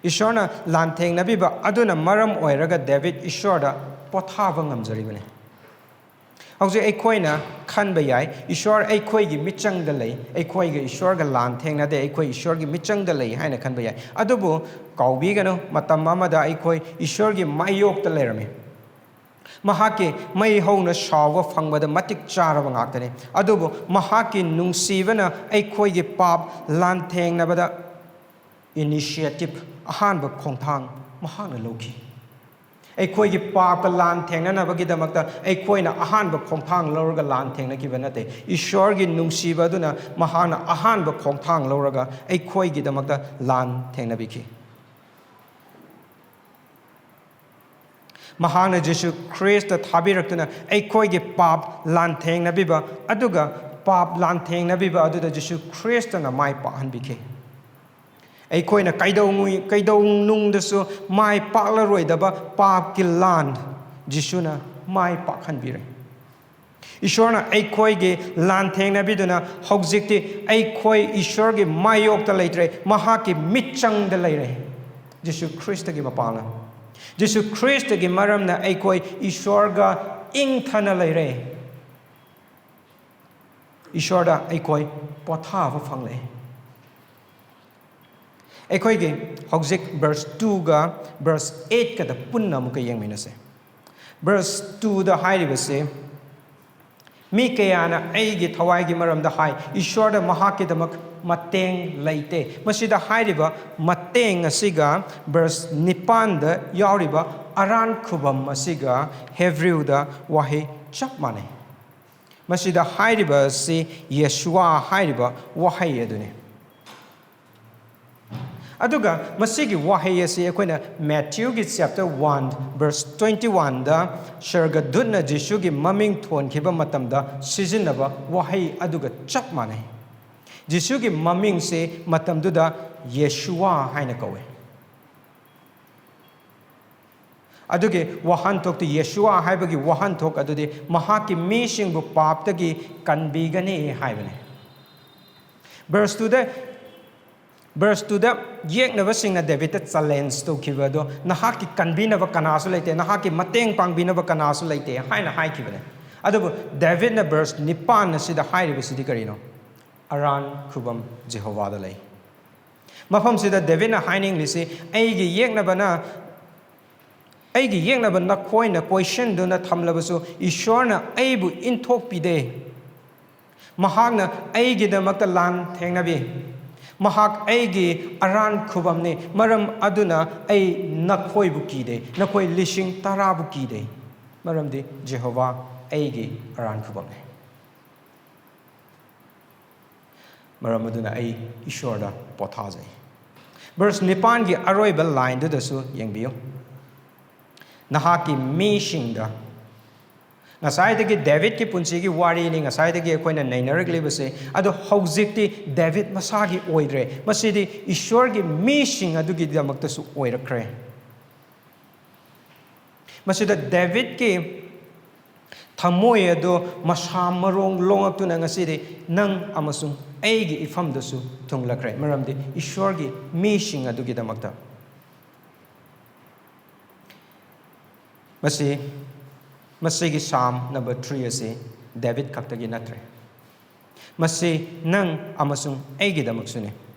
ꯏꯁꯣꯔꯅ ꯂꯥꯟꯊꯦꯡꯅꯕꯤꯕ ꯑꯗꯨꯅ ꯃꯔꯝ ꯑꯣꯏꯔꯒ ꯗꯦꯕꯤꯗ ꯏꯁꯣꯔꯗ ꯄꯣꯊꯥꯕ ꯉꯝꯖꯔꯤꯕꯅꯤ꯫ ꯍꯧꯖꯤꯛ ꯑꯩꯈꯣꯏꯅ ꯈꯟꯕ ꯌꯥꯏ, ꯏꯁꯣꯔ ꯑꯩꯈꯣꯏꯒꯤ ꯃꯤꯆꯪꯗ ꯂꯩ, ꯑꯩꯈꯣꯏꯒ ꯏꯁꯣꯔꯒ ꯂꯥꯟ ꯊꯦꯡꯅꯗꯦ, ꯑꯩꯈꯣꯏ ꯏꯁꯣꯔꯒꯤ ꯃꯤꯆꯪꯗ ꯂꯩ ꯍꯥꯏꯅ ꯈꯟꯕ ꯌꯥꯏ꯫ ꯑꯗꯨꯕꯨ ꯀꯥꯎꯕꯤꯒꯅꯨ, ꯃꯇꯝ ꯑꯃꯗ ꯑꯩꯈꯣꯏ ꯏꯁꯣꯔꯒꯤ ꯃꯥꯌꯣꯛꯇ ꯂꯩꯔꯝꯃꯤ꯫ ꯃꯍꯥꯛꯀꯤ ꯃꯩ ꯍꯧꯅ ꯁꯥꯎꯕ ꯐꯪꯕꯗ ꯃꯇꯤꯛ ꯆꯥꯔꯕ ꯉꯥꯛꯇꯅꯤ꯫ ꯑꯗꯨꯕꯨ ꯃꯍꯥꯛꯀꯤ ꯅꯨꯡꯁꯤꯕꯅ ꯑꯩꯈꯣꯏꯒꯤ ꯄꯥꯞ ꯂꯥꯟꯊꯦꯡꯅꯕꯗ ꯏꯅꯤꯁꯤꯌꯦꯇꯤꯚ, ꯑꯍꯥꯟꯕ ꯈꯣꯡꯊꯥꯡ ꯃꯍꯥꯛꯅ ꯂꯧꯈꯤ꯫ ꯑꯩꯈꯣꯏꯒꯤ ꯄꯥꯞꯀ ꯂꯥꯟ ꯊꯦꯡꯅꯅꯕꯒꯤꯗꯃꯛꯇ ꯑꯩꯈꯣꯏꯅ ꯑꯍꯥꯟꯕ ꯈꯣꯡꯊꯥꯡ ꯂꯧꯔꯒ ꯂꯥꯟ ꯊꯦꯡꯅꯈꯤꯕ ꯅꯠꯇꯦ꯫ ꯏꯁꯣꯔꯒꯤ ꯅꯨꯡꯁꯤꯕ ꯑꯗꯨꯅ ꯃꯍꯥꯛꯅ ꯑꯍꯥꯟꯕ ꯈꯣꯡꯊꯥꯡ ꯂꯧꯔꯒ ꯑꯩꯈꯣꯏꯒꯤꯗꯃꯛꯇ ꯂꯥꯟ ꯊꯦꯡꯅꯕꯤꯈꯤ꯫ ꯃꯍꯥꯛꯅ ꯖꯤꯁꯨ ꯈ꯭ꯔꯤꯁꯇ ꯊꯥꯕꯤꯔꯛꯇꯨꯅ ꯑꯩꯈꯣꯏꯒꯤ ꯄꯥꯞ ꯂꯥꯟꯊꯦꯡꯅꯕꯤꯕ, ꯑꯗꯨꯒ ꯄꯥꯞ ꯂꯥꯟꯊꯦꯡꯅꯕꯤꯕ ꯑꯗꯨꯗ ꯖꯤꯁꯨ ꯈ꯭ꯔꯤꯁꯇꯅ ꯃꯥꯏ ꯄꯥꯛꯍꯟꯕꯤꯈꯤ꯫ ꯑꯩꯈꯣꯏꯅ ꯀꯩꯗꯧꯉꯩ-, ꯀꯩꯗꯧꯅꯨꯡꯗꯁꯨ ꯃꯥꯏ ꯄꯥꯛꯂꯔꯣꯏꯗꯕ ꯄꯥꯞꯀꯤ ꯂꯥꯟ ꯖꯤꯁꯨꯅ ꯃꯥꯏ ꯄꯥꯛꯍꯟꯕꯤꯔꯦ꯫ ꯏꯁꯣꯔꯅ ꯑꯩꯈꯣꯏꯒꯤ ꯂꯥꯟꯊꯦꯡꯅꯕꯤꯗꯨꯅ ꯍꯧꯖꯤꯛꯇꯤ ꯑꯩꯈꯣꯏ ꯏꯁꯣꯔꯒꯤ ꯃꯥꯌꯣꯛꯇ ꯂꯩꯇ꯭ꯔꯦ, ꯃꯍꯥꯛꯀꯤ ꯃꯤꯠꯆꯪꯗ ꯂꯩꯔꯦ꯫ ꯖꯤꯁꯨ ꯈ꯭ꯔꯤꯁꯇꯒꯤ ꯃꯄꯥꯟꯅ, ꯖꯤꯁꯨ ꯈ꯭ꯔꯤꯁꯇꯒꯤ ꯃꯔꯝꯅ ꯑꯩꯈꯣꯏ ꯏꯁꯣꯔꯒ ꯏꯪꯊꯅ ꯂꯩꯔꯦ꯫ ꯏꯁꯣꯔꯗ ꯑꯩꯈꯣꯏ ꯄꯣꯊꯥꯕ ꯐꯪꯂꯦ꯫ ꯑꯩꯈꯣꯏꯒꯤ ꯍꯧꯖꯤꯛ verse two ꯒ verse eight ꯀꯗ ꯄꯨꯟꯅ ꯑꯃꯨꯛꯀ ꯌꯦꯡꯃꯤꯟꯅꯁꯦ꯫ Verse two ꯗ ꯍꯥꯏꯔꯤꯕꯁꯦ, "ꯃꯤ ꯀꯌꯥꯅ ꯑꯩꯒꯤ ꯊꯋꯥꯏꯒꯤ ꯃꯔꯝꯗ ꯍꯥꯏ, ꯏꯁ꯭ꯋꯔꯗ ꯃꯍꯥꯛꯀꯤꯗꯃꯛ ꯃꯇꯦꯡ ꯂꯩꯇꯦ"꯫ ꯃꯁꯤꯗ ꯍꯥꯏꯔꯤꯕ ꯃꯇꯦꯡ ꯑꯁꯤꯒ verse ꯅꯤꯄꯥꯟꯗ ꯌꯥꯎꯔꯤꯕ ꯑꯔꯥꯟ ꯈꯨꯕꯝ ꯑꯁꯤꯒ ꯍꯦꯕ꯭ꯔꯨꯗ ꯋꯥꯍꯩ ꯆꯞ ꯃꯥꯟꯅꯩ꯫ ꯃꯁꯤꯗ ꯍꯥꯏꯔꯤꯕ ꯑꯁꯤ ꯌꯦꯁꯨꯋꯥ ꯍꯥꯏꯔꯤꯕ ꯋꯥꯍꯩ ꯑꯗꯨꯅꯤ꯫ ꯑꯗꯨꯒ ꯃꯁꯤꯒꯤ ꯋꯥꯍꯩ ꯑꯁꯤ ꯑꯩꯈꯣꯏꯅ ꯃꯦꯊ꯭ꯌꯨꯒꯤ chapter one verse twenty one ꯗ ꯁꯔꯒꯗꯨꯠꯅ ꯖꯤꯁꯨꯒꯤ ꯃꯃꯤꯡ ꯊꯣꯟꯈꯤꯕ ꯃꯇꯝꯗ ꯁꯤꯖꯤꯟꯅꯕ ꯋꯥꯍꯩ ꯑꯗꯨꯒ ꯆꯞ ꯃꯥꯟꯅꯩ꯫ ꯖꯤꯁꯨꯒꯤ ꯃꯃꯤꯡꯁꯤ ꯃꯇꯝꯗꯨꯗ ꯌꯦꯁꯨꯋꯥ ꯍꯥꯏꯅ ꯀꯧꯏ꯫ ꯑꯗꯨꯒꯤ ꯋꯥꯍꯟꯊꯣꯛꯇꯨ, ꯌꯦꯁꯨꯋꯥ ꯍꯥꯏꯕꯒꯤ ꯋꯥꯍꯟꯊꯣꯛ ꯑꯗꯨꯗꯤ ꯃꯍꯥꯛꯀꯤ ꯃꯤꯁꯤꯡꯕꯨ ꯄꯥꯞꯇꯒꯤ ꯀꯟꯕꯤꯒꯅꯤ ꯍꯥꯏꯕꯅꯤ꯫ Verse two ꯗ, verse two ꯗ ꯌꯦꯛꯅꯕꯁꯤꯡꯅ ꯗꯦꯕꯤꯠꯇ challenge ꯇꯧꯈꯤꯕ ꯑꯗꯣ, "ꯅꯍꯥꯛꯀꯤ ꯀꯟꯕꯤꯅꯕ ꯀꯅꯥꯁꯨ ꯂꯩꯇꯦ, ꯅꯍꯥꯛꯀꯤ ꯃꯇꯦꯡ ꯄꯥꯡꯕꯤꯅꯕ ꯀꯅꯥꯁꯨ ꯂꯩꯇꯦ" ꯍꯥꯏꯅ ꯍꯥꯏꯈꯤꯕꯅꯤ꯫ ꯑꯗꯨꯕꯨ ꯗꯦꯕꯤꯠꯅ verse ꯅꯤꯄꯥꯟ ꯑꯁꯤꯗ ꯍꯥꯏꯔꯤꯕꯁꯤꯗꯤ ꯀꯔꯤꯅꯣ? "ꯑꯔꯥꯟ ꯈꯨꯕꯝ ꯖꯦꯍꯣꯚꯥꯗ ꯂꯩ"꯫ ꯃꯐꯝꯁꯤꯗ ꯗꯦꯕꯤꯠꯅ ꯍꯥꯏꯅꯤꯡꯂꯤꯁꯤ, "ꯑꯩꯒꯤ ꯌꯦꯛꯅꯕꯅ, ꯑꯩꯒꯤ ꯌꯦꯛꯅꯕ ꯅꯈꯣꯏꯅ ꯀꯣꯏꯁꯤꯟꯗꯨꯅ ꯊꯝꯂꯕꯁꯨ, ꯏꯁ꯭ꯋꯔꯅ ꯑꯩꯕꯨ ꯏꯟꯊꯣꯛꯄꯤꯗꯦ꯫ ꯃꯍꯥꯛꯅ ꯑꯩꯒꯤꯗꯃꯛꯇ ꯂꯥꯟ ꯊꯦꯡꯅꯕꯤ꯫ ꯃꯍꯥꯛ ꯑꯩꯒꯤ ꯑꯔꯥꯟ ꯈꯨꯕꯝꯅꯤ꯫ ꯃꯔꯝ ꯑꯗꯨꯅ ꯑꯩ ꯅꯈꯣꯏꯕꯨ ꯀꯤꯗꯦ, ꯅꯈꯣꯏ ꯂꯤꯁꯤꯡ ꯇꯔꯥꯕꯨ ꯀꯤꯗꯦ, ꯃꯔꯝꯗꯤ ꯖꯦꯍꯣꯚꯥ ꯑꯩꯒꯤ ꯑꯔꯥꯟ ꯈꯨꯕꯝꯅꯤ"꯫ ꯃꯔꯝ ꯑꯗꯨꯅ ꯑꯩ ꯏꯁ꯭ꯋꯔꯗ ꯄꯣꯊꯥꯖꯩ꯫ Verse ꯅꯤꯄꯥꯟꯒꯤ ꯑꯔꯣꯏꯕ ꯂꯥꯏꯟꯗꯨꯗꯁꯨ ꯌꯦꯡꯕꯤꯌꯨ꯫ "ꯅꯍꯥꯛꯀꯤ ꯃꯤꯁꯤꯡꯗ"꯫ ꯉꯁꯥꯏꯗꯒꯤ ꯗꯦꯕꯤꯠꯀꯤ ꯄꯨꯟꯁꯤꯒꯤ ꯋꯥꯔꯤꯅꯤ ꯉꯁꯥꯏꯗꯒꯤ ꯑꯩꯈꯣꯏꯅ ꯅꯩꯅꯔꯛꯂꯤꯕꯁꯦ, ꯑꯗꯣ ꯍꯧꯖꯤꯛꯇꯤ ꯗꯦꯕꯤꯠ ꯃꯁꯥꯒꯤ ꯑꯣꯏꯗ꯭ꯔꯦ, ꯃꯁꯤꯗꯤ ꯏꯁ꯭ꯋꯔꯒꯤ ꯃꯤꯁꯤꯡ ꯑꯗꯨꯒꯤꯗꯃꯛꯇꯁꯨ ꯑꯣꯏꯔꯛꯈ꯭ꯔꯦ꯫ ꯃꯁꯤꯗ ꯗꯦꯕꯤꯠꯀꯤ ꯊꯃꯣꯏ ꯑꯗꯨ ꯃꯁꯥ ꯃꯔꯣꯡ ꯂꯣꯉꯛꯇꯨꯅ ꯉꯁꯤꯗꯤ ꯅꯪ ꯑꯃꯁꯨꯡ ꯑꯩꯒꯤ ꯏꯐꯝꯗꯁꯨ ꯊꯨꯡꯂꯛꯈ꯭ꯔꯦ, ꯃꯔꯝꯗꯤ ꯏꯁ꯭ꯋꯔꯒꯤ ꯃꯤꯁꯤꯡ ꯑꯗꯨꯒꯤꯗꯃꯛꯇ꯫ ꯃꯁꯤ, ꯃꯁꯤꯒꯤ Psalm number three ꯑꯁꯤ ꯗꯦꯕꯤꯠ ꯈꯛꯇꯒꯤ ꯅꯠꯇ꯭ꯔꯦ, ꯃꯁꯤ ꯅꯪ ꯑꯃꯁꯨꯡ ꯑꯩꯒꯤꯗꯃꯛꯁꯨꯅꯤ꯫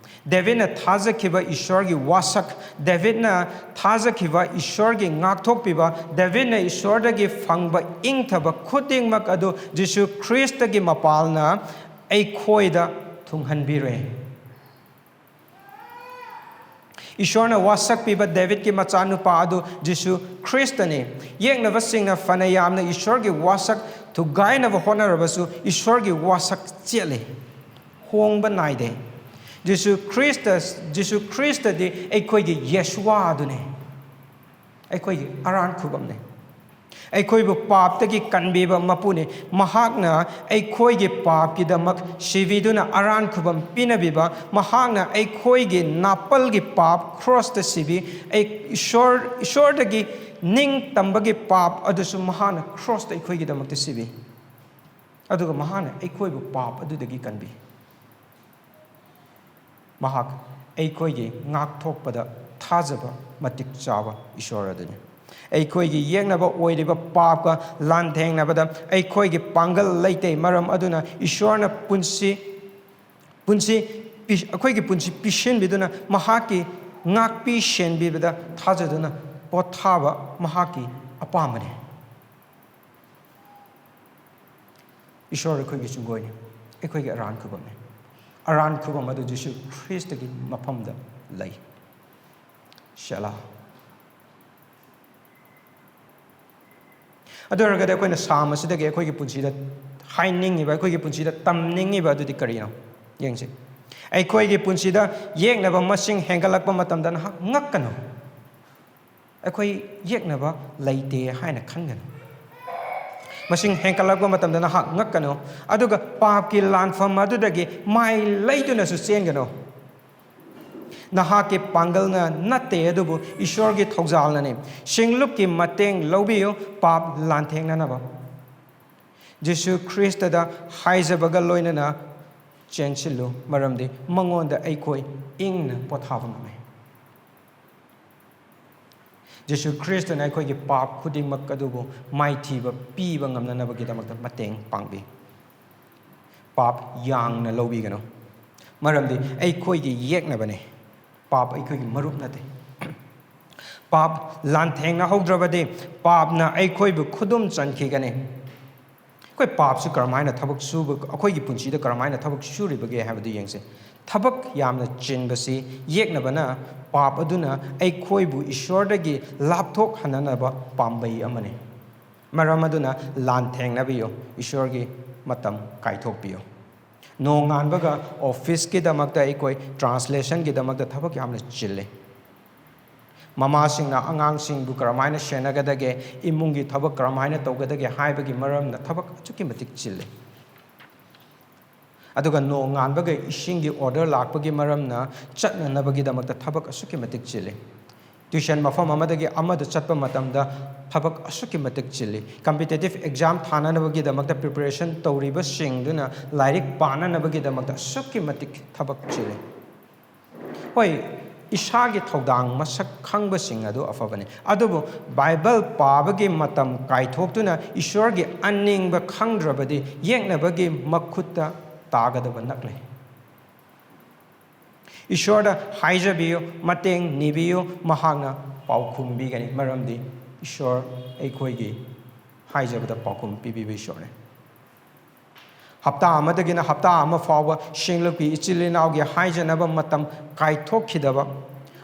ꯗꯦꯕꯤꯠꯅ ꯊꯥꯖꯈꯤꯕ ꯏꯁꯣꯔꯒꯤ ꯋꯥꯁꯛ, ꯗꯦꯕꯤꯠꯅ ꯊꯥꯖꯈꯤꯕ ꯏꯁꯣꯔꯒꯤ ꯉꯥꯛꯊꯣꯛꯄꯤꯕ, ꯗꯦꯕꯤꯠꯅ ꯏꯁꯣꯔꯗꯒꯤ ꯐꯪꯕ ꯏꯪꯊꯕ ꯈꯨꯗꯤꯡꯃꯛ ꯑꯗꯨ ꯖꯤꯁꯨ ꯈ꯭ꯔꯤꯁꯇꯒꯤ ꯃꯄꯥꯜꯅ ꯑꯩꯈꯣꯏꯗ ꯊꯨꯡꯍꯟꯕꯤꯔꯦ꯫ ꯏꯁꯣꯔꯅ ꯋꯥꯁꯛꯄꯤꯕ ꯗꯦꯕꯤꯠꯀꯤ ꯃꯆꯥꯅꯨꯄꯥ ꯑꯗꯨ ꯖꯤꯁꯨ ꯈ꯭ꯔꯤꯁꯇꯅꯤ꯫ ꯌꯦꯛꯅꯕꯁꯤꯡꯅ ꯐꯅ ꯌꯥꯝꯅ ꯏꯁꯣꯔꯒꯤ ꯋꯥꯁꯛ ꯊꯨꯒꯥꯏꯅꯕ ꯍꯣꯠꯅꯔꯕꯁꯨ, ꯏꯁꯣꯔꯒꯤ ꯋꯥꯁꯛ ꯆꯦꯠꯂꯤ, ꯍꯣꯡꯕ ꯅꯥꯏꯗꯦ꯫ ꯖꯤꯁꯨ ꯈ꯭ꯔꯤꯁꯇ, ꯖꯤꯁꯨ ꯈ꯭ꯔꯤꯁꯇꯗꯤ ꯑꯩꯈꯣꯏꯒꯤ ꯌꯦꯁꯨꯋꯥ ꯑꯗꯨꯅꯤ, ꯑꯩꯈꯣꯏꯒꯤ ꯑꯔꯥꯟ ꯈꯨꯕꯝꯅꯤ꯫ ꯑꯩꯈꯣꯏꯕꯨ ꯄꯥꯞꯇꯒꯤ ꯀꯟꯕꯤꯕ ꯃꯄꯨꯅꯤ꯫ ꯃꯍꯥꯛꯅ ꯑꯩꯈꯣꯏꯒꯤ ꯄꯥꯞꯀꯤꯗꯃꯛ ꯁꯤꯕꯤꯗꯨꯅ ꯑꯔꯥꯟ ꯈꯨꯕꯝ ꯄꯤꯅꯕꯤꯕ, ꯃꯍꯥꯛꯅ ꯑꯩꯈꯣꯏꯒꯤ ꯅꯥꯄꯜꯒꯤ ꯄꯥꯞ ꯀ꯭ꯔꯣꯁꯇ ꯁꯤꯕꯤ, ꯑꯩ ꯏꯁꯣꯔ, ꯏꯁꯣꯔꯗꯒꯤ ꯅꯤꯡ ꯇꯝꯕꯒꯤ ꯄꯥꯞ ꯑꯗꯨꯁꯨ ꯃꯍꯥꯛꯅ ꯀ꯭ꯔꯣꯁꯇ ꯑꯩꯈꯣꯏꯒꯤꯗꯃꯛꯇ ꯁꯤꯕꯤ꯫ ꯑꯗꯨꯒ ꯃꯍꯥꯛꯅ ꯑꯩꯈꯣꯏꯕꯨ ꯄꯥꯞ ꯑꯗꯨꯗꯒꯤ ꯀꯟꯕꯤ꯫ ꯃꯍꯥꯛ ꯑꯩꯈꯣꯏꯒꯤ ꯉꯥꯛꯊꯣꯛꯄꯗ ꯊꯥꯖꯕ ꯃꯇꯤꯛ ꯆꯥꯕ ꯏꯁꯣꯔ ꯑꯗꯨꯅꯤ꯫ ꯑꯩꯈꯣꯏꯒꯤ ꯌꯦꯛꯅꯕ ꯑꯣꯏꯔꯤꯕ ꯄꯥꯞꯀ ꯂꯥꯟꯊꯦꯡꯅꯕꯗ ꯑꯩꯈꯣꯏꯒꯤ ꯄꯥꯡꯒꯜ ꯂꯩꯇꯦ꯫ ꯃꯔꯝ ꯑꯗꯨꯅ ꯏꯁꯣꯔꯅ ꯄꯨꯟꯁꯤ, ꯄꯨꯟꯁꯤ ꯄꯤ-, ꯑꯩꯈꯣꯏꯒꯤ ꯄꯨꯟꯁꯤ ꯄꯤꯁꯤꯟꯕꯤꯗꯨꯅ ꯃꯍꯥꯛꯀꯤ ꯉꯥꯛꯄꯤ ꯁꯦꯟꯕꯤꯕꯗ ꯊꯥꯖꯗꯨꯅ ꯄꯣꯊꯥꯕ ꯃꯍꯥꯛꯀꯤ ꯑꯄꯥꯝꯕꯅꯤ꯫ ꯏꯁꯣꯔ ꯑꯩꯈꯣꯏꯒꯤ ꯆꯨꯡꯒꯣꯏꯅꯤ, ꯑꯩꯈꯣꯏꯒꯤ ꯑꯔꯥꯟ ꯈꯨꯕꯝꯅꯤ꯫ ꯑꯔꯥꯟ ꯈꯨꯕꯝ ꯑꯗꯨ ꯖꯤꯁꯨ ꯈ꯭ꯔꯤꯁꯇꯒꯤ ꯃꯐꯝꯗ ꯂꯩ꯫ ꯁꯦꯂꯥ꯫ ꯑꯗꯨ ꯑꯣꯏꯔꯒꯗꯤ ꯑꯩꯈꯣꯏꯅ ꯁꯥꯝ ꯑꯁꯤꯗꯒꯤ ꯑꯩꯈꯣꯏꯒꯤ ꯄꯨꯟꯁꯤꯗ ꯍꯥꯏꯅꯤꯡꯉꯤꯕ, ꯑꯩꯈꯣꯏꯒꯤ ꯄꯨꯟꯁꯤꯗ ꯇꯝꯅꯤꯡꯉꯤꯕ ꯑꯗꯨꯗꯤ ꯀꯔꯤꯅꯣ? ꯌꯦꯡꯁꯤ꯫ ꯑꯩꯈꯣꯏꯒꯤ ꯄꯨꯟꯁꯤꯗ ꯌꯦꯛꯅꯕ ꯃꯁꯤꯡ ꯍꯦꯟꯒꯠꯂꯛꯄ ꯃꯇꯝꯗ ꯅꯍꯥꯛ ꯉꯛꯀꯅꯨ꯫ ꯑꯩꯈꯣꯏ ꯌꯦꯛꯅꯕ ꯂꯩꯇꯦ ꯍꯥꯏꯅ ꯈꯟꯒꯅꯨ꯫ ꯃꯁꯤꯡ ꯍꯦꯟꯒꯠꯂꯛꯄ ꯃꯇꯝꯗ ꯅꯍꯥꯛ ꯉꯛꯀꯅꯨ, ꯑꯗꯨꯒ ꯄꯥꯞꯀꯤ ꯂꯥꯟꯐꯝ ꯑꯗꯨꯗꯒꯤ ꯃꯥꯏ ꯂꯩꯗꯨꯅꯁꯨ ꯆꯦꯟꯒꯅꯨ꯫ ꯅꯍꯥꯛꯀꯤ ꯄꯥꯡꯒꯜꯅ ꯅꯠꯇꯦ, ꯑꯗꯨꯕꯨ ꯏꯁꯣꯔꯒꯤ ꯊꯧꯖꯥꯜꯅꯅꯤ꯫ ꯁꯤꯡꯂꯨꯞꯀꯤ ꯃꯇꯦꯡ ꯂꯧꯕꯤꯌꯨ, ꯄꯥꯞ ꯂꯥꯟꯊꯦꯡꯅꯅꯕ꯫ ꯖꯤꯁꯨ ꯈ꯭ꯔꯤꯁꯇꯗ ꯍꯥꯏꯖꯕꯒ ꯂꯣꯏꯅꯅ ꯆꯦꯟꯁꯤꯜꯂꯨ, ꯃꯔꯝꯗꯤ ꯃꯉꯣꯟꯗ ꯑꯩꯈꯣꯏ ꯏꯪꯅ ꯄꯣꯊꯥꯕ ꯉꯝꯃꯤ꯫ ꯖꯤꯁꯨ ꯈ꯭ꯔꯤꯁꯇꯅ ꯑꯩꯈꯣꯏꯒꯤ ꯄꯥꯞ ꯈꯨꯗꯤꯡꯃꯛ ꯑꯗꯨꯕꯨ ꯃꯥꯏꯊꯤꯕ ꯄꯤꯕ ꯉꯝꯅꯅꯕꯒꯤꯗꯃꯛꯇ ꯃꯇꯦꯡ ꯄꯥꯡꯕꯤ꯫ ꯄꯥꯞ ꯌꯥꯡꯅ ꯂꯧꯕꯤꯒꯅꯨ꯫ ꯃꯔꯝꯗꯤ ꯑꯩꯈꯣꯏꯒꯤ ꯌꯦꯛꯅꯕꯅꯤ꯫ ꯄꯥꯞ ꯑꯩꯈꯣꯏꯒꯤ ꯃꯔꯨꯞ ꯅꯠꯇꯦ꯫ ꯄꯥꯞ ꯂꯥꯟꯊꯦꯡꯅꯍꯧꯗ꯭ꯔꯕꯗꯤ ꯄꯥꯞꯅ ꯑꯩꯈꯣꯏꯕꯨ ꯈꯨꯗꯨꯝ ꯆꯟꯈꯤꯒꯅꯤ꯫ ꯑꯩꯈꯣꯏ ꯄꯥꯞꯁꯤ ꯀꯔꯝꯍꯥꯏꯅ ꯊꯕꯛ ꯁꯨꯕ, ꯑꯩꯈꯣꯏꯒꯤ ꯄꯨꯟꯁꯤꯗ ꯀꯔꯝꯍꯥꯏꯅ ꯊꯕꯛ ꯁꯨꯔꯤꯕꯒꯦ ꯍꯥꯏꯕꯗꯨ ꯌꯦꯡꯁꯤ꯫ ꯊꯕꯛ ꯌꯥꯝꯅ ꯆꯤꯟꯕꯁꯤ ꯌꯦꯛꯅꯕꯅ ꯄꯥꯞ ꯑꯗꯨꯅ ꯑꯩꯈꯣꯏꯕꯨ ꯏꯁꯣꯔꯗꯒꯤ ꯂꯥꯞꯊꯣꯛꯍꯟꯅꯅꯕ ꯄꯥꯝꯕꯩ ꯑꯃꯅꯤ꯫ ꯃꯔꯝ ꯑꯗꯨꯅ ꯂꯥꯟꯊꯦꯡꯅꯕꯤꯌꯨ, ꯏꯁꯣꯔꯒꯤ ꯃꯇꯝ ꯀꯥꯏꯊꯣꯛꯄꯤꯌꯨ꯫ ꯅꯣꯡꯉꯥꯟꯕꯒ ꯑꯣꯐꯤꯁꯀꯤꯗꯃꯛꯇ ꯑꯩꯈꯣꯏ ꯇ꯭ꯔꯥꯟꯁꯂꯦꯁꯟꯒꯤꯗꯃꯛꯇ ꯊꯕꯛ ꯌꯥꯝꯅ ꯆꯤꯜꯂꯤ꯫ ꯃꯃꯥꯁꯤꯡꯅ ꯑꯉꯥꯡꯁꯤꯡꯕꯨ ꯀꯔꯝꯍꯥꯏꯅ ꯁꯦꯟꯅꯒꯗꯒꯦ, ꯏꯃꯨꯡꯒꯤ ꯊꯕꯛ ꯀꯔꯝꯍꯥꯏꯅ ꯇꯧꯒꯗꯒꯦ ꯍꯥꯏꯕꯒꯤ ꯃꯔꯝꯅ ꯊꯕꯛ ꯑꯁꯨꯛꯀꯤ ꯃꯇꯤꯛ ꯆꯤꯜꯂꯤ꯫ ꯑꯗꯨꯒ ꯅꯣꯡꯉꯥꯟꯕꯒ ꯏꯁꯤꯡꯒꯤ ꯑꯣꯔꯗꯔ ꯂꯥꯛꯄꯒꯤ ꯃꯔꯝꯅ ꯆꯠꯅꯅꯕꯒꯤꯗꯃꯛꯇ ꯊꯕꯛ ꯑꯁꯨꯛꯀꯤ ꯃꯇꯤꯛ ꯆꯤꯜꯂꯤ꯫ ꯇ꯭ꯌꯨꯁꯟ ꯃꯐꯝ ꯑꯃꯗꯒꯤ ꯑꯃꯗ ꯆꯠꯄ ꯃꯇꯝꯗ ꯊꯕꯛ ꯑꯁꯨꯛꯀꯤ ꯃꯇꯤꯛ ꯆꯤꯜꯂꯤ꯫ ꯀꯝꯄꯤꯇꯤꯇꯤꯞ ꯑꯦꯛꯖꯥꯝ ꯊꯥꯅꯅꯕꯒꯤꯗꯃꯛꯇ ꯄ꯭ꯔꯤꯄꯦꯔꯦꯁꯟ ꯇꯧꯔꯤꯕꯁꯤꯡꯗꯨꯅ ꯂꯥꯏꯔꯤꯛ ꯄꯥꯅꯅꯕꯒꯤꯗꯃꯛꯇ ꯑꯁꯨꯛꯀꯤ ꯃꯇꯤꯛ ꯊꯕꯛ ꯆꯤꯜꯂꯤ꯫ ꯍꯣꯏ, ꯏꯁꯥꯒꯤ ꯊꯧꯗꯥꯡ ꯃꯁꯛ ꯈꯪꯕꯁꯤꯡ ꯑꯗꯨ ꯑꯐꯕꯅꯤ, ꯑꯗꯨꯕꯨ ꯕꯥꯏꯕꯜ ꯄꯥꯕꯒꯤ ꯃꯇꯝ ꯀꯥꯏꯊꯣꯛꯇꯨꯅ ꯏꯁꯣꯔꯒꯤ ꯑꯅꯤꯡꯕ ꯈꯪꯗ꯭ꯔꯕꯗꯤ ꯌꯦꯛꯅꯕꯒꯤ ꯃꯈꯨꯠꯇ ꯇꯥꯒꯗꯕ ꯅꯛꯂꯦ꯫ ꯏꯁꯣꯔꯗ ꯍꯥꯏꯖꯕꯤꯌꯨ, ꯃꯇꯦꯡ ꯅꯤꯕꯤꯌꯨ, ꯃꯍꯥꯛꯅ ꯄꯥꯎꯈꯨꯝ ꯄꯤꯒꯅꯤ, ꯃꯔꯝꯗꯤ ꯏꯁꯣꯔ ꯑꯩꯈꯣꯏꯒꯤ ꯍꯥꯏꯖꯕꯗ ꯄꯥꯎꯈꯨꯝ ꯄꯤꯕꯤꯕ ꯏꯁꯣꯔꯅꯤ꯫ ꯍꯞꯇꯥ ꯑꯃꯗꯒꯤꯅ ꯍꯞꯇꯥ ꯑꯃ ꯐꯥꯎꯕ ꯁꯤꯡꯂꯨꯞꯀꯤ ꯏꯆꯤꯜ ꯏꯅꯥꯎꯒꯤ ꯍꯥꯏꯖꯅꯕ ꯃꯇꯝ ꯀꯥꯏꯊꯣꯛꯈꯤꯗꯕ,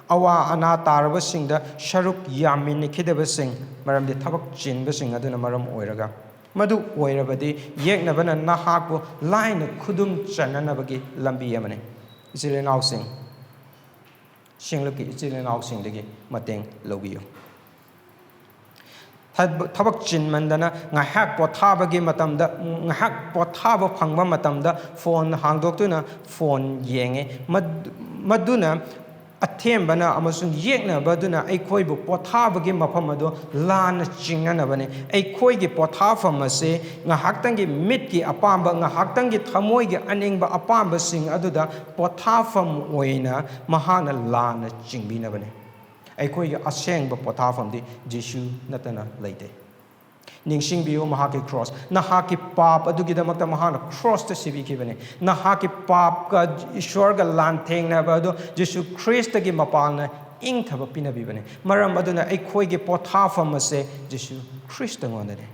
ꯑꯋꯥ ꯑꯅꯥ ꯇꯥꯔꯕꯁꯤꯡꯗ ꯁꯔꯨꯛ ꯌꯥꯃꯤꯟꯅꯈꯤꯗꯕꯁꯤꯡ, ꯃꯔꯝꯗꯤ ꯊꯕꯛ ꯆꯤꯟꯕꯁꯤꯡ ꯑꯗꯨꯅ ꯃꯔꯝ ꯑꯣꯏꯔꯒ, ꯃꯗꯨ ꯑꯣꯏꯔꯕꯗꯤ ꯌꯦꯛꯅꯕꯅ ꯅꯍꯥꯛꯄꯨ ꯂꯥꯏꯅ ꯈꯨꯗꯨꯝ ꯆꯟꯅꯅꯕꯒꯤ ꯂꯝꯕꯤ ꯑꯃꯅꯤ꯫ ꯏꯆꯤꯜ ꯏꯅꯥꯎꯁꯤꯡ, ꯁꯤꯡꯂꯨꯞꯀꯤ ꯏꯆꯤꯜ ꯏꯅꯥꯎꯁꯤꯡꯗꯒꯤ ꯃꯇꯦꯡ ꯂꯧꯕꯤꯌꯨ꯫ ꯊꯕ-, ꯊꯕꯛ ꯆꯤꯟꯃꯟꯗꯅ ꯉꯥꯏꯍꯥꯛ ꯄꯣꯊꯥꯕꯒꯤ ꯃꯇꯝꯗ, ꯉꯥꯏꯍꯥꯛ ꯄꯣꯊꯥꯕ ꯐꯪꯕ ꯃꯇꯝꯗ ꯐꯣꯟ ꯍꯥꯡꯗꯣꯛꯇꯨꯅ ꯐꯣꯟ ꯌꯦꯡꯉꯤ꯫ ꯃꯗ-, ꯃꯗꯨꯅ ꯑꯊꯦꯝꯕꯅ ꯑꯃꯁꯨꯡ ꯌꯦꯛꯅꯕꯗꯨꯅ ꯑꯩꯈꯣꯏꯕꯨ ꯄꯣꯊꯥꯕꯒꯤ ꯃꯐꯝ ꯑꯗꯨ ꯂꯥꯟꯅ ꯆꯤꯡꯅꯅꯕꯅꯤ꯫ ꯑꯩꯈꯣꯏꯒꯤ ꯄꯣꯊꯥꯐꯝ ꯑꯁꯤ ꯉꯥꯏꯍꯥꯛꯇꯪꯒꯤ ꯃꯤꯠꯀꯤ ꯑꯄꯥꯝꯕ, ꯉꯥꯏꯍꯥꯛꯇꯪꯒꯤ ꯊꯃꯣꯏꯒꯤ ꯑꯅꯤꯡꯕ ꯑꯄꯥꯝꯕꯁꯤꯡ ꯑꯗꯨꯗ ꯄꯣꯊꯥꯐꯝ ꯑꯣꯏꯅ ꯃꯍꯥꯛꯅ ꯂꯥꯟꯅ ꯆꯤꯡꯕꯤꯅꯕꯅꯤ꯫ ꯑꯩꯈꯣꯏꯒꯤ ꯑꯁꯦꯡꯕ ꯄꯣꯊꯥꯐꯝꯗꯤ ꯖꯤꯁꯨ ꯅꯠꯇꯅ ꯂꯩꯇꯦ꯫ ꯅꯤꯡꯁꯤꯡꯕꯤꯌꯨ ꯃꯍꯥꯛꯀꯤ ꯀ꯭ꯔꯣꯁ꯫ ꯅꯍꯥꯛꯀꯤ ꯄꯥꯞ ꯑꯗꯨꯒꯤꯗꯃꯛꯇ ꯃꯍꯥꯛꯅ ꯀ꯭ꯔꯣꯁꯇ ꯁꯤꯕꯤꯈꯤꯕꯅꯤ꯫ ꯅꯍꯥꯛꯀꯤ ꯄꯥꯞꯀ ꯏꯁꯣꯔꯒ ꯂꯥꯟꯊꯦꯡꯅꯕ ꯑꯗꯨ ꯖꯤꯁꯨ ꯈ꯭ꯔꯤꯁꯇꯒꯤ ꯃꯄꯥꯟꯅ ꯏꯪꯊꯕ ꯄꯤꯅꯕꯤꯕꯅꯤ꯫ ꯃꯔꯝ ꯑꯗꯨꯅ ꯑꯩꯈꯣꯏꯒꯤ ꯄꯣꯊꯥꯐꯝ ꯑꯁꯦ ꯖꯤꯁꯨ ꯈ꯭ꯔꯤꯁꯇꯉꯣꯟꯗꯅꯤ꯫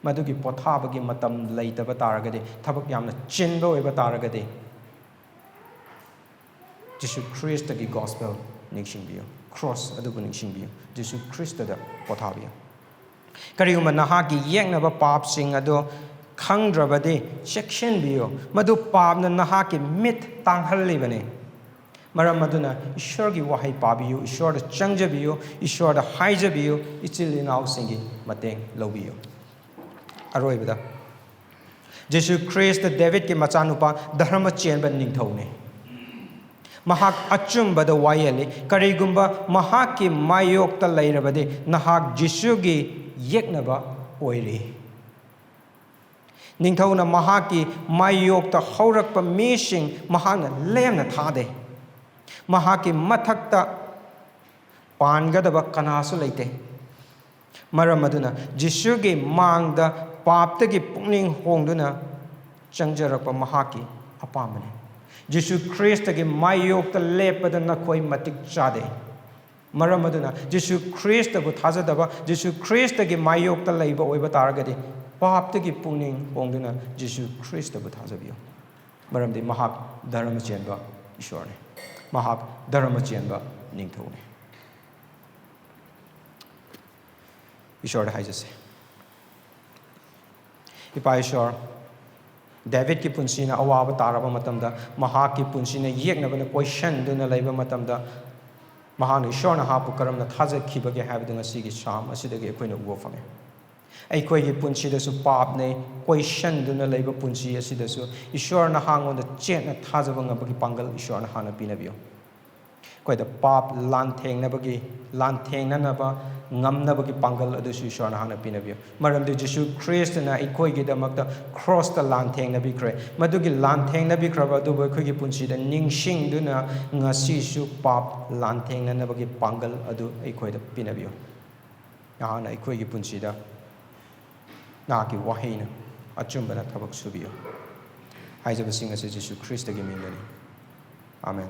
ꯃꯗꯨꯒꯤ ꯄꯣꯊꯥꯕꯒꯤ ꯃꯇꯝ ꯂꯩꯇꯕ ꯇꯥꯔꯒꯗꯤ, ꯊꯕꯛ ꯌꯥꯝꯅ ꯆꯤꯟꯕ ꯑꯣꯏꯕ ꯇꯥꯔꯒꯗꯤ, ꯖꯤꯁꯨ ꯈ꯭ꯔꯤꯁꯇꯒꯤ ꯒꯣꯁꯄꯦꯜ ꯅꯤꯡꯁꯤꯡꯕꯤꯌꯨ, ꯀ꯭ꯔꯣꯁ ꯑꯗꯨꯕꯨ ꯅꯤꯡꯁꯤꯡꯕꯤꯌꯨ, ꯖꯤꯁꯨ ꯈ꯭ꯔꯤꯁꯇꯗ ꯄꯣꯊꯥꯕꯤꯌꯨ꯫ ꯀꯔꯤꯒꯨꯝꯕ ꯅꯍꯥꯛꯀꯤ ꯌꯦꯛꯅꯕ ꯄꯥꯞꯁꯤꯡ ꯑꯗꯨ ꯈꯪꯗ꯭ꯔꯕꯗꯤ, ꯆꯦꯛꯁꯤꯟꯕꯤꯌꯨ, ꯃꯗꯨ ꯄꯥꯞꯅ ꯅꯍꯥꯛꯀꯤ ꯃꯤꯠ ꯇꯥꯡꯍꯜꯂꯤꯕꯅꯤ꯫ ꯃꯔꯝ ꯑꯗꯨꯅ ꯏꯁꯣꯔꯒꯤ ꯋꯥꯍꯩ ꯄꯥꯕꯤꯌꯨ, ꯏꯁꯣꯔꯗ ꯆꯪꯖꯕꯤꯌꯨ, ꯏꯁꯣꯔꯗ ꯍꯥꯏꯖꯕꯤꯌꯨ, ꯏꯆꯤꯜ ꯏꯅꯥꯎꯁꯤꯡꯒꯤ ꯃꯇꯦꯡ ꯂꯧꯕꯤꯌꯨ꯫ ꯑꯔꯣꯏꯕꯗ, ꯖꯤꯁꯨ ꯈ꯭ꯔꯤꯁꯇ ꯗꯦꯕꯤꯠꯀꯤ ꯃꯆꯥꯅꯨꯄꯥ, ꯙꯔꯃ ꯆꯦꯟꯕ ꯅꯤꯡꯊꯧꯅꯤ꯫ ꯃꯍꯥꯛ ꯑꯆꯨꯝꯕꯗ ꯋꯥꯌꯦꯜꯂꯤ꯫ ꯀꯔꯤꯒꯨꯝꯕ ꯃꯍꯥꯛꯀꯤ ꯃꯥꯌꯣꯛꯇ ꯂꯩꯔꯕꯗꯤ, ꯅꯍꯥꯛ ꯖꯤꯁꯨꯒꯤ ꯌꯦꯛꯅꯕ ꯑꯣꯏꯔꯤ꯫ ꯅꯤꯡꯊꯧꯅ ꯃꯍꯥꯛꯀꯤ ꯃꯥꯌꯣꯛꯇ ꯍꯧꯔꯛꯄ ꯃꯤꯁꯤꯡ ꯃꯍꯥꯛꯅ ꯂꯦꯝꯅ ꯊꯥꯗꯦ꯫ ꯃꯍꯥꯛꯀꯤ ꯃꯊꯛꯇ ꯄꯥꯟꯒꯗꯕ ꯀꯅꯥꯁꯨ ꯂꯩꯇꯦ꯫ ꯃꯔꯝ ꯑꯗꯨꯅ ꯖꯤꯁꯨꯒꯤ ꯃꯥꯡꯗ ꯄꯥꯞꯇꯒꯤ ꯄꯨꯛꯅꯤꯡ ꯍꯣꯡꯗꯨꯅ ꯆꯪꯖꯔꯛꯄ ꯃꯍꯥꯛꯀꯤ ꯑꯄꯥꯝꯕꯅꯤ꯫ ꯖꯤꯁꯨ ꯈ꯭ꯔꯤꯁꯇꯒꯤ ꯃꯥꯌꯣꯛꯇ ꯂꯦꯞꯄꯗ ꯅꯈꯣꯏ ꯃꯇꯤꯛ ꯆꯥꯗꯦ꯫ ꯃꯔꯝ ꯑꯗꯨꯅ ꯖꯤꯁꯨ ꯈ꯭ꯔꯤꯁꯇꯕꯨ ꯊꯥꯖꯗꯕ, ꯖꯤꯁꯨ ꯈ꯭ꯔꯤꯁꯇꯒꯤ ꯃꯥꯌꯣꯛꯇ ꯂꯩꯕ ꯑꯣꯏꯕ ꯇꯥꯔꯒꯗꯤ, ꯄꯥꯞꯇꯒꯤ ꯄꯨꯛꯅꯤꯡ ꯍꯣꯡꯗꯨꯅ ꯖꯤꯁꯨ ꯈ꯭ꯔꯤꯁꯇꯕꯨ ꯊꯥꯖꯕꯤꯌꯨ꯫ ꯃꯔꯝꯗꯤ ꯃꯍꯥꯛ ꯙꯔꯃ ꯆꯦꯟꯕ ꯏꯁꯣꯔꯅꯤ꯫ ꯃꯍꯥꯛ ꯙꯔꯃ ꯆꯦꯟꯕ ꯅꯤꯡꯊꯧꯅꯤ꯫ ꯏꯁꯣꯔꯗ ꯍꯥꯏꯖꯁꯦ꯫ ꯏꯄꯥ ꯏꯁꯣꯔ, ꯗꯦꯕꯤꯠꯀꯤ ꯄꯨꯟꯁꯤꯅ ꯑꯋꯥꯕ ꯇꯥꯔꯕ ꯃꯇꯝꯗ, ꯃꯍꯥꯛꯀꯤ ꯄꯨꯟꯁꯤꯅ ꯌꯦꯛꯅꯕꯅ ꯀꯣꯏꯁꯟꯗꯨꯅ ꯂꯩꯕ ꯃꯇꯝꯗ, ꯃꯍꯥꯛꯅ ꯏꯁꯣꯔꯅ ꯃꯍꯥꯛꯄꯨ ꯀꯔꯝꯅ ꯊꯥꯖꯈꯤꯕꯒꯦ ꯍꯥꯏꯕꯗꯨ ꯉꯁꯤꯒꯤ ꯁꯥꯝ ꯑꯁꯤꯗꯒꯤ ꯑꯩꯈꯣꯏꯅ ꯎꯕ ꯐꯪꯉꯤ꯫ ꯑꯩꯈꯣꯏꯒꯤ ꯄꯨꯟꯁꯤꯗꯁꯨ ꯄꯥꯞꯅ ꯀꯣꯏꯁꯟꯗꯨꯅ ꯂꯩꯕ ꯄꯨꯟꯁꯤ ꯑꯁꯤꯗꯁꯨ ꯏꯁꯣꯔꯅ ꯃꯉꯣꯟꯗ ꯆꯦꯠꯅ ꯊꯥꯖꯕ ꯉꯝꯕꯒꯤ ꯄꯥꯡꯒꯜ ꯏꯁꯣꯔꯅ ꯃꯍꯥꯛꯅ ꯄꯤꯅꯕꯤꯌꯨ꯫ ꯑꯩꯈꯣꯏꯗ ꯄꯥꯞ ꯂꯥꯟꯊꯦꯡꯅꯕꯒꯤ, ꯂꯥꯟꯊꯦꯡꯅꯅꯕ ꯉꯝꯅꯕꯒꯤ ꯄꯥꯡꯒꯜ ꯑꯗꯨꯁꯨ ꯏꯁꯣꯔꯅ ꯃꯍꯥꯛꯅ ꯄꯤꯅꯕꯤꯌꯨ꯫ ꯃꯔꯝꯗꯤ ꯖꯤꯁꯨ ꯈ꯭ꯔꯤꯁꯇꯅ ꯑꯩꯈꯣꯏꯒꯤꯗꯃꯛꯇ ꯀ꯭ꯔꯣꯁꯇ ꯂꯥꯟꯊꯦꯡꯅꯕꯤꯈ꯭ꯔꯦ꯫ ꯃꯗꯨꯒꯤ ꯂꯥꯟꯊꯦꯡꯅꯕꯤꯈ꯭ꯔꯕ ꯑꯗꯨꯕꯨ ꯑꯩꯈꯣꯏꯒꯤ ꯄꯨꯟꯁꯤꯗ ꯅꯤꯡꯁꯤꯡꯗꯨꯅ ꯉꯁꯤꯁꯨ ꯄꯥꯞ ꯂꯥꯟꯊꯦꯡꯅꯅꯕꯒꯤ ꯄꯥꯡꯒꯜ ꯑꯗꯨ ꯑꯩꯈꯣꯏꯗ ꯄꯤꯅꯕꯤꯌꯨ꯫ ꯅꯍꯥꯛꯅ ꯑꯩꯈꯣꯏꯒꯤ ꯄꯨꯟꯁꯤꯗ ꯅꯍꯥꯛꯀꯤ ꯋꯥꯍꯩꯅ ꯑꯆꯨꯝꯕꯅ ꯊꯕꯛ ꯁꯨꯕꯤꯌꯨ ꯍꯥꯏꯖꯕꯁꯤꯡ ꯑꯁꯤ ꯖꯤꯁꯨ ꯈ꯭ꯔꯤꯁꯇꯒꯤ ꯃꯤꯡꯗꯅꯤ꯫ ꯑꯥꯃꯦꯟ꯫